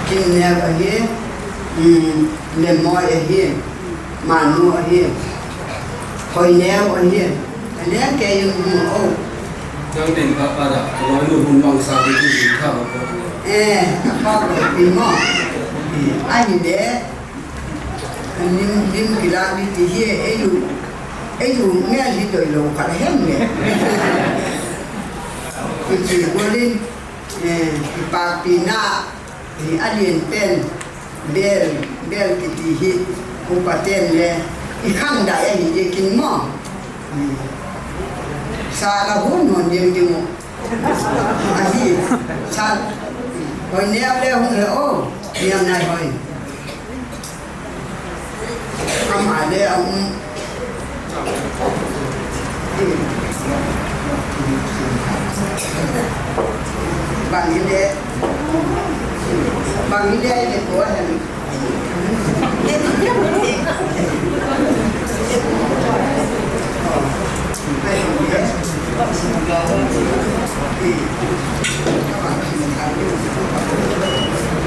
Kimneu ahi, um, Lemmawi ahi, Manu ahi, Hoineu ahi, a leng kei um, um, o. Nang tin pa pa da, ka lawinu hun mang sa ti ti kha ko. Eh, ka pa ko pi maw. Eh, ahile, Lim, lim kilâk di ti hi, ei u, ei u mêl hi doi lo kha hem le. Kiti gual in, eh, kipakpina, i a lian pen, bel, bel kiti hi, upate'n le, i khang dai ahi ziakin maw. Sa la hun hun ding ding u. Ahi, sa, Hoineu le hung he o, Niamnaihoi. Ama le a um. Bang hile, bang hile le ko hen.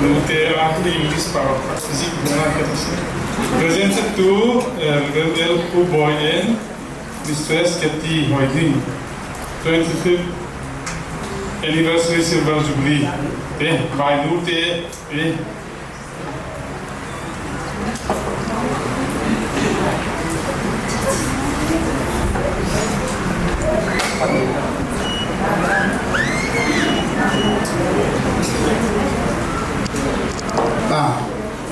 Nute a English pau zik ding a ka ti si. Presented to, eh, Reverend L. Pu Boy and Mistress Katie Hoiling, twenty-fifth anniversary silver jubilee. Eh, by Nute, eh, A,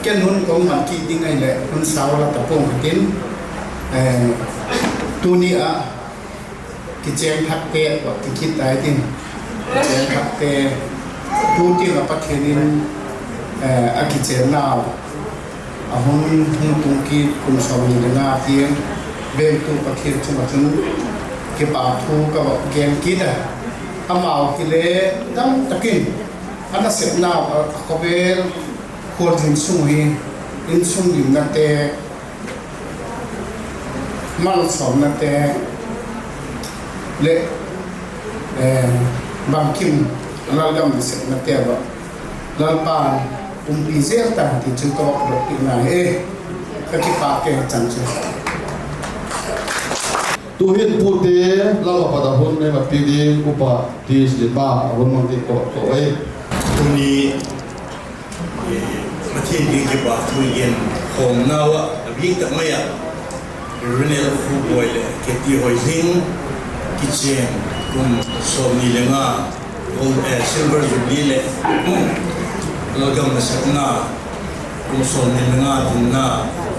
ken hun kong mat kit ding ahileh hun sau la ta pua'ng ka tin, eh, tuni a kichêng thakte, ti kit tai tin, kichêng thakte, tu tiang ah Pathian in, eh, a kichênnau a hun hung tung kit kum sawmni le nga tiang, vengtu Pathian chung ah chun kipak thu ka va gen kit a. Amau hile dam tak in a nasepnau a khawvel khualzin sung hi, insung limnate, malsawmnate leh, eh, bangkim lalgam nasepnate ah Lalpa'n umpi zel ta ti chu ka va dok kit na hi. Ka kipâk e chan chu. Tu'hin pute lam a pat a hun ei mat piak ding Upa T. Sitma a hun mang ding ka va ko e. Tuni, eh, Pathian kiang kipakthu i gen khawmnau ah a bîk tak mai ah Reverend L. Khubuai leh Katie Hoiling kichêng kum sawmni le nga, gold, eh, silver jubilee leh lalgam nasepna kum sawmni le nga dinna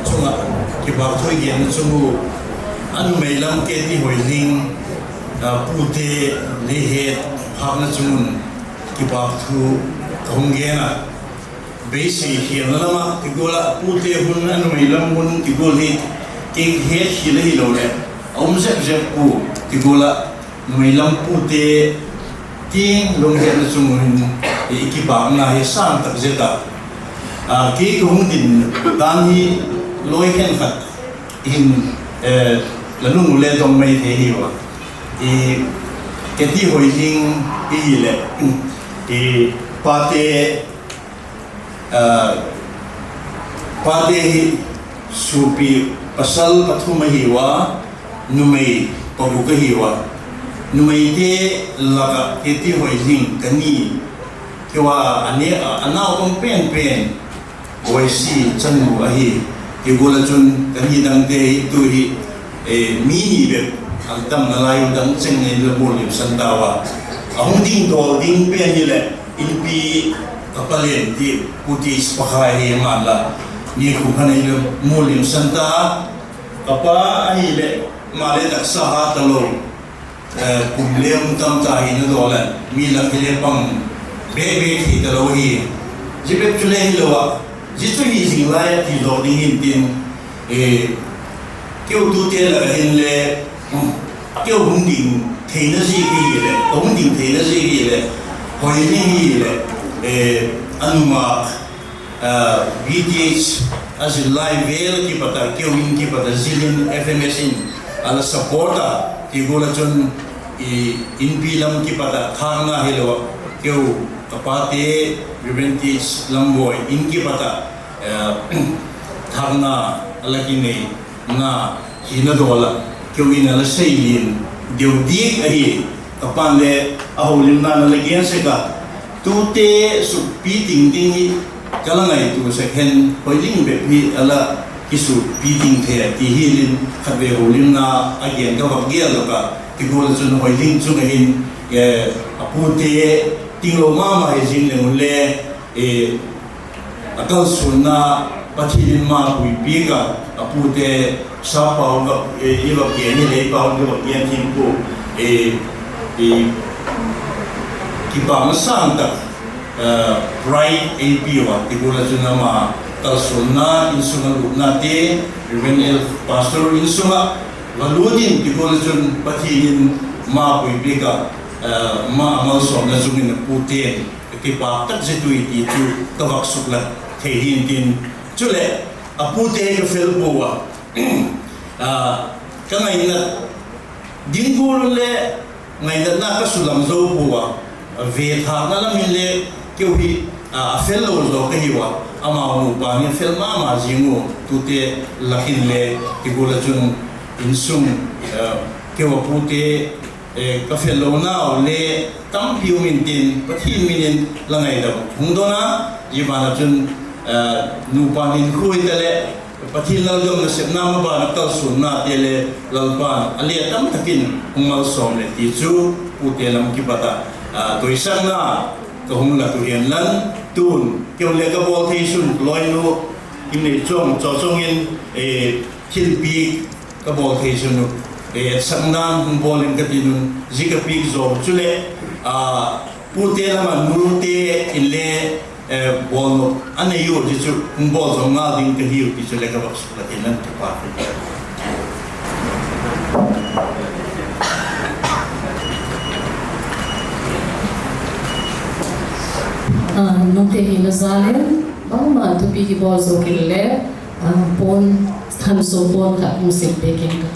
chung ah kipakthu i genna chung ua, a numei lam Katie Hoiling, ah, pute leh het phâkna chung un kipakthu ka hung gen a. Beisei khialna lam ah ti gual ah pute hun, a numei lam hun ti gual hi kei het khial ahiloleh a um zep zep pua ti gual ah numei lam pute tiang lunghetna chung un i kipâkna hi sâng tak zet a. A, kei ka hung din dan hi lawi khenkhat hin, eh, la lung u le dong mai thei hiu a. I, Katie Hoiling i hileh, i, pate, a, pate hi suapi pasal pathum ahiu a, numei paguk ahiu a. Numeite lak ah Katie Hoiling ka ni, keu a, a ne, a, a naupang pen pen Boisi chanu ahi. Ti gual ah chun ka ni dangte hi tu hi, eh, mi ni bep a damna lai u dang cheng nei la mualliamsan tau a. A hung ding dawl ding pen hileh Inpi ka pa len ti Pu T. Pakha hi ngan la, ni kum kha nei la mualliamsan ta. Ka pa ahileh maleh taksa hat talo, eh, kum le um tam ta hina dawl a, mi lak hi le pang bek bek hi talo hi. Zia bep chule hilo a, zia chu hi zing lai a ti daw ding hin tin, eh, keu tute lak ah hinle, keu hung ding theina ziak hileh, ka hung ding theina ziak hileh, Hoiling hileh, eh, a nungak, ah, V T H a zil lai vel kipat a, keu in kipat a zil in F M S in a la support a, ti gual ah chun i Inpi lam kipat a thâkna hilo a, keu ka pate Reverend T. Lambuai in kipat a, eh, thâkna a la kinei na hina dawl a, keu in a la sei lian deu diak ahi. Ka pa'n le a holimna na la gen sek a, tute sukpi ting ding hi ka la ngaitua sek hen, Hoiling bep hi a la kisukpi ting thei a ti hial in, khatvei holimna a gen ka vak gel dok a, ti gual ah chun Hoiling chung ah hin, eh, a pute tinglo ma ma hi zing leng unle, eh, a kalsuanna Pathian in ma puipiak a, a pute sapau va, eh, i va gen hi lei pau i va gen thim pua, eh, eh, kipâkna sâng tak, eh, pride ei piu a, ti gual ah chun ama kalsuanna, insung a lutnate, Reverend L. Pastor insung ah va lut in ti gual ah chun Pathian in ma puipiak a, eh, ma a malsawmna chung in a pute'n kipâk tak zet ui ti chu ka vak suklat thei hi'ntin, chuleh a pute ka fel pua a, ah, ka ngaina ding gual le ngaidatna ka sulang zo pua a, vethâkna lam in le keu hi a fel lo zaw ka hiu a, amau nupa hi fel ma ma zing u, tute lak in le, ti gual ah chun insung, keu a pute, ka fel lonau le tampi um intin, Pathian min in la ngaidam hung don a, zia ban ah chun nupa hinkhua hita leh Pathian lalgam nasepna maban ah kalsuannate le Lalpa'n a le a tam tak in hung malsawm leh ti chu pute lam kipat ah doisakna ka hung la tu hian lan, tun keu le ka bawl thei sun lawinu, i nei chuang chaw chuang in, thilpiak ka bawl thei sun u, etsakna'n hung bawl in ka ti un, zia ka piak zaw chuleh pute lam ah nute in le bawlnop a nei u, zia chu hung bawl zaw ngal ding ka hiu ti chu le ka vak suklat in lan, kipak. Nute hi la zal in bangma thupi kibawl zaw kei le, puan thanso puan khat hung sep pek in ka.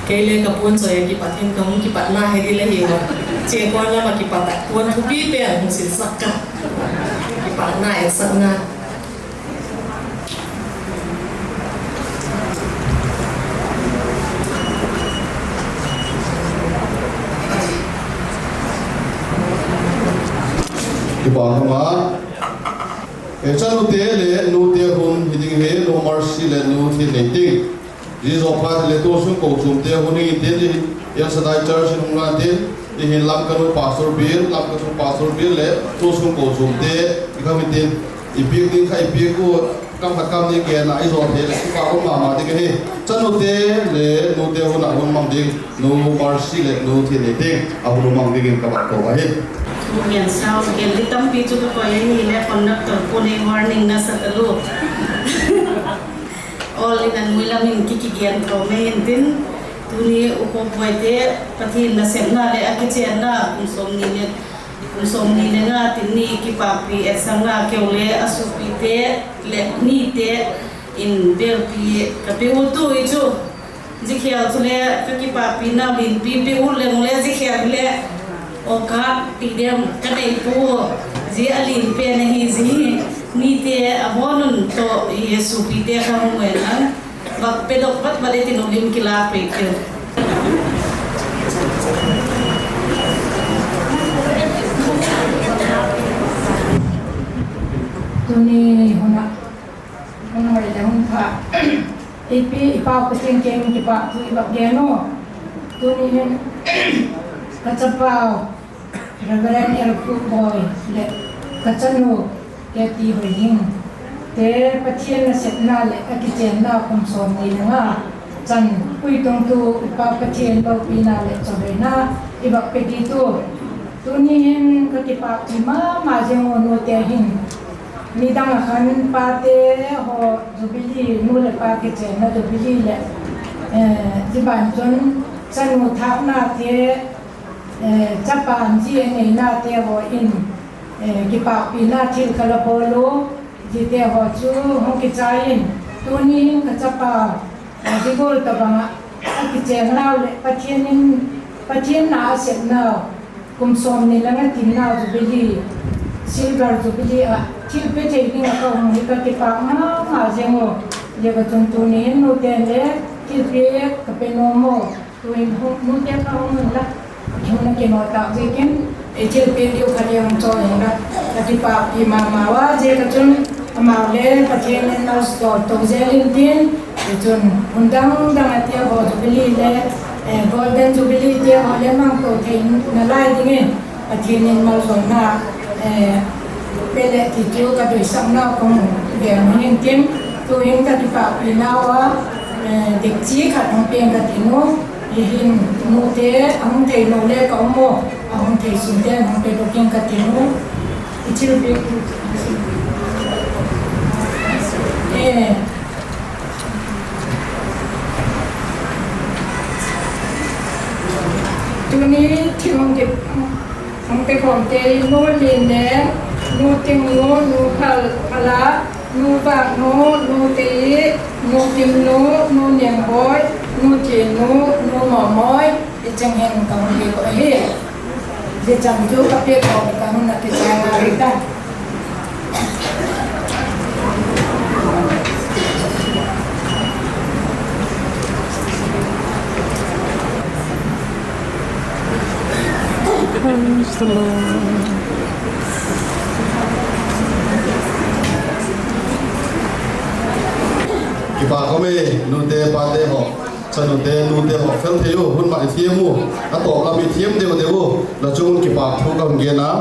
Kei le ka puan chawi ah kipat in ka hung kipatna hi ding la hiu a, chêng kuan lam ah kipat ah puan thupi pen hung silsak ka, kipatna etsakna. Kipak ma ma. Chanute leh nute hun hi ding hi, Nu Mercy leh Nu Thinneiteng. Zia zaw phat leh tuasung kochuamte hun hi ding, El Shaddai Church in hung la ding, i hin Lamka nu Pastor Bial, Lamka chung Pastor Bial leh tuasung kochuamte i kham intin, i piak ding kha i piak ua, kam khat kam ni gen a i zaw thei leh kipak um ma ma ding ahi. Chanute leh nute hun ah hun mang ding Nu Mercy leh Nu Thinneiteng a hun mang dingin ka vak ko ahi. Thu gen sau, gen di tampi chu ka koi ahileh conductor pu'n ei warning nasa talua. Awl in a nui lam in ki kigen tho mai intin, tuni u khawpuaite, Pathian nasepna leh a kichênna kum sawmni leh, kum sawmni leh nga tin ni kipakpi etsakna keu le a suapite leh nite in belpi ka pe u tu i chu. Zia khel chule ka kipakpina lianpi pe u leng le zia khel le awkât ti diam ka nei pua. Zia a lian pen ahi zia hi, nite a bawn un tawh hi a suapite kha hung uen an, vak pedok vat vat e ti lo lim kilâk pei keu. Tuni hun ah hun hoi leh hun pha ei pi i Pau Pathian kiang in kipakthu i vak gen u. Tuni hin ka chapau Reverend L. Khupboi leh ka chanu Keti Hoihing te Pathian nasepna leh a kichênna kum sawmni leh nga chan pui tungtu i Pau Pathian lopina leh chawihoina i vak pe kit u. Tuni hin ka kipakpi ma ma ziang u, nute hin nidang ah khan pate haw jubilee, nu leh pa kichênna jubilee leh, zia ban chun chanu thâknate, chapa zi a neinate haw in kipakpina thil ka la bawl u. Ziate haw chu hung kichai in, tuni hin ka chapa zia gual tawhbang ah a kichênnau leh Pathian in, Pathian na a sepnau kum sawmni leh nga tinnau jubilee, silver jubilee ah thilpiak thei ding ah ka um hi ka kipak ma ma ziang u. Ziak a chun tuni hin nute le thilpiak ka pe nuam u. Tu'hin nute kha hung unla, hun a kinaw tâk ziakin, ei thilpiak diu kha le hung chawi inla, ka kipakpi ma ma ua. Ziak a chun amau le Pathian in malsawm to zel intin, tichun hun dang dang a tia haw jubilee le, golden jubilee tia haw le mang to theina lai dingin Pathian in malzawlna pe leh ti chu ka doisaknau ka hun gen intin, tu'hin ka kipakpinau a, dikchi khat hung piang ka tin u. Hi hin nute a hung theilo le ka um u, a hung thei sunte hung pe dok in ka tin u. I thilpiak tuni thil hung pe khawmte, Nu Lianleng, Nu Tingnu, Nu Phalphala, Nu Vâknu, Nu Tei, Nu Kimnu, Nu Niangboi, Nu Thiannu, Nu Mawm Chang hen ka hun piak ahi. Zia chang chu ka piak aw ka hun a kichai na ri ta. Kipak um e, nute pate haw, chanute nute haw, fel thei u, hun mah i thiam u, a tawp lam i thiam deu deu u, la chung un kipak thu ka hun gen a.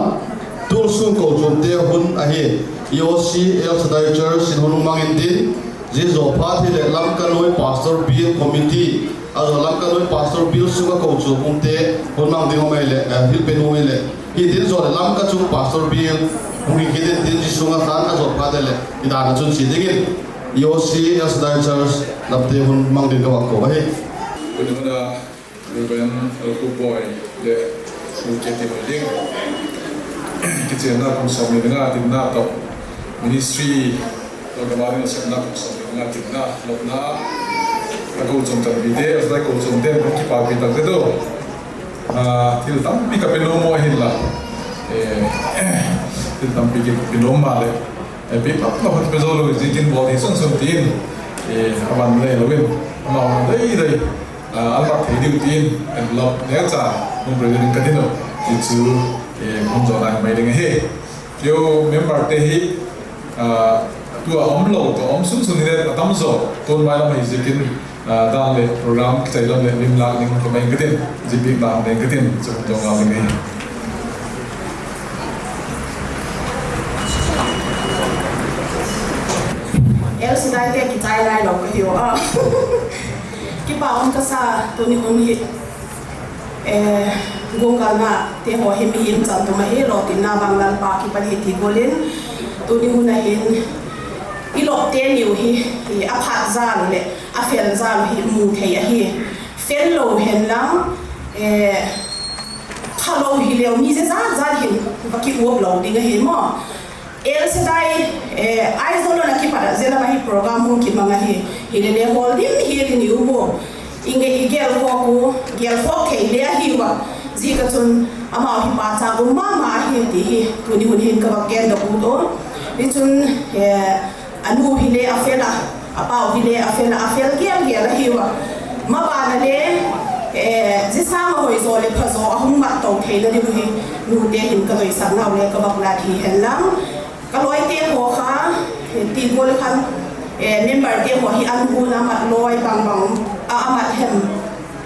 Tu sung kochuamte hun ahi, E O C El Shaddai Church in hun mang intin, zia zaw phat hileh Lamka nuai Pastor Bial Committee, a zaw Lamka nuai Pastor Bial sung a kochuam umte hun mang ding um ahileh, eh, hil pe nuam hileh, hitin zaw leh Lamka chung Pastor Bial hung hi kit intin, zia sung a khan a zaw phat leh i dan a chun chia dingin E O C El Shaddai Church lamte hun mang ding ka vak ko ahi. Hun hun a Reverend Elkupboi leh U K T Hoiding, kichianna kum sawmni le nga tinna tawh, ministry tawh ka ma ding a sepna kum sawmni le nga tinna lopna, a kochuam chanpite, a zai kochuamte, ka kipakpi tak zet u. Ah, thil tampi ka pe nuam u ahinla, eh, thil tampi ka pe nuam maleh, eh, pe pap pap khat pe zo lo ziakin bawl thei sun sun tin, eh, a van le lo in, amau dei dei, ah, a lak thei diu tin, envelope necha hung present in ka tin u, ti chu, eh, hung zaw nai mai ding ahi. Keu memberte hi, ah, tua um lo, tua um sun sun hi le a tam zaw, tun mai lam ahi ziakin, ah, dan leh program kichai lam leh lim lak ding ka mai ka tin, zia bik dan ding ka tin, chu hung zaw ngal ding ahi. El Shaddai te kichai lai lo ka hiu a. Kipak um ka sa tuni hun hi. Eh, guanggalnate haw hi mihing chan tum ahi, lawtinna vang Lalpa kipat hi ti gual in, tuni hun a hin i lawpte niu hi, hi a phat zal leh a fel zal hi mu thei ahi. Fel lo hen lang, eh, pha lo hileu mi zia zat zat hin va kiuap lo ding ahi maw. El Shaddai, eh, Aizawl a kipat ah zia lam ah hi program hung kimang ahi. Hilele hawl dim hi ding i um u. I nge i gel khawk u, gel khawk thei le ahi ua. Zia ka chun amau hi pachâk um ma ma ahi ti hi tuni hun hin ka vak gen dok u to. Tichun, eh, a nu hile a fel a, a pau hile a fel a, a fel gel gel ahi ua. Maban a le, eh, zia sâng a hoi zaw leh pha zaw a hung mat to theina ding hi nute hin ka doisaknau le ka vak lat hi hen lang. Ka lawite haw kha, eh, ti gual khan, eh, memberte haw hi an hun a mat lawi bang bang a, a mat hem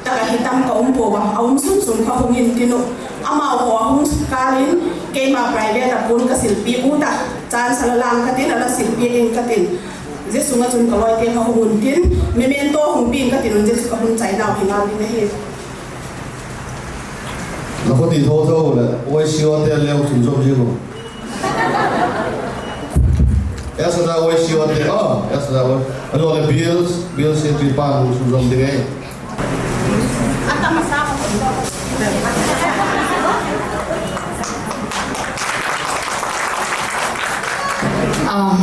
tak ahi tam ka um pua a, a um sun sun kha hung intin u. Amau haw a hung kâl in keima private a puan ka silpiak u ta, chance a la lang ka tin, a la silpiak ing ka tin. Zia sung ah chun ka lawite kha hung un tin, memento hung piak ka tin un, zia chu ka hun chainau hi ngal ding ahi. La khawti tho tho leh, Y C O te leu chun zom zing u. Esa da Y C O te, ah, esa da Y, a lo le bills, bills e pi pa hung chun zom ding e. Um,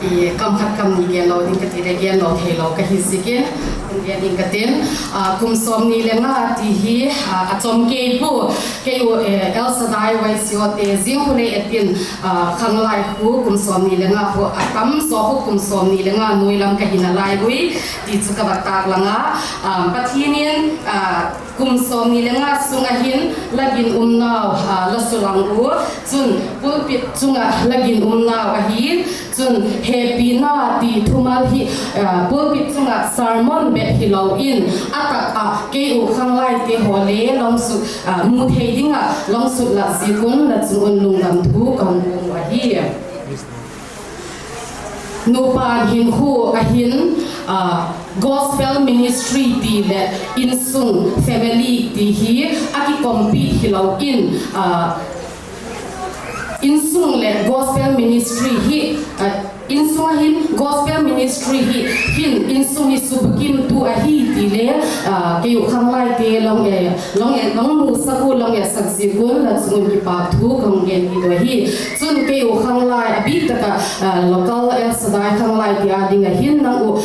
i kam khat kam ni gen lo ding ka ti le gen lo thei lo ka hi ziakin, hung gen ding ka tin, ah, kum sawmni le nga ti hi, ah, a chawm kei pua, kei u, eh, El Shaddai Y C O te zing khu le etin, ah, khanglai khu kum sawmni le nga khu a tam zaw khu kum sawmni le nga nuai lam ka hi nalai ui, ti chu ka vak tâk lang a, ah, Pathian in, ah, kum sawmni le nga sung ah hin la ginumnau, ah, la sulang u, chun pulpit chung ah la ginumnau ahi, chun hepina ti thumal hi, ah, pulpit chung ah sermon bep hilo in, a tak ah kei u khanglaite haw le long sut, ah, mu thei ding ah long sut lak ziak un la chung un lungdam thu ka hung puang uh ahi. Nupa hinkhua hin, ah, gospel ministry ti leh insung family ti hi a kicompete hilo in, ah, insung leh gospel ministry hi, ah, Insung ah hin gospel ministry hi hin insung hi subukimtu ahi ti le, kei uh khanglaite long e, long e, long musak u, long e sak ziak un la chung un kipâk thu ka hung gen hi dua hi. Chun kei uh khanglai a bîk tak ah local El Shaddai khanglaite â ding ah hin nang uh,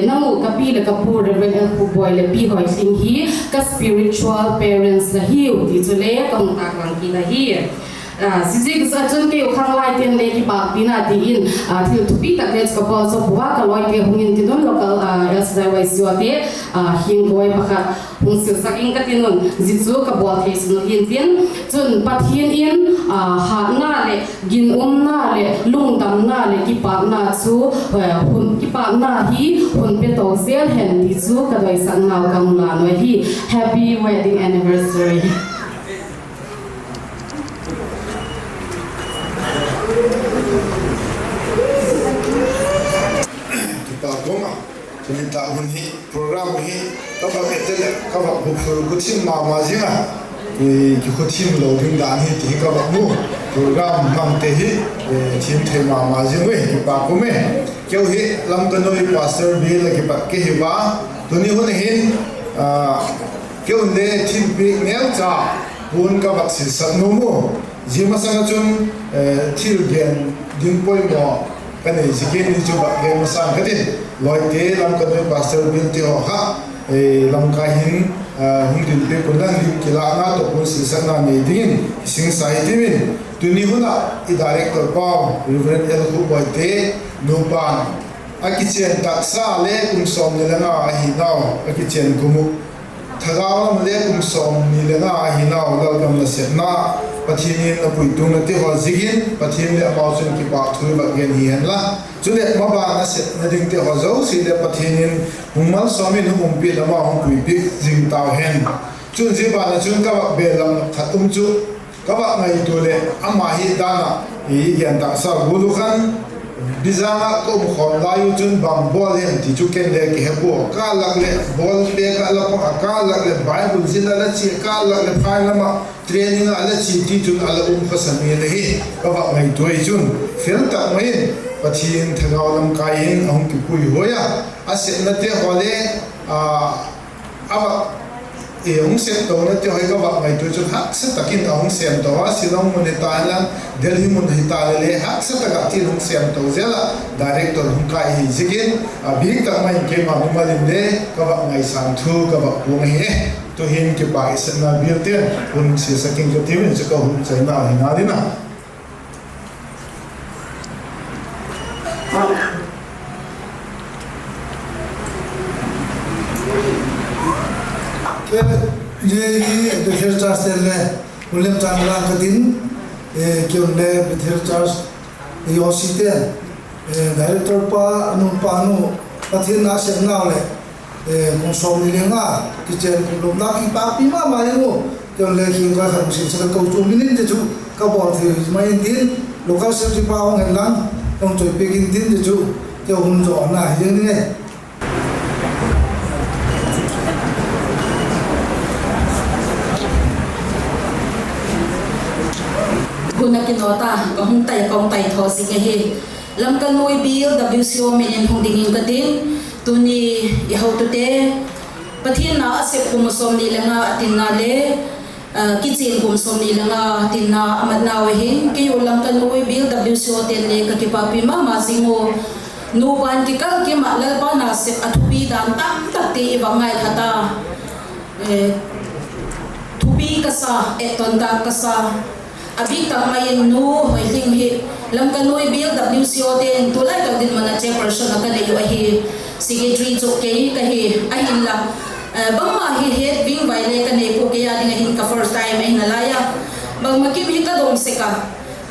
nang uh ka pi leh ka pu Reverend Elkhup Boi leh Pi Hoithing hi ka spiritual parents la hiu ti chu le ka hung taklang kit ahi. Ziaziakchun kei uh khanglaite'n le kipâkpina ti in thil thupi tak le chu ka bawl zaw pua, ka lawite hung intin un, local El Shaddai Y C O te, hing koi pakhat hung silsak ing ka tin un, zia chu ka bawl thei sun u hintin. Chun Pathian in hatna leh ginumna leh lungdamna leh kipâkna chu, kipâkna hi hun pe to zel hen ti chu ka doisaknau ka hung lan u ahi. Happy wedding anniversary. Kipâk um a, tuni tak hun hi program hi ka vak et leh ka vak huphur ka thim ma ma zing a, kikhuthim lo ding dan hi ti hi ka vak mu. Program mangte hi thim thei ma ma zing ui, kipâk um e. Keu hi Lamka nuai Pastor Bial a kipat ka hi ua, tuni hun a hin keu le thilpiak neucha puan ka vak silsak nuam u. Zia masang ah chun thil gen ding poimaw ka nei ziakin hi chu vak gen masang ka tin. Lawite, Lamka nuai Pastor Bial ti haw kha, lamkai hin hung dinpiak un lang, kilâkna tawh puan silsakna nei dingin kisingsa hitiu in, tuni hun ah i director pau Reverend Elkhup Boite nupa'n a kichên taksa le kum sawmni le nga ahi nau, a kichên kum uh thagau lam le kum sawmni le nga ahi nau, lalgam nasepna Pathian in a puitungna ti haw ziakin Pathian leh amau chung kipâk thu i vak gen hi hen la. Chuleh maban a sepna dingte haw zosia le Pathian in hung malsawm in hung umpi in amau hung puipiak zing tau hen. Chun zia ban ah chun ka vak bêl lam khat um chu, ka vak ngaitua leh ama hi dan ah i gen taksa gual uh khan, Bijang ah ka um khawm lai uh chun bang bawl hem ti chu ken le kihe pua. Ka lak leh ball pêk ah la pang a, ka lak leh Bible zil ah la chia, ka lak leh phai lam ah training ah la chia ti chun a la um khawsa mi ahi. Ka vak ngaitua i chun fel tak mai in Pathian thagau lamkai in a hung kipuihuai a, a sepnate haw le a vak hung sep tonate haw hi ka vak ngaitua chun haksa tak in a hung sêm to a, Shillong mun hita inla, Delhi mun hita le le haksa tak ah thil hung sêm to zel ah director hung kai hi ziakin, a bîk tak mai in keima mimal in le ka vak ngaisâng thu ka vak puang ahi. Tu'hin kipâk i sepna bial ten hun silsak ing ka tiu in, chu ka hun chaina hi ngal in a Zia hi Bethel Church ten le hun lem chang lang ka tin, keu le Bethel Church E O C ten, director pa, a nupa nu, Pathian na sepnau leh kum sawmni le nga kichên kum lopna kipâkpi ma ma in u. Keu le khin ka khan sin sa ka kochuam min in te chu ka bawl thei mai intin, local secretary pa hung hen lang, hung chawipiak intin ti chu keu hun zaw na hi ding e. Hun a kinaw ta, ka hung tai, ka hung tai thaw zing ahi. Lamka Nuai Bial W C O min in hung ding in ka tin, tuni i hotute, Pathian na a sep kum sawmni le nga a tinna le kichên kum sawmni le nga tinna a matnau ahin, kei u Lamka Nuai Bial W C O ten le ka kipâkpi ma ma zing u. Nupa'n kikal kim ah Lalpa na sep a thupi dan tamtakte i vak ngaithâk a, thupi ka sa, etton tak ka sa. A bîk tak mai in Nu Hoithing hi Lamka Nuai Bial W C O ten tulai tak dinmun a chairperson a ka nei uh ahi. Secretary chu kei ka hi, ahinla bangma hi het vingvai le ka nei pua, kei a ding a hin ka first time ahi nalai a. Bangma kim hi ka dong sek a,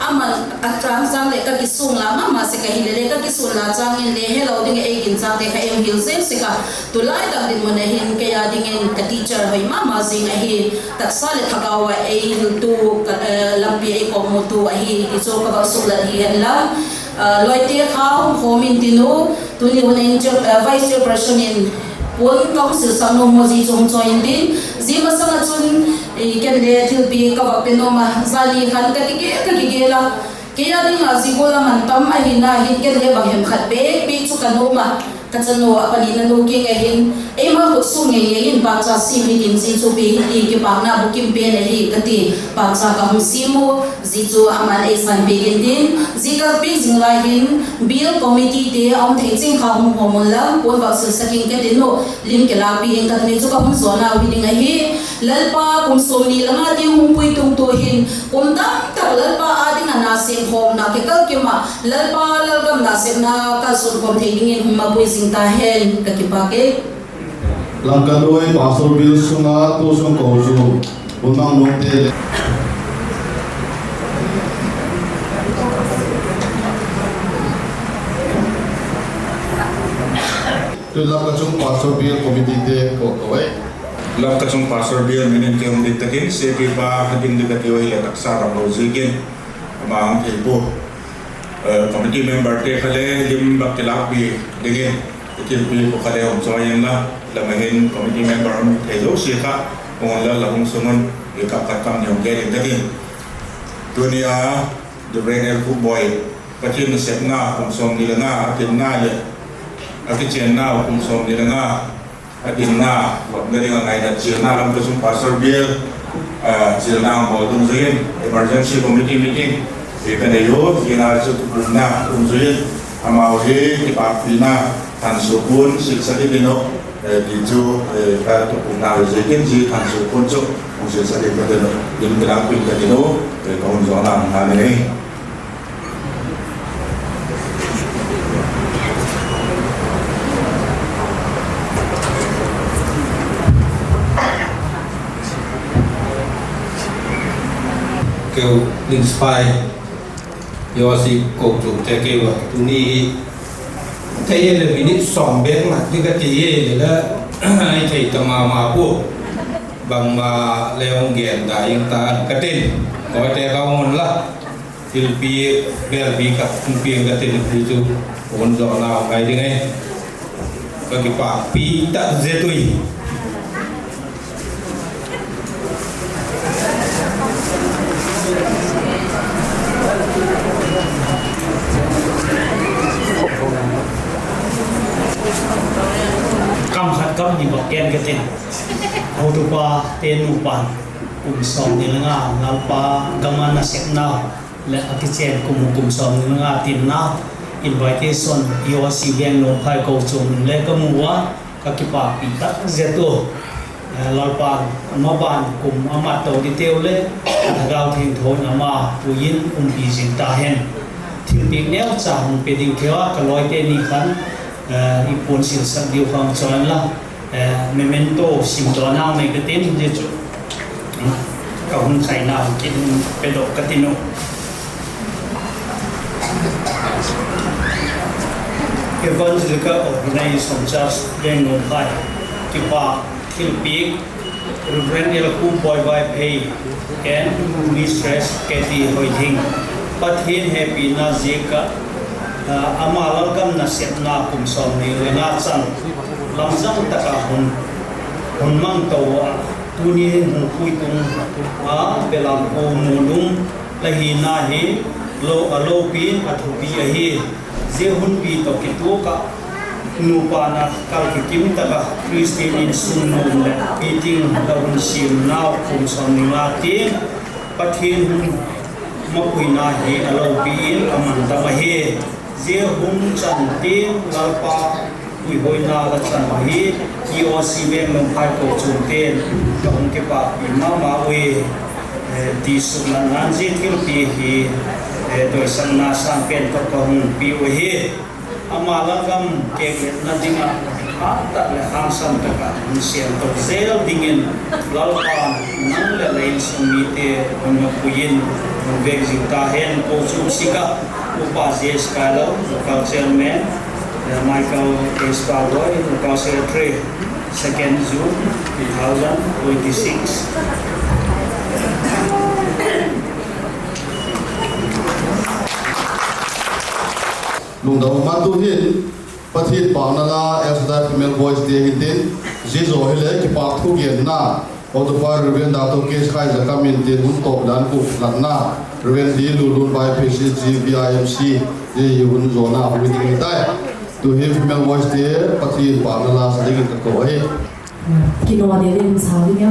aman a châng châng leh ka kisuang la ma ma sek ahi le le, ka kisuang la châng in le helo ding a ei ginchâkte kha ei hil zel sek a. Tulai tak dinmun a hin kei a dingin ka teacher hoi ma ma zing ahi. Taksa leh thagau a ei hiltu lampi ei kawkmutu ahi ti chu ka vak suklat hi hen la. Lawite kha hung khawm intin u, tuni hun in vice chairperson in puan ka hung silsak nuam u, zia chu hung chawi intin. Zia masang ah chun ken le thilpiak ka vak pe nuam a, zani khan ka kigel, ka kigel a, Kei â ding ah zia gual a man tam ahina hin ken le bang hem khat bêk bêk chu ka nuam a, ka chanu a panina nu kiang ah hin, eima khut sung ngei ngei in pâkcha siam hi ding, zia chu pia hi ti kipâkna bukim pen ahi ka ti. Pâkcha ka hung siam u, zia chu aman ei sanpiak intin, zia ka piak zing lai hin, bial committeete a um thei ching kha hung hawm unla, puan vak silsak ing ka tin u, lim kilâkpi ing ka tin, chu ka hun zawnau hi ding ahi. Lalpa kum sawmni le nga tiang hung puitungtu hin, kum tam tak Lalpa â ding ah na sêmkhawmna kikal kim ah, Lalpa lalgam nasepna kalsuan khawm thei dingin hung mapui zing ta hen, ka kipâk e. Lamka nuai Pastor Bial sung ah tu sung kochuam hun mang nuamte le Lamka chung Pastor Bial committeete ko ko e. Lamka chung Pastor Bial min in kihung dik tak in, C P pa ding dik a tiu hileh taksa damlo ziakin, ama hung thei pua. Committee memberte kha le lim bak kilâkpi dingin i thilpiak uh kha le hung chawi inla, lam ah hin committee member um thei zosia kha hung unla, la hung sung un, i kam khat kam ni hung gen ing ka tin. Tuni a Reverend L. Khupboi, Pathian nasepna kum sawmni le nga a tinna leh a kichennau kum sawmni le nga a tinna, vâkna ding ah ngaina chialna lam ka sung Pastor Bial chialna a bawl dungzui in emergency committee meeting hi ka nei u, zia na chu thupukna dungzui in, amau hi kipâkpina thansuak hun silsak i tin uh, ti chu ka thupukna hi ziakin zia thansuak hun chu hung silsak in ka tin uh, lim kilâkpi ing ka tin uh, ka hun zawnau hi ngal ing e. Keu Lingspai, EOC kochuamte keu a tuni hi thei leh minute sawm bêk mat ding ka ti e, le la i thei ta ma ma pua, bangma le hung gen da ing ta ka tin, kawite ka hung unla, thilpiak bêlpi khat hung piang ka tin, ti chu hun zawnau ngai ding e. Ka kipâkpi tak zet ui. Kam khat kam ni bak gen ka tin. Hotupate nupa'n kum sawmni le nga Lalpa gam ah nasepna leh a kichen kum, kum sawmni le nga tinna invitation EOC Veng Nuamphai kochuam in le ka mu ua, ka kipâkpi tak zet u. Lalpa'n ama ban kum a mat to diteu le a Thagau Thiangtho in ama pui in umpi zing ta hen. Thilpiak neucha hung pe ding thei a, ka lawite ni khan i puan silsak diu kha hung chawi inla, memento simdawnau nei ka tin, zia chu ka hun chaina hung kit in pedok ka tin uh. Evangelical Organization Church Veng Nuamphai, kipâk thilpiak, Reverend L. Khupboi Vaiphei and Mistress Katy Hoithing, Pathian hepina ziak ah ama lalgam nasepna kum sawmni le nga chan lamzang tak ah hun mang to ah, tuni hin hung puitung a, belam pu nu lung la hina hi a lopi a thupi ahi. Zia hunpi tawh kituak ah nupa'n a kal kikim tak ah Khristian insung nuam leh piting la hun siamnau kum sawmni nga tiang Pathian hun mapuina hi a lopi in a man tam ahi. Zia hun chan tiang Lalpa puihoina la chan ahi. EOC Veng Nuamphai kochuamte'n ka hung kipâkpi ma ma ui. Ti suklatna'n zia thilpiak hi doisakna sâng pen tawh ka hung piu ahi. Ama lalgam kêkletna ding ah hât tak leh hangsan tak ah hun siam to zel dingin Lalpa'n nang leh la insung mite hun mapui in hun veng zing ta hen. Kochuam sik ah Upa J. Skylo, Local Chairman, Michael H. Pauloi, Local Secretary, second June two thousand twenty-six. Lungdam ma tu hin, Pathian pâkna la El Shaddai Female Voice Day hitin, zia zaw hileh kipak thugenna, Hotupate Reverend Doctor K. Khai Zakam in tin hun tawp dan kuk latna Reverend D. Lulun Bai, P C G, V I M C, zia hi hun zawna hun ding hi tai. Tu hi female voice te, Pathian pâkna la sa dingin ka ko ahi. Kino de lim sa ding a.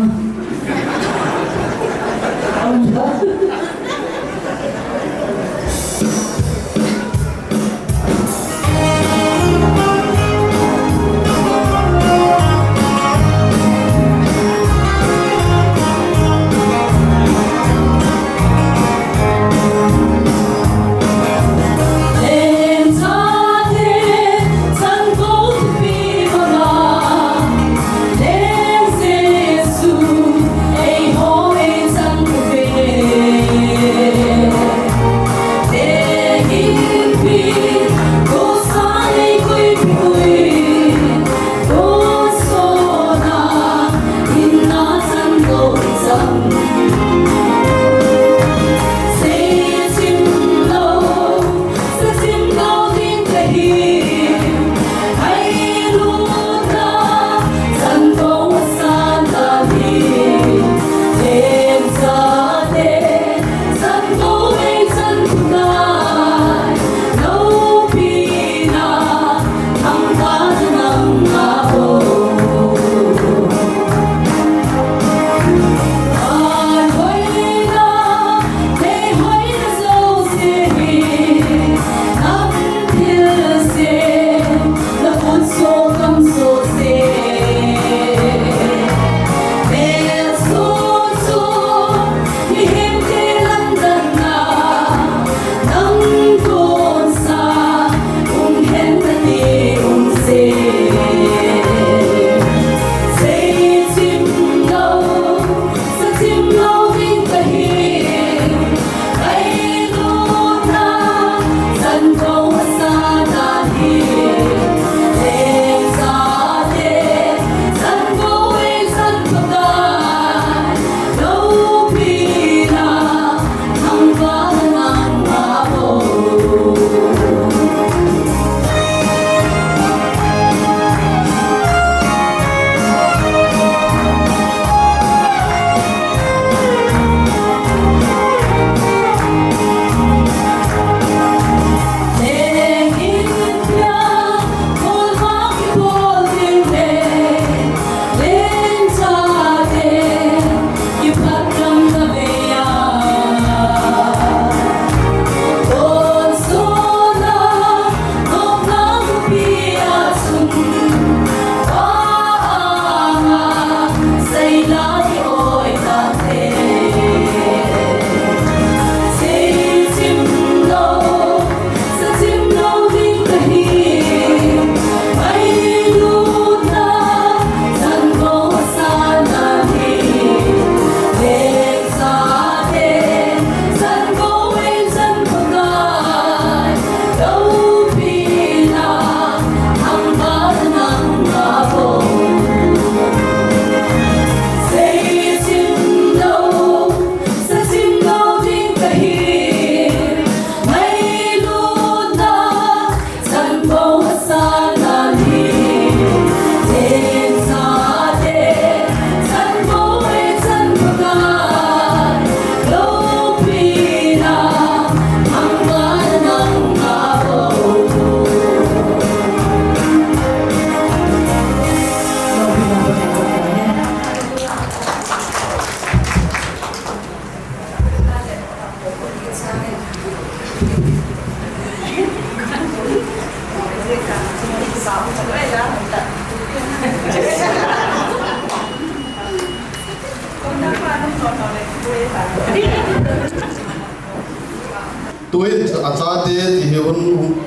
Tuin a chate ti hi hun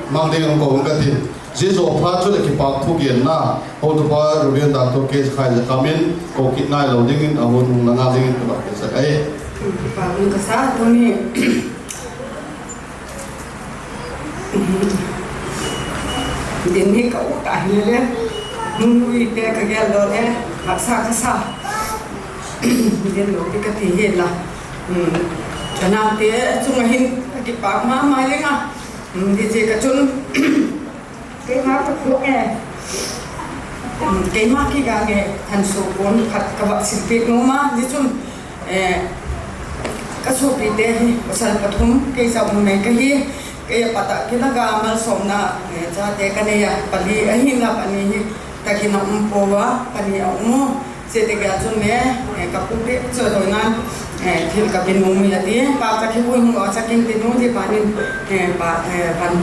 mang ding a ko ka tin. Zia zaw phat chu leh kipak thu genna, hotupa Reverend Doctor K. Khai Za Kam in ko kit nai lo dingin a hun hung la ngal dingin ka bâk sak ahi. Kipak ka sa tuni. Din hi ka ut ahile le, nunui te ka gel lo le, haksa ka sa. Din lo ti ka ti hi la. Ka naute chung ah hin ka kipak ma ma leng a. Zia ziak a chun keima ka thu e, keima kiga nge thansuak puan khat ka va silpiak nuam a, zia chun Ka suapite hi pasal pathum, kei chauh numei ka hi. Kei a pat ah kilaga malsawmna chate ka nei a, pali ahi a, pani hi tak in a um pua a, pani a um u. Ziate gel chun le ka pu bêk chu a doinan thil ka binuam ui a ti. Pa, ka thi ui mu a, chak in ti nu ti, pan in, pa, pan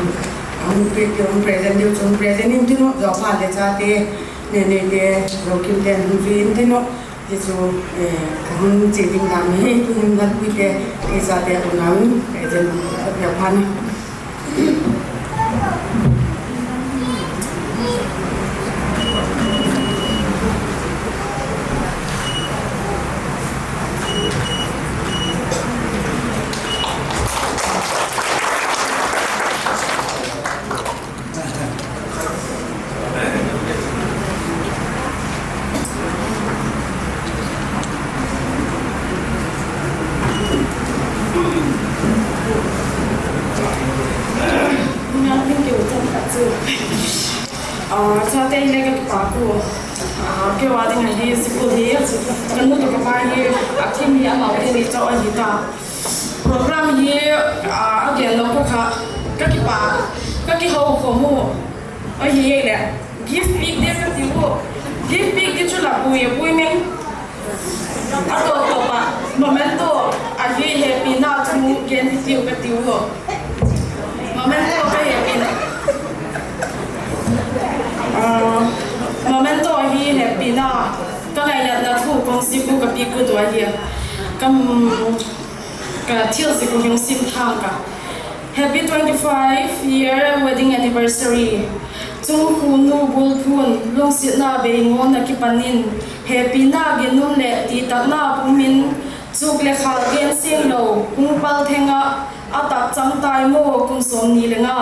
hung present diu chun present in ti nu, zaw pha le chate, neite, Zokimte'n hung zui in ti nu. Hi chu ka hun chia ding dan hi, tu'hin Lalpuite, kei chate unau in present ka pia phan a. Chate le ka kipâk ua, keiu a ding ahi, school hi ka nu tawh ka pa hi a kim hi amau te ni chau ahi ta. Program hi a gen lo kha, ka kipâk, ka kiho khawm u ahi leh, gift piak ding ka ti u. Gift piak ding chu la pui a pui meng. A tawp tawp ah memento ahi hepina thu gen hi tiu ka tiu u. Memento ka hepina, memento ahi hepina, ka ngainatna thu kong zik u ka piak u tu ahi a. Ka, ka thil zik u hung sim thang ka. Happy twenty-five year wedding anniversary. Chungkhunu bulphun lungsiatna beingawn a kipan in, hepina ginum leh titakna pum in, chuk le khâl gen seng lo, hung pal theng ah, a tak chang tai maw kum sawmni le nga.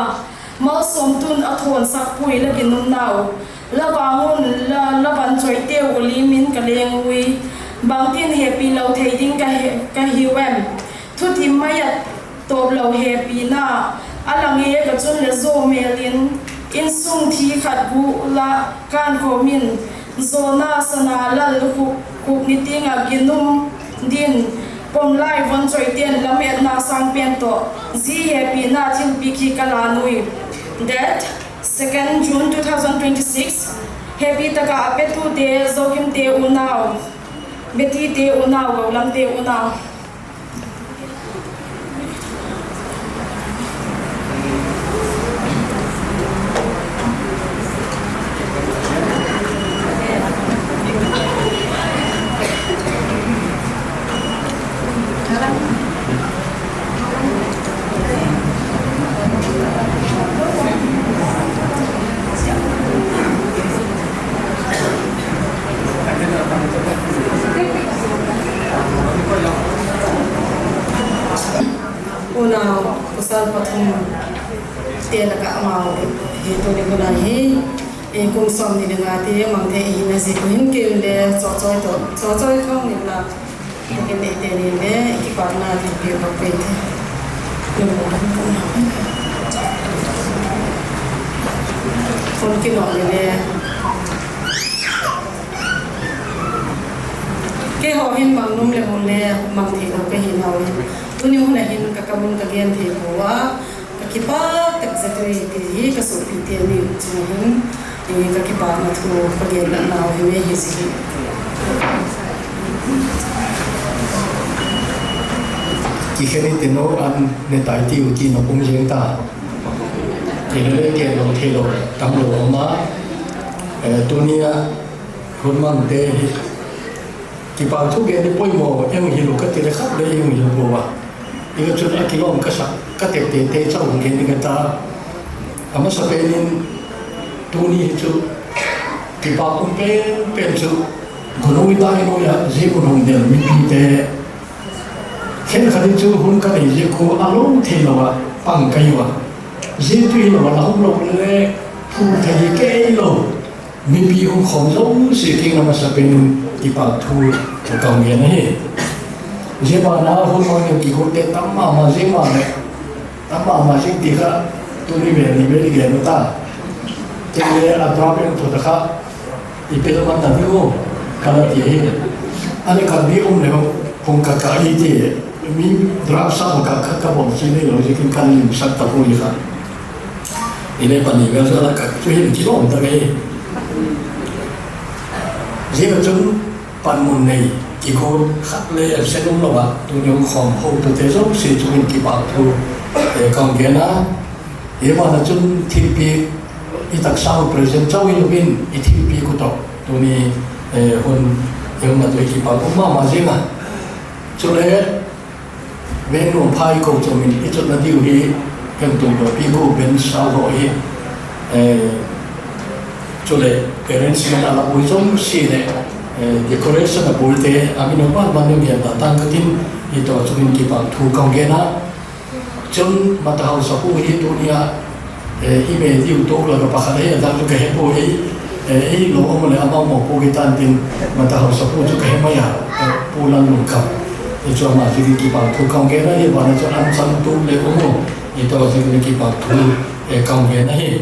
Malsawmtu'n a thawnsak pui la ginumnau. La vang un la, la van chawiteu lim in ka leng ui. Bangtin hepi lo thei ding ka hi, ka hiu em? Thuthim mai ah tawp lo hepina, a la ngei ka chun le zaw mêl in, insung thi khat gu la kân khawm in, zawna sana lal lukhuk khuk ni tiang ah ginum din, pom lai von chawite'n lametna sâng pen tawh, zia hepina thilpiak hi ka la nuai. Date, second June two thousand twenty-six. Hepi tak ah a petute, Zokimte unau, Betite unau, Golamte unau. Unau pasal pathumte lak ah amau hi tuni hun a hi, kum sawmni le nga te mang thei i hina ziak un, kei le chawchawi tawh, chawchawi thawm inla, tukin eite ni le kipâkna thilpiak bak pei te. Hun kinawk le le, keihaw hin mang num leh hun le mang theilo ka hi nau hi. Tuni hun a hin ka kam un ka gen thei pua a, ka kipâk tak zet ui ti hi ka suapite ni chung hin, ka kipâkna thu ka gen nau hi mai hi zi hi. Kikhen i ti nu an ne tai tiu ti na um zing ta. Kile le gen lo theilo tam lo um a. Tuni a hun mangte hi kipâk thu gen i poimaw em hilo ka ti le khat le i hilo pua a. I ka chun a kilawm ka sak ka teptete chau gen i ka ta. A masapen in tuni hi chu kipâk um pen pen chu ka nuai tai nuai a zia hun hung del mipite khenkhat hi chu hun ka nei ziak ua a lo theilo ah pang ka hiu a. Zia tu hilo a la hung lo le phu thei hi kei lo. Mipi hung khawm zosia kiang a masapen in kipâk thu ka hung gen ahi. Zia ban a hun mang in kiguatte tam ma ma zing ma le, tam ma ma zing ti kha tuni vel ni vel i gen u ta. Kei le a problem thu ta kha i pel man ta diu ka la ti hi. A le khat mi um le hung ka ka i ti. Mi drama sâng khat khat ka bawl chi neilo ziakin ka limsak ta puai kha. I le pani vel chu a la kak chu hin kilawm ta ve. Zia chun panmun nei kiguat khat le absent umlo ah tuni hun khawm hotute zosia chung in kipâk thu ka hung gen a. Hi ban ah chun thilpiak i taksa uh present chau hilo in i thilpiak uh tawh tuni hun i hung mat uh hi kipâk um ma ma ziang a. Chule Veng Nuamphai kochuam in i chutna diu hi hemtuang lawpi gu Ben Sau haw hi, chuleh arrangement a la buai zosia leh decoration a buaite a min uh ban ban in gen ta tang ka tin, hi tawh chung in kipâk thu ka hung gen a. Chun Mata Hausapu hi tuni a i be diu tuak lak ah pakhat ahi, a dang chu ka he puai. Ei lo um leh amau mawpuak i tan tin, Mata Hausapu chu ka he mai a, Pu Lalnunkham. Hi chu ama ziakin kipâk thu ka hung gen ahi, ban ah chun an chang tuak le um u, hi tawh ziakin kipâk thu ka hung gen ahi.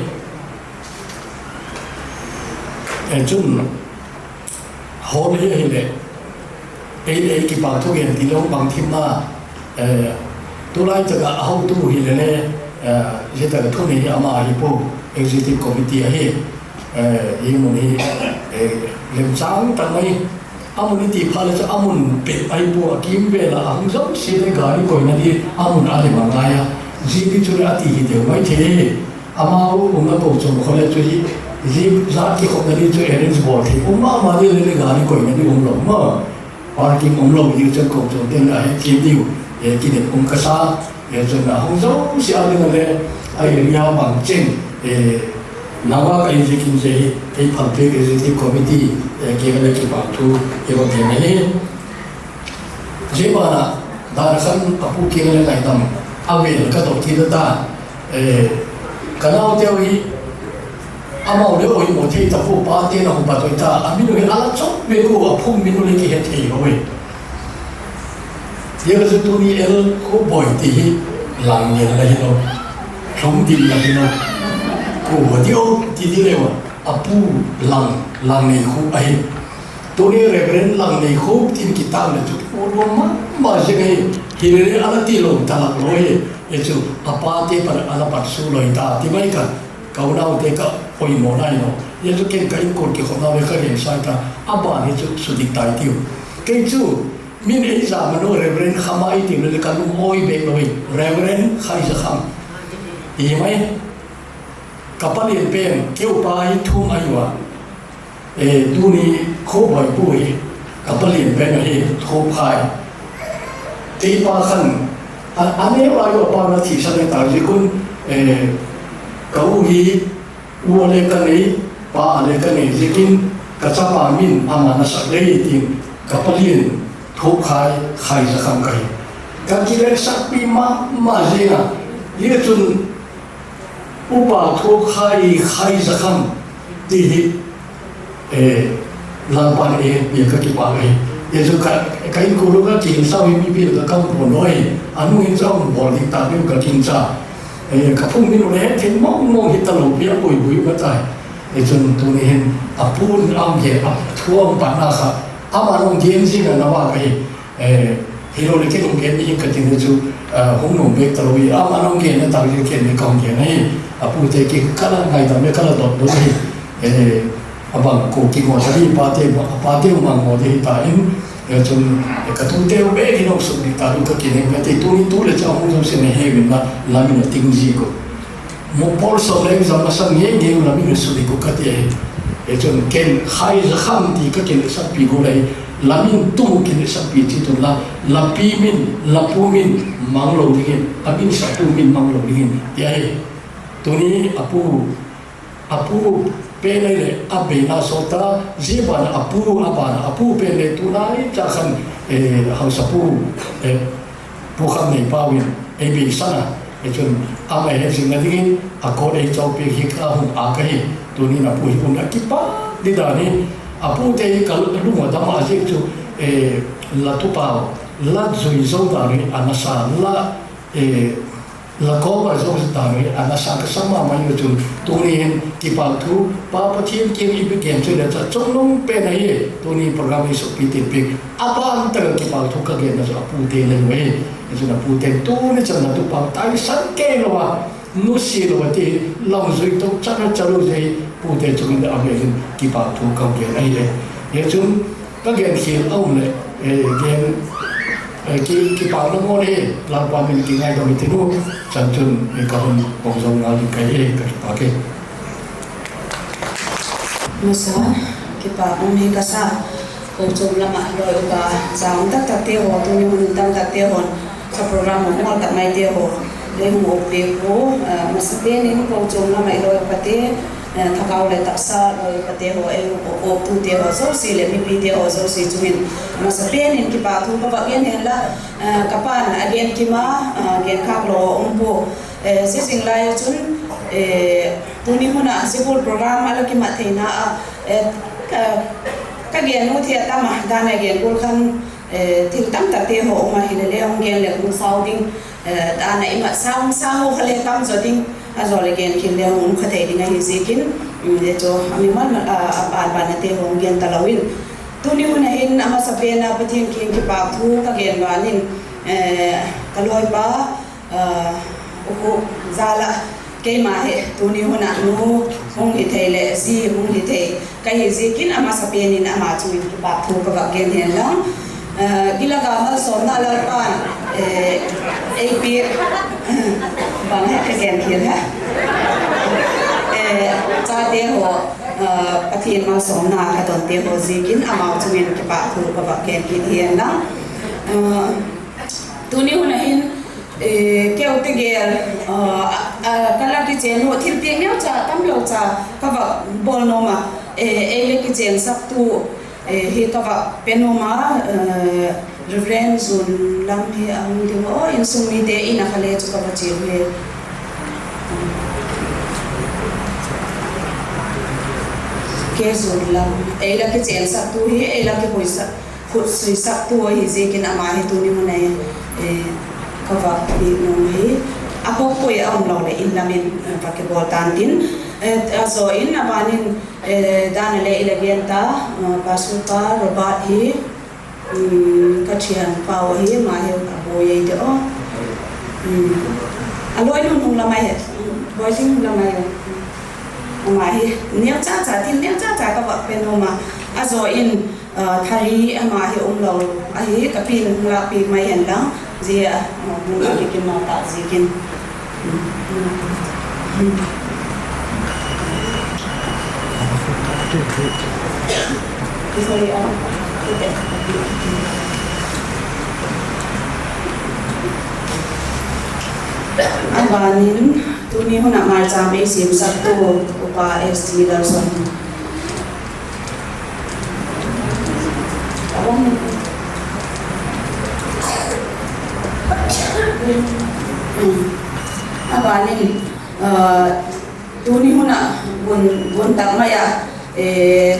Chun hall hi ahileh, ei le ei kipâk thu gen ti lo bang thim a, tulai tak ah a hotu hile le, zia tak ah thunei hi ama ahi pua, executive committee ahi. Hi mun hi lemchâng tak mai, a mun i ti phat le chu a mun pet ahi pua, a kîmvêl ah a hung zosia le gari koina di a mun a lem a ngai a, zia di chu le a ti hi deu mai thei. Amau umna kochuam khaw le chu hi, zia zat kikhopna di chu arrange bawl thei um ma ma di le le gari koina di umlo ma, parking umlo di chun kochuamte'n a he thiam diu, kidem um ka sa. Chun a hung zosia ding a le, a area bang cheng, nang a ka in ziakin zia hi ei phalpiak executive committee kiang a le kipâk thu i va gen ahi. Zia ban ah dan a khan a pu kiang a le ngaidam a vêl ka dot kit a ta. Ka nauteu hi amau le oimaw thei ta pua, pate'n a hung pat ui ta, a min uh hi a la chawk bek ua, a phung min uh le kihe thei lo e. Zia ka chu tuni el khu boi ti hi, Langngel la hilo, Lhumdim la hilo, kua di o ti di leu a, a pu Lang, Langneikhup ahi. Tuni Reverend Langneikhup tin kitâk leh chu pu lua ma ma zing ahi. Hilele a la ti lo ta lak lo hi. Hi chu a pate pat a la pat su loi ta ti mai ka, ka unaute ka poimaw nai lo. Hi chu ken ka inkuan kikhopna ve ka gensia ta, a ban hi chu sudik tai tiu. Kei chu min ei zam a nu Reverend Khama i ti le ka lung awi bek lo hi, Reverend Khaizakham ti mai. Ka palian pen keu pa hi Thum ahi ua, tuni Khupboi pu hi ka palian pen ahi, Thupkhai. Kei pa khan a neu lai ua pa na thisan e ta ziak un, ka u hi u a le ka nei, pa a le ka nei ziakin ka chapa min ama na sak lei tin ka palian Thupkhai Khaizakham ka hi. Ka kiletsakpi ma ma zing a, hi chun Upa Thupkhai Khaizakham ti hi, Lalpa'n ei hetpi a ka kipâk ahi. Hi chu ka inkuan ua ka kihinsau hi mipi lak ah ka hung bawl lo hi. A nung in chu a hung bawl dik ta diu ka ginchak. Ka phung min u le het thei mawng mawng hi talo pi a buibui ka tai. Hi chun tuni hin a pu'n a hung gen a thu a hung patna kha, ama'n hung gen zing a na vak ahi. Hilo le ken hung gen ding ka tin hi chu, hung nuam bek talo hi, ama'n hung gen a tak hi ken le ka hung gen ahi. A pute kiang ka la ngaidam le ka la dot dot hi. A bang kua kimaw ta di, pate, a pate u mang maw di hi ta in, chun ka tute u bek hi nung suk dik ta ding ka kinem ka ti, tuni tu le cha hung zosia na he vin la, la min a ting zik u. Mu pawl sawm le exam a san ngei ngei u la min u sudik u ka ti ahi. Hi chun ken Khaizakham ti ka kiletsakpi gual ahi, la min tung u kiletsakpi chi tun la, la pi min, la pu min mang lo dingin, a min saktu min mang lo dingin ti ahi. Tuni a pu, a pu pen ahileh a beina sawt ta, zia ban a pu, a ban a pu pen le tunai cha khan, Hausapu, Pu Khamneipau in ei beisan a, hi chun ama hezingna dingin a kawt ei chawkpiak hi ka hung âk ahi. Tunin a pu hi um a kipak di dan hi, a pute hi ka lung a dam a ziak chu, la tupau, la zui zo dan hi a nasa la, La cover zo hi ta mai, a nasa ka sa ma mai u chun, tuni hin kipak thu, Pa Pathian kiang i bi gen chu le cha chungnung pen ahi, tuni program i sukpi tin piak, a ban tak a kipak thu ka genna chu a pute le mai. Hi chun a pute tuni chan la tu pang taisan kei lo a, nusia lo a ti, lam zui to chan a chalu zui, pute chung in a ve hin kipak thu ka gen ahi le. Hi chun, ka gen khial a um le, eh, gen, eh, ki, kipakna ngawl hi, Lalpa min kingaidam i tin u, chan chun, eh, ka hun pong zo ngal ding ka hi, ka kipak e. Masa, kipak um hi ka sa, kochuam lam ah loi upa, za um tak takte haw, tuni hun tam takte haw, ka program um ngawl tak maite haw, lei hung upi ku, eh, masa pen in kochuam lam ah i loi upate, eh, thagau leh taksa loi upate haw, ei u, u, uptute haw zosia leh mipite haw zosia chung in, masa pen in kipak thu ka vak gen hen la, eh, ka pa'n a gen kim a, eh, gen khâk lo a um pua. Eh, zia zing lai ah chun, eh, tuni hun ah zia gual program a la kimat theina ah, eh, ka, ka gen u thei a tam a, dan a gen gual khan, eh, thil tam takte haw um a, hile le hung gen leh hung sau ding, eh, dan a i mat sau, sau kha le tam zaw ding, a zaw leh gen khin le hung um kha thei ding ahi ziakin, um, zia chu a mi man, a, a ban ban a te hung gen talo in. Tuni hun a hin a masa pen a Pathian kiang kipak thu ka gen ban in, eh, ka lawipa, ah, U Khupzal ah keima hi tuni hun ah nu hung hi thei leh zi hung hi thei ka hi ziakin a masa pen in ama chung in kipak thu ka vak gen hen lang. Eh, gil a ga malsawmna Lalpa'n, eh, ei piak, bang he ka gen thiam he. Eh, chate haw, eh, Pathian malsawmna ka donte haw ziakin amau chung in kipak thu ka vak gen kit hi hen lang. Eh, tuni hun a hin, eh, keu ti gel, eh, a, a, ka la kichen u thilpiak neucha tamlo cha ka vak bawl nuam a, eh, ei le kichensaktu, eh, hi ka vak pe nuam a, eh, Reverend Zunlam hi a hung ding a, insung mite in a kha le chu ka va chial hi. Ke Zunlam, ei la kichensaktu hi, ei la kipuisak, khut suisaktu ahi ziakin ama hi tuni hun a hin, eh, ka vak piak nuam hi. A kawkpui a um lo leh in lam in, eh, va kibawl tan tin, eh, a zaw in a ban in, eh, dan a le i la gen ta, eh, Pastor pa Robert hi, um, ka thian pau ahi, ama hi a buai ei ti aw. Um, a lawinu hung la mai he, buai thing hung la mai he. Ama hi neucha cha, thil neucha cha ka vak pe nuam a. A zaw in, ah, thari ama hi um lo ahi, ka pi'n hung lâkpiak mai hen lang, zia, ah, hung la kikim ma ta ziakin. A ban in, tuni hun ah malcham ei siamsaktu Upa S T Lalson. A ban in, ah, tuni hun ah gun, gun tak mai a, eh,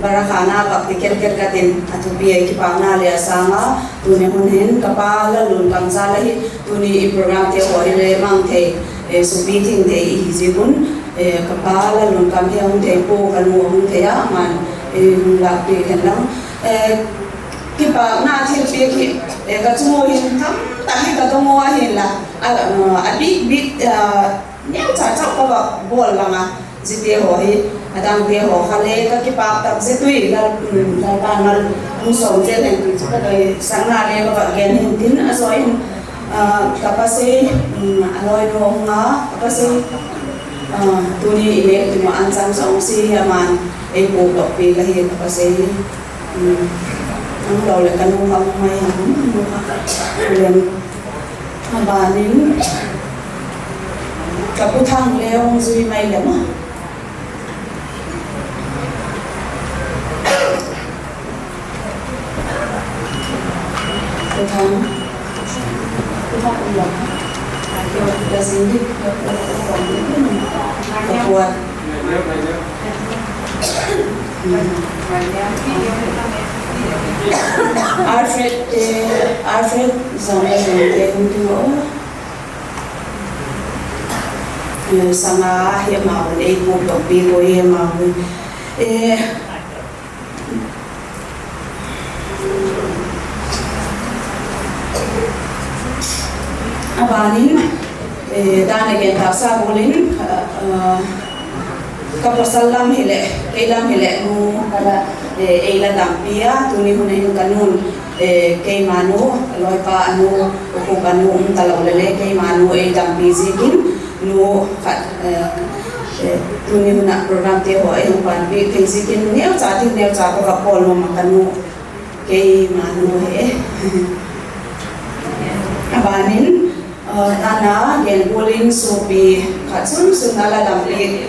barakhana vak ti kel kel ka tin, a thupi a kipakna le a sâng a, tuni hun hin ka pa Lallunkam jal ahi, tuni i programte haw hi le mang thei, eh, supi thing thei i hi ziak un, eh, ka pa Lallunkam hi a hung thei pua, ka nu a hung thei a, aman, eh, hung lâkpiak hen lang. Eh, kipakna thilpiak hi, eh, ka chung ua hin tam tak hi ka dong ua hinla, a, a bik bik, neucha chau ka vak bawl lang a, ziate haw hi, a dangte haw kha le ka kipak tak zet ui, Lal, Lalpa'n mal hung sawm zel hen ti chu ka doisakna le ka vak gen hin tin, a zaw in, ah, ka pasei, a lawinu hung a, ka pasei, ah, tuni i nêk ding ua anchang zawng si hi, aman ei puakdok piak ahi, ka pasei hi. Hung lo leh ka nu kha hung mai hen, nu kha. Lem. A ban in, ka Pu Thang le hung zui mai lem a. Pu Thang, Pu Thang um lo. Ka zing di, ka puan. Alfred te, Alfred Zamlazong te hung ding a um. sanga hi amau ei pukdokpi ui, amau a ban in, dan a gen tâksa gual in, ka pawsal lam hileh, kei lam hileh nu ka la, ei la dampi a, tuni hun a hin ka nu'n, keima nu, ka lawipa a nu, ka khup a nu um talo leh le keima nu ei dampi ziakin, nu khat, tuni hun ah programte haw ei hun panpi thei ziakin neucha thil neucha ka va pawl nuam a ka nu, keima nu hi. A ban in, dan a gen gual in suapi khat sun sun a la dampi,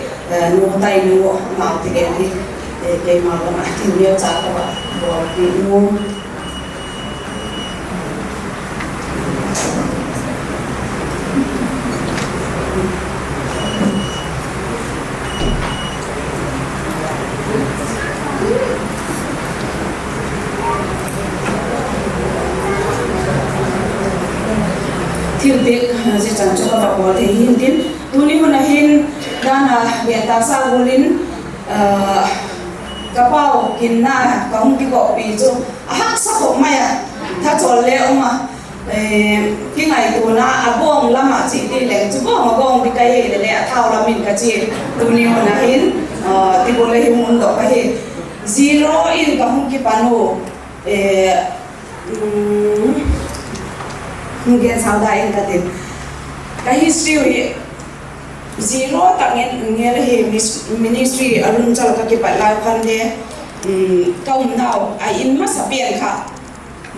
nu tai nu, amau ti gen hi, keima gam ah thil neucha ka va bawlpi nuam. Thilpiak zia chan chu ka va bawl thei hi'ntin, tuni hun a hin dan a gen tâksa gual in, ka pau kinna ka hung kigawkpi chu a haksa khop mai a, thachawl le um a, kingaituana a bawng lam ah chi ti leng chu bawng a bawng bik ahi leh le a thau lam in ka chia, tuni hun a hin, ti gual a hin hun dok ahi. Zero in ka hung kipan u, hung gen sau da in ka tin, ka history hi zero tak ngen ngel ahi. Ministry a lungchal ka kipat lai khan le, ka umnau a in masa pen kha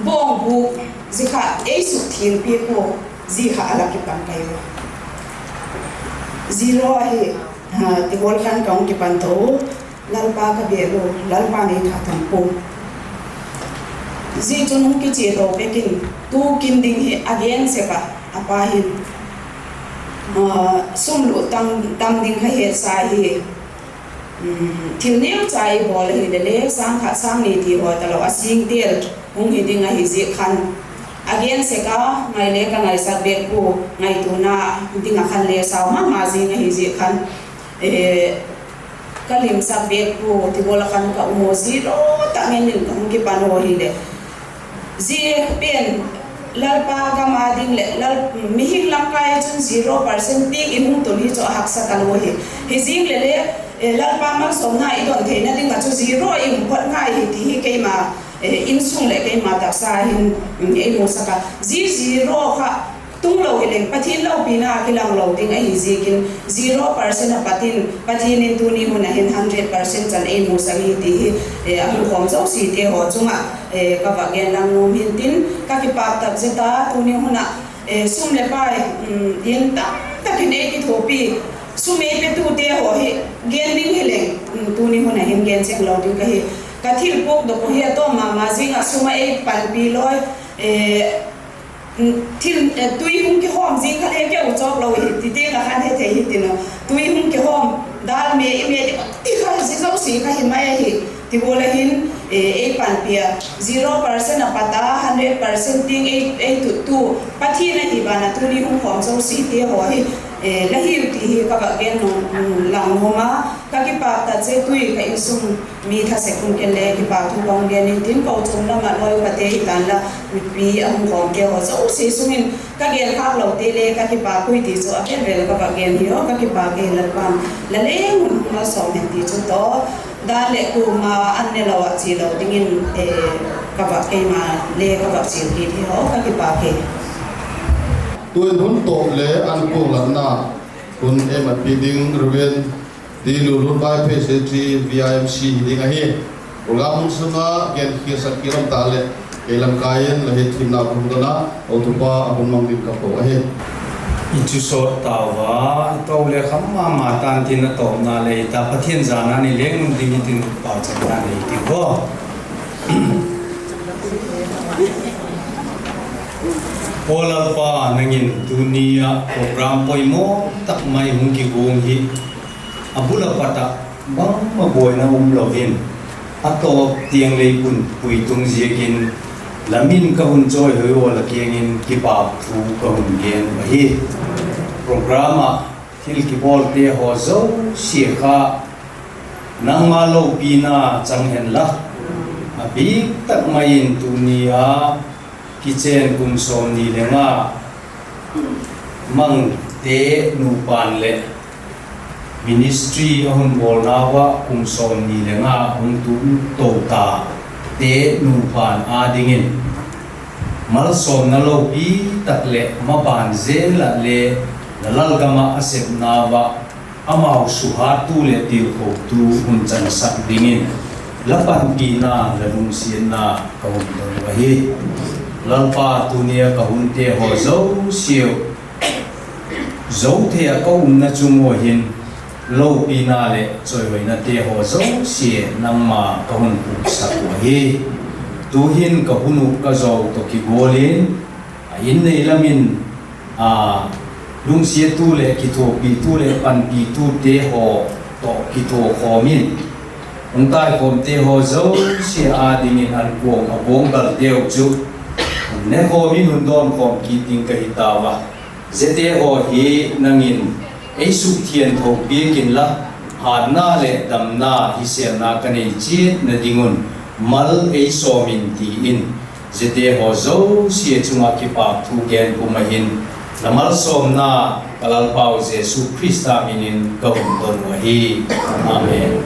bawng bûk, zia kha ei suk thiampi pua, zia kha a la kipan kai ua. Zero ahi, ti gual khan ka hung kipan to u, Lalpa ka bel u, Lalpa'n ei tha tham pua. Zia chun hung kichia to pek in, tu kin ding hi a gen sek a, a pa hin sum lût tam ding kha hetsa hi. Thil neucha ei bawl ahileh le sâng khat sâng ni ti haw talo a sîngtel hung hi ding ahi ziak khan, a gen sek a, ngai le ka ngaisak bêk pua, ngaituana ding ah khan le sau ma ma zing ahi ziak khan, ka limsak bêk pua, ti gual a khan ka um u, zero tak ngen in ka hung kipan u ahileh, zia pen Lalpa gam a ding leh mihing lamkai chun zero percent piak i hung tun hi chu a haksa talo ahi. Hi zing leh le, Lalpa malsawmna i don theina ding ah chu zero i um phot ngai hi ti hi keima insung leh keima taksa hin ei musak a. Zia zero kha tunglo hileng Pathian lopina kilang lo ding ahi ziakin, zero percent a pat in Pathian in tuni hun a hin hundred percent chan ei musak hi ti hi, a hung khawm zosiate haw chung ah ka va gen lang nuam hi'ntin, ka kipâk tak zet a, tuni hun ah sum leh pai, in tam tak in ei kithuapi, sum ei petute haw hi gen ding hileng, tuni hun a hin gen cheng lo ding ka hi. Ka thil puakdok uh hi a tawm ma ma zing ah sum a ei panpi lawi, tui hung kihawm zing kha le keu chawk lo hi ti tiang ah khan he thei hitin uh, tui hung kihawm, dâl me i me ti kha zia zosia kha hi mai ahi. Ti gual a hin ei panpi a, zero percent a pat a hundred percent tiang ei tuttu Pathian ahi ban ah tuni hung khawm zosiate haw hi la hiu ti hi ka va gen lang nuam a, ka kipâk tak zet ui, ka insung mi thasek um ken le kipâk thu ka hung gen hi'ntin, kochuam lam ah lawi upate hita'n la, mipi a hung khawmte haw zosia sung in ka gen khâk lote le ka kipâk ui ti chu a vel vel ka va gen hi aw, ka kipâk e. Lalpa'n la leng hun malsawm hen ti chu tawh, dan leh kuama an ne lo ah chia lo dingin ka va, keima le ka va chial kit hi aw, ka kipâk e. Tu'in hun tawp le an kuang latna hun ei matpi ding Reverend D. Lulhun, Vice President, V I M C hi ding ahi. Program hun sung ah genkhiasak kilam ta leh, kei lamkai in la hethiamna hun don a, hotupa a hun mang ding ka ko ahi. I chu sawt tau a, i to le kham ma ma ta'n tin, a tawpna le i ta Pathian zana ni leng un ding i tin, pauchapna nei ti haw. Aw Lalpa, nang in tuni ah program poimaw tak mai hung kiguang hi a bul a pat ah bangma buaina um lo in, a tawp tiang lei pun pui tung ziakin, la min ka hun chawihoi ua la kiang in kipâk thu ka hun gen uh ahi. Program ah Thil kibawlte haw zosia kha nangma lopina chang hen la, a bîk tak mai in tuni a kichen kum sawmni le nga mangte nupa'n leh ministry a hun bawlnau ah kum sawmni le nga hung tung to tate nupa'n â dingin malsawmna lopi tak leh maban zel ah le la lalgam ah a sepnau ah amau suhattu leh tilkhotu hun chansak dingin la panpina, la lungsiatna ka hun don uh ahi. Lalpa, tuni a ka hunte haw zosiau zo thei ah ka umna chung ua hin lopina leh chawihoinate haw zosia nangma ka hun puksak uh ahi. Tu'hin ka hun uh ka zo tawh kigual in a In nei lam in, a, lungsiattu leh kithuapitu leh panpitute haw tawh kithuakhawm in, hung taikhawmte haw zosia â dingin ankuang a buanggalteu chu hun nekhawm in hun dawnkhawm kit ding ka hi tau a. Ziate haw hi nang in ei sukthiangtho piak inla, hatna leh damna hisêlna ka nei chiatna ding un mal ei sawm in ti in, ziate haw zosia chung ah kipâk thu gen pum ah hin la malsawmna ka Lalpau Jesu Khrista min in ka hun don uh ahi. Amen.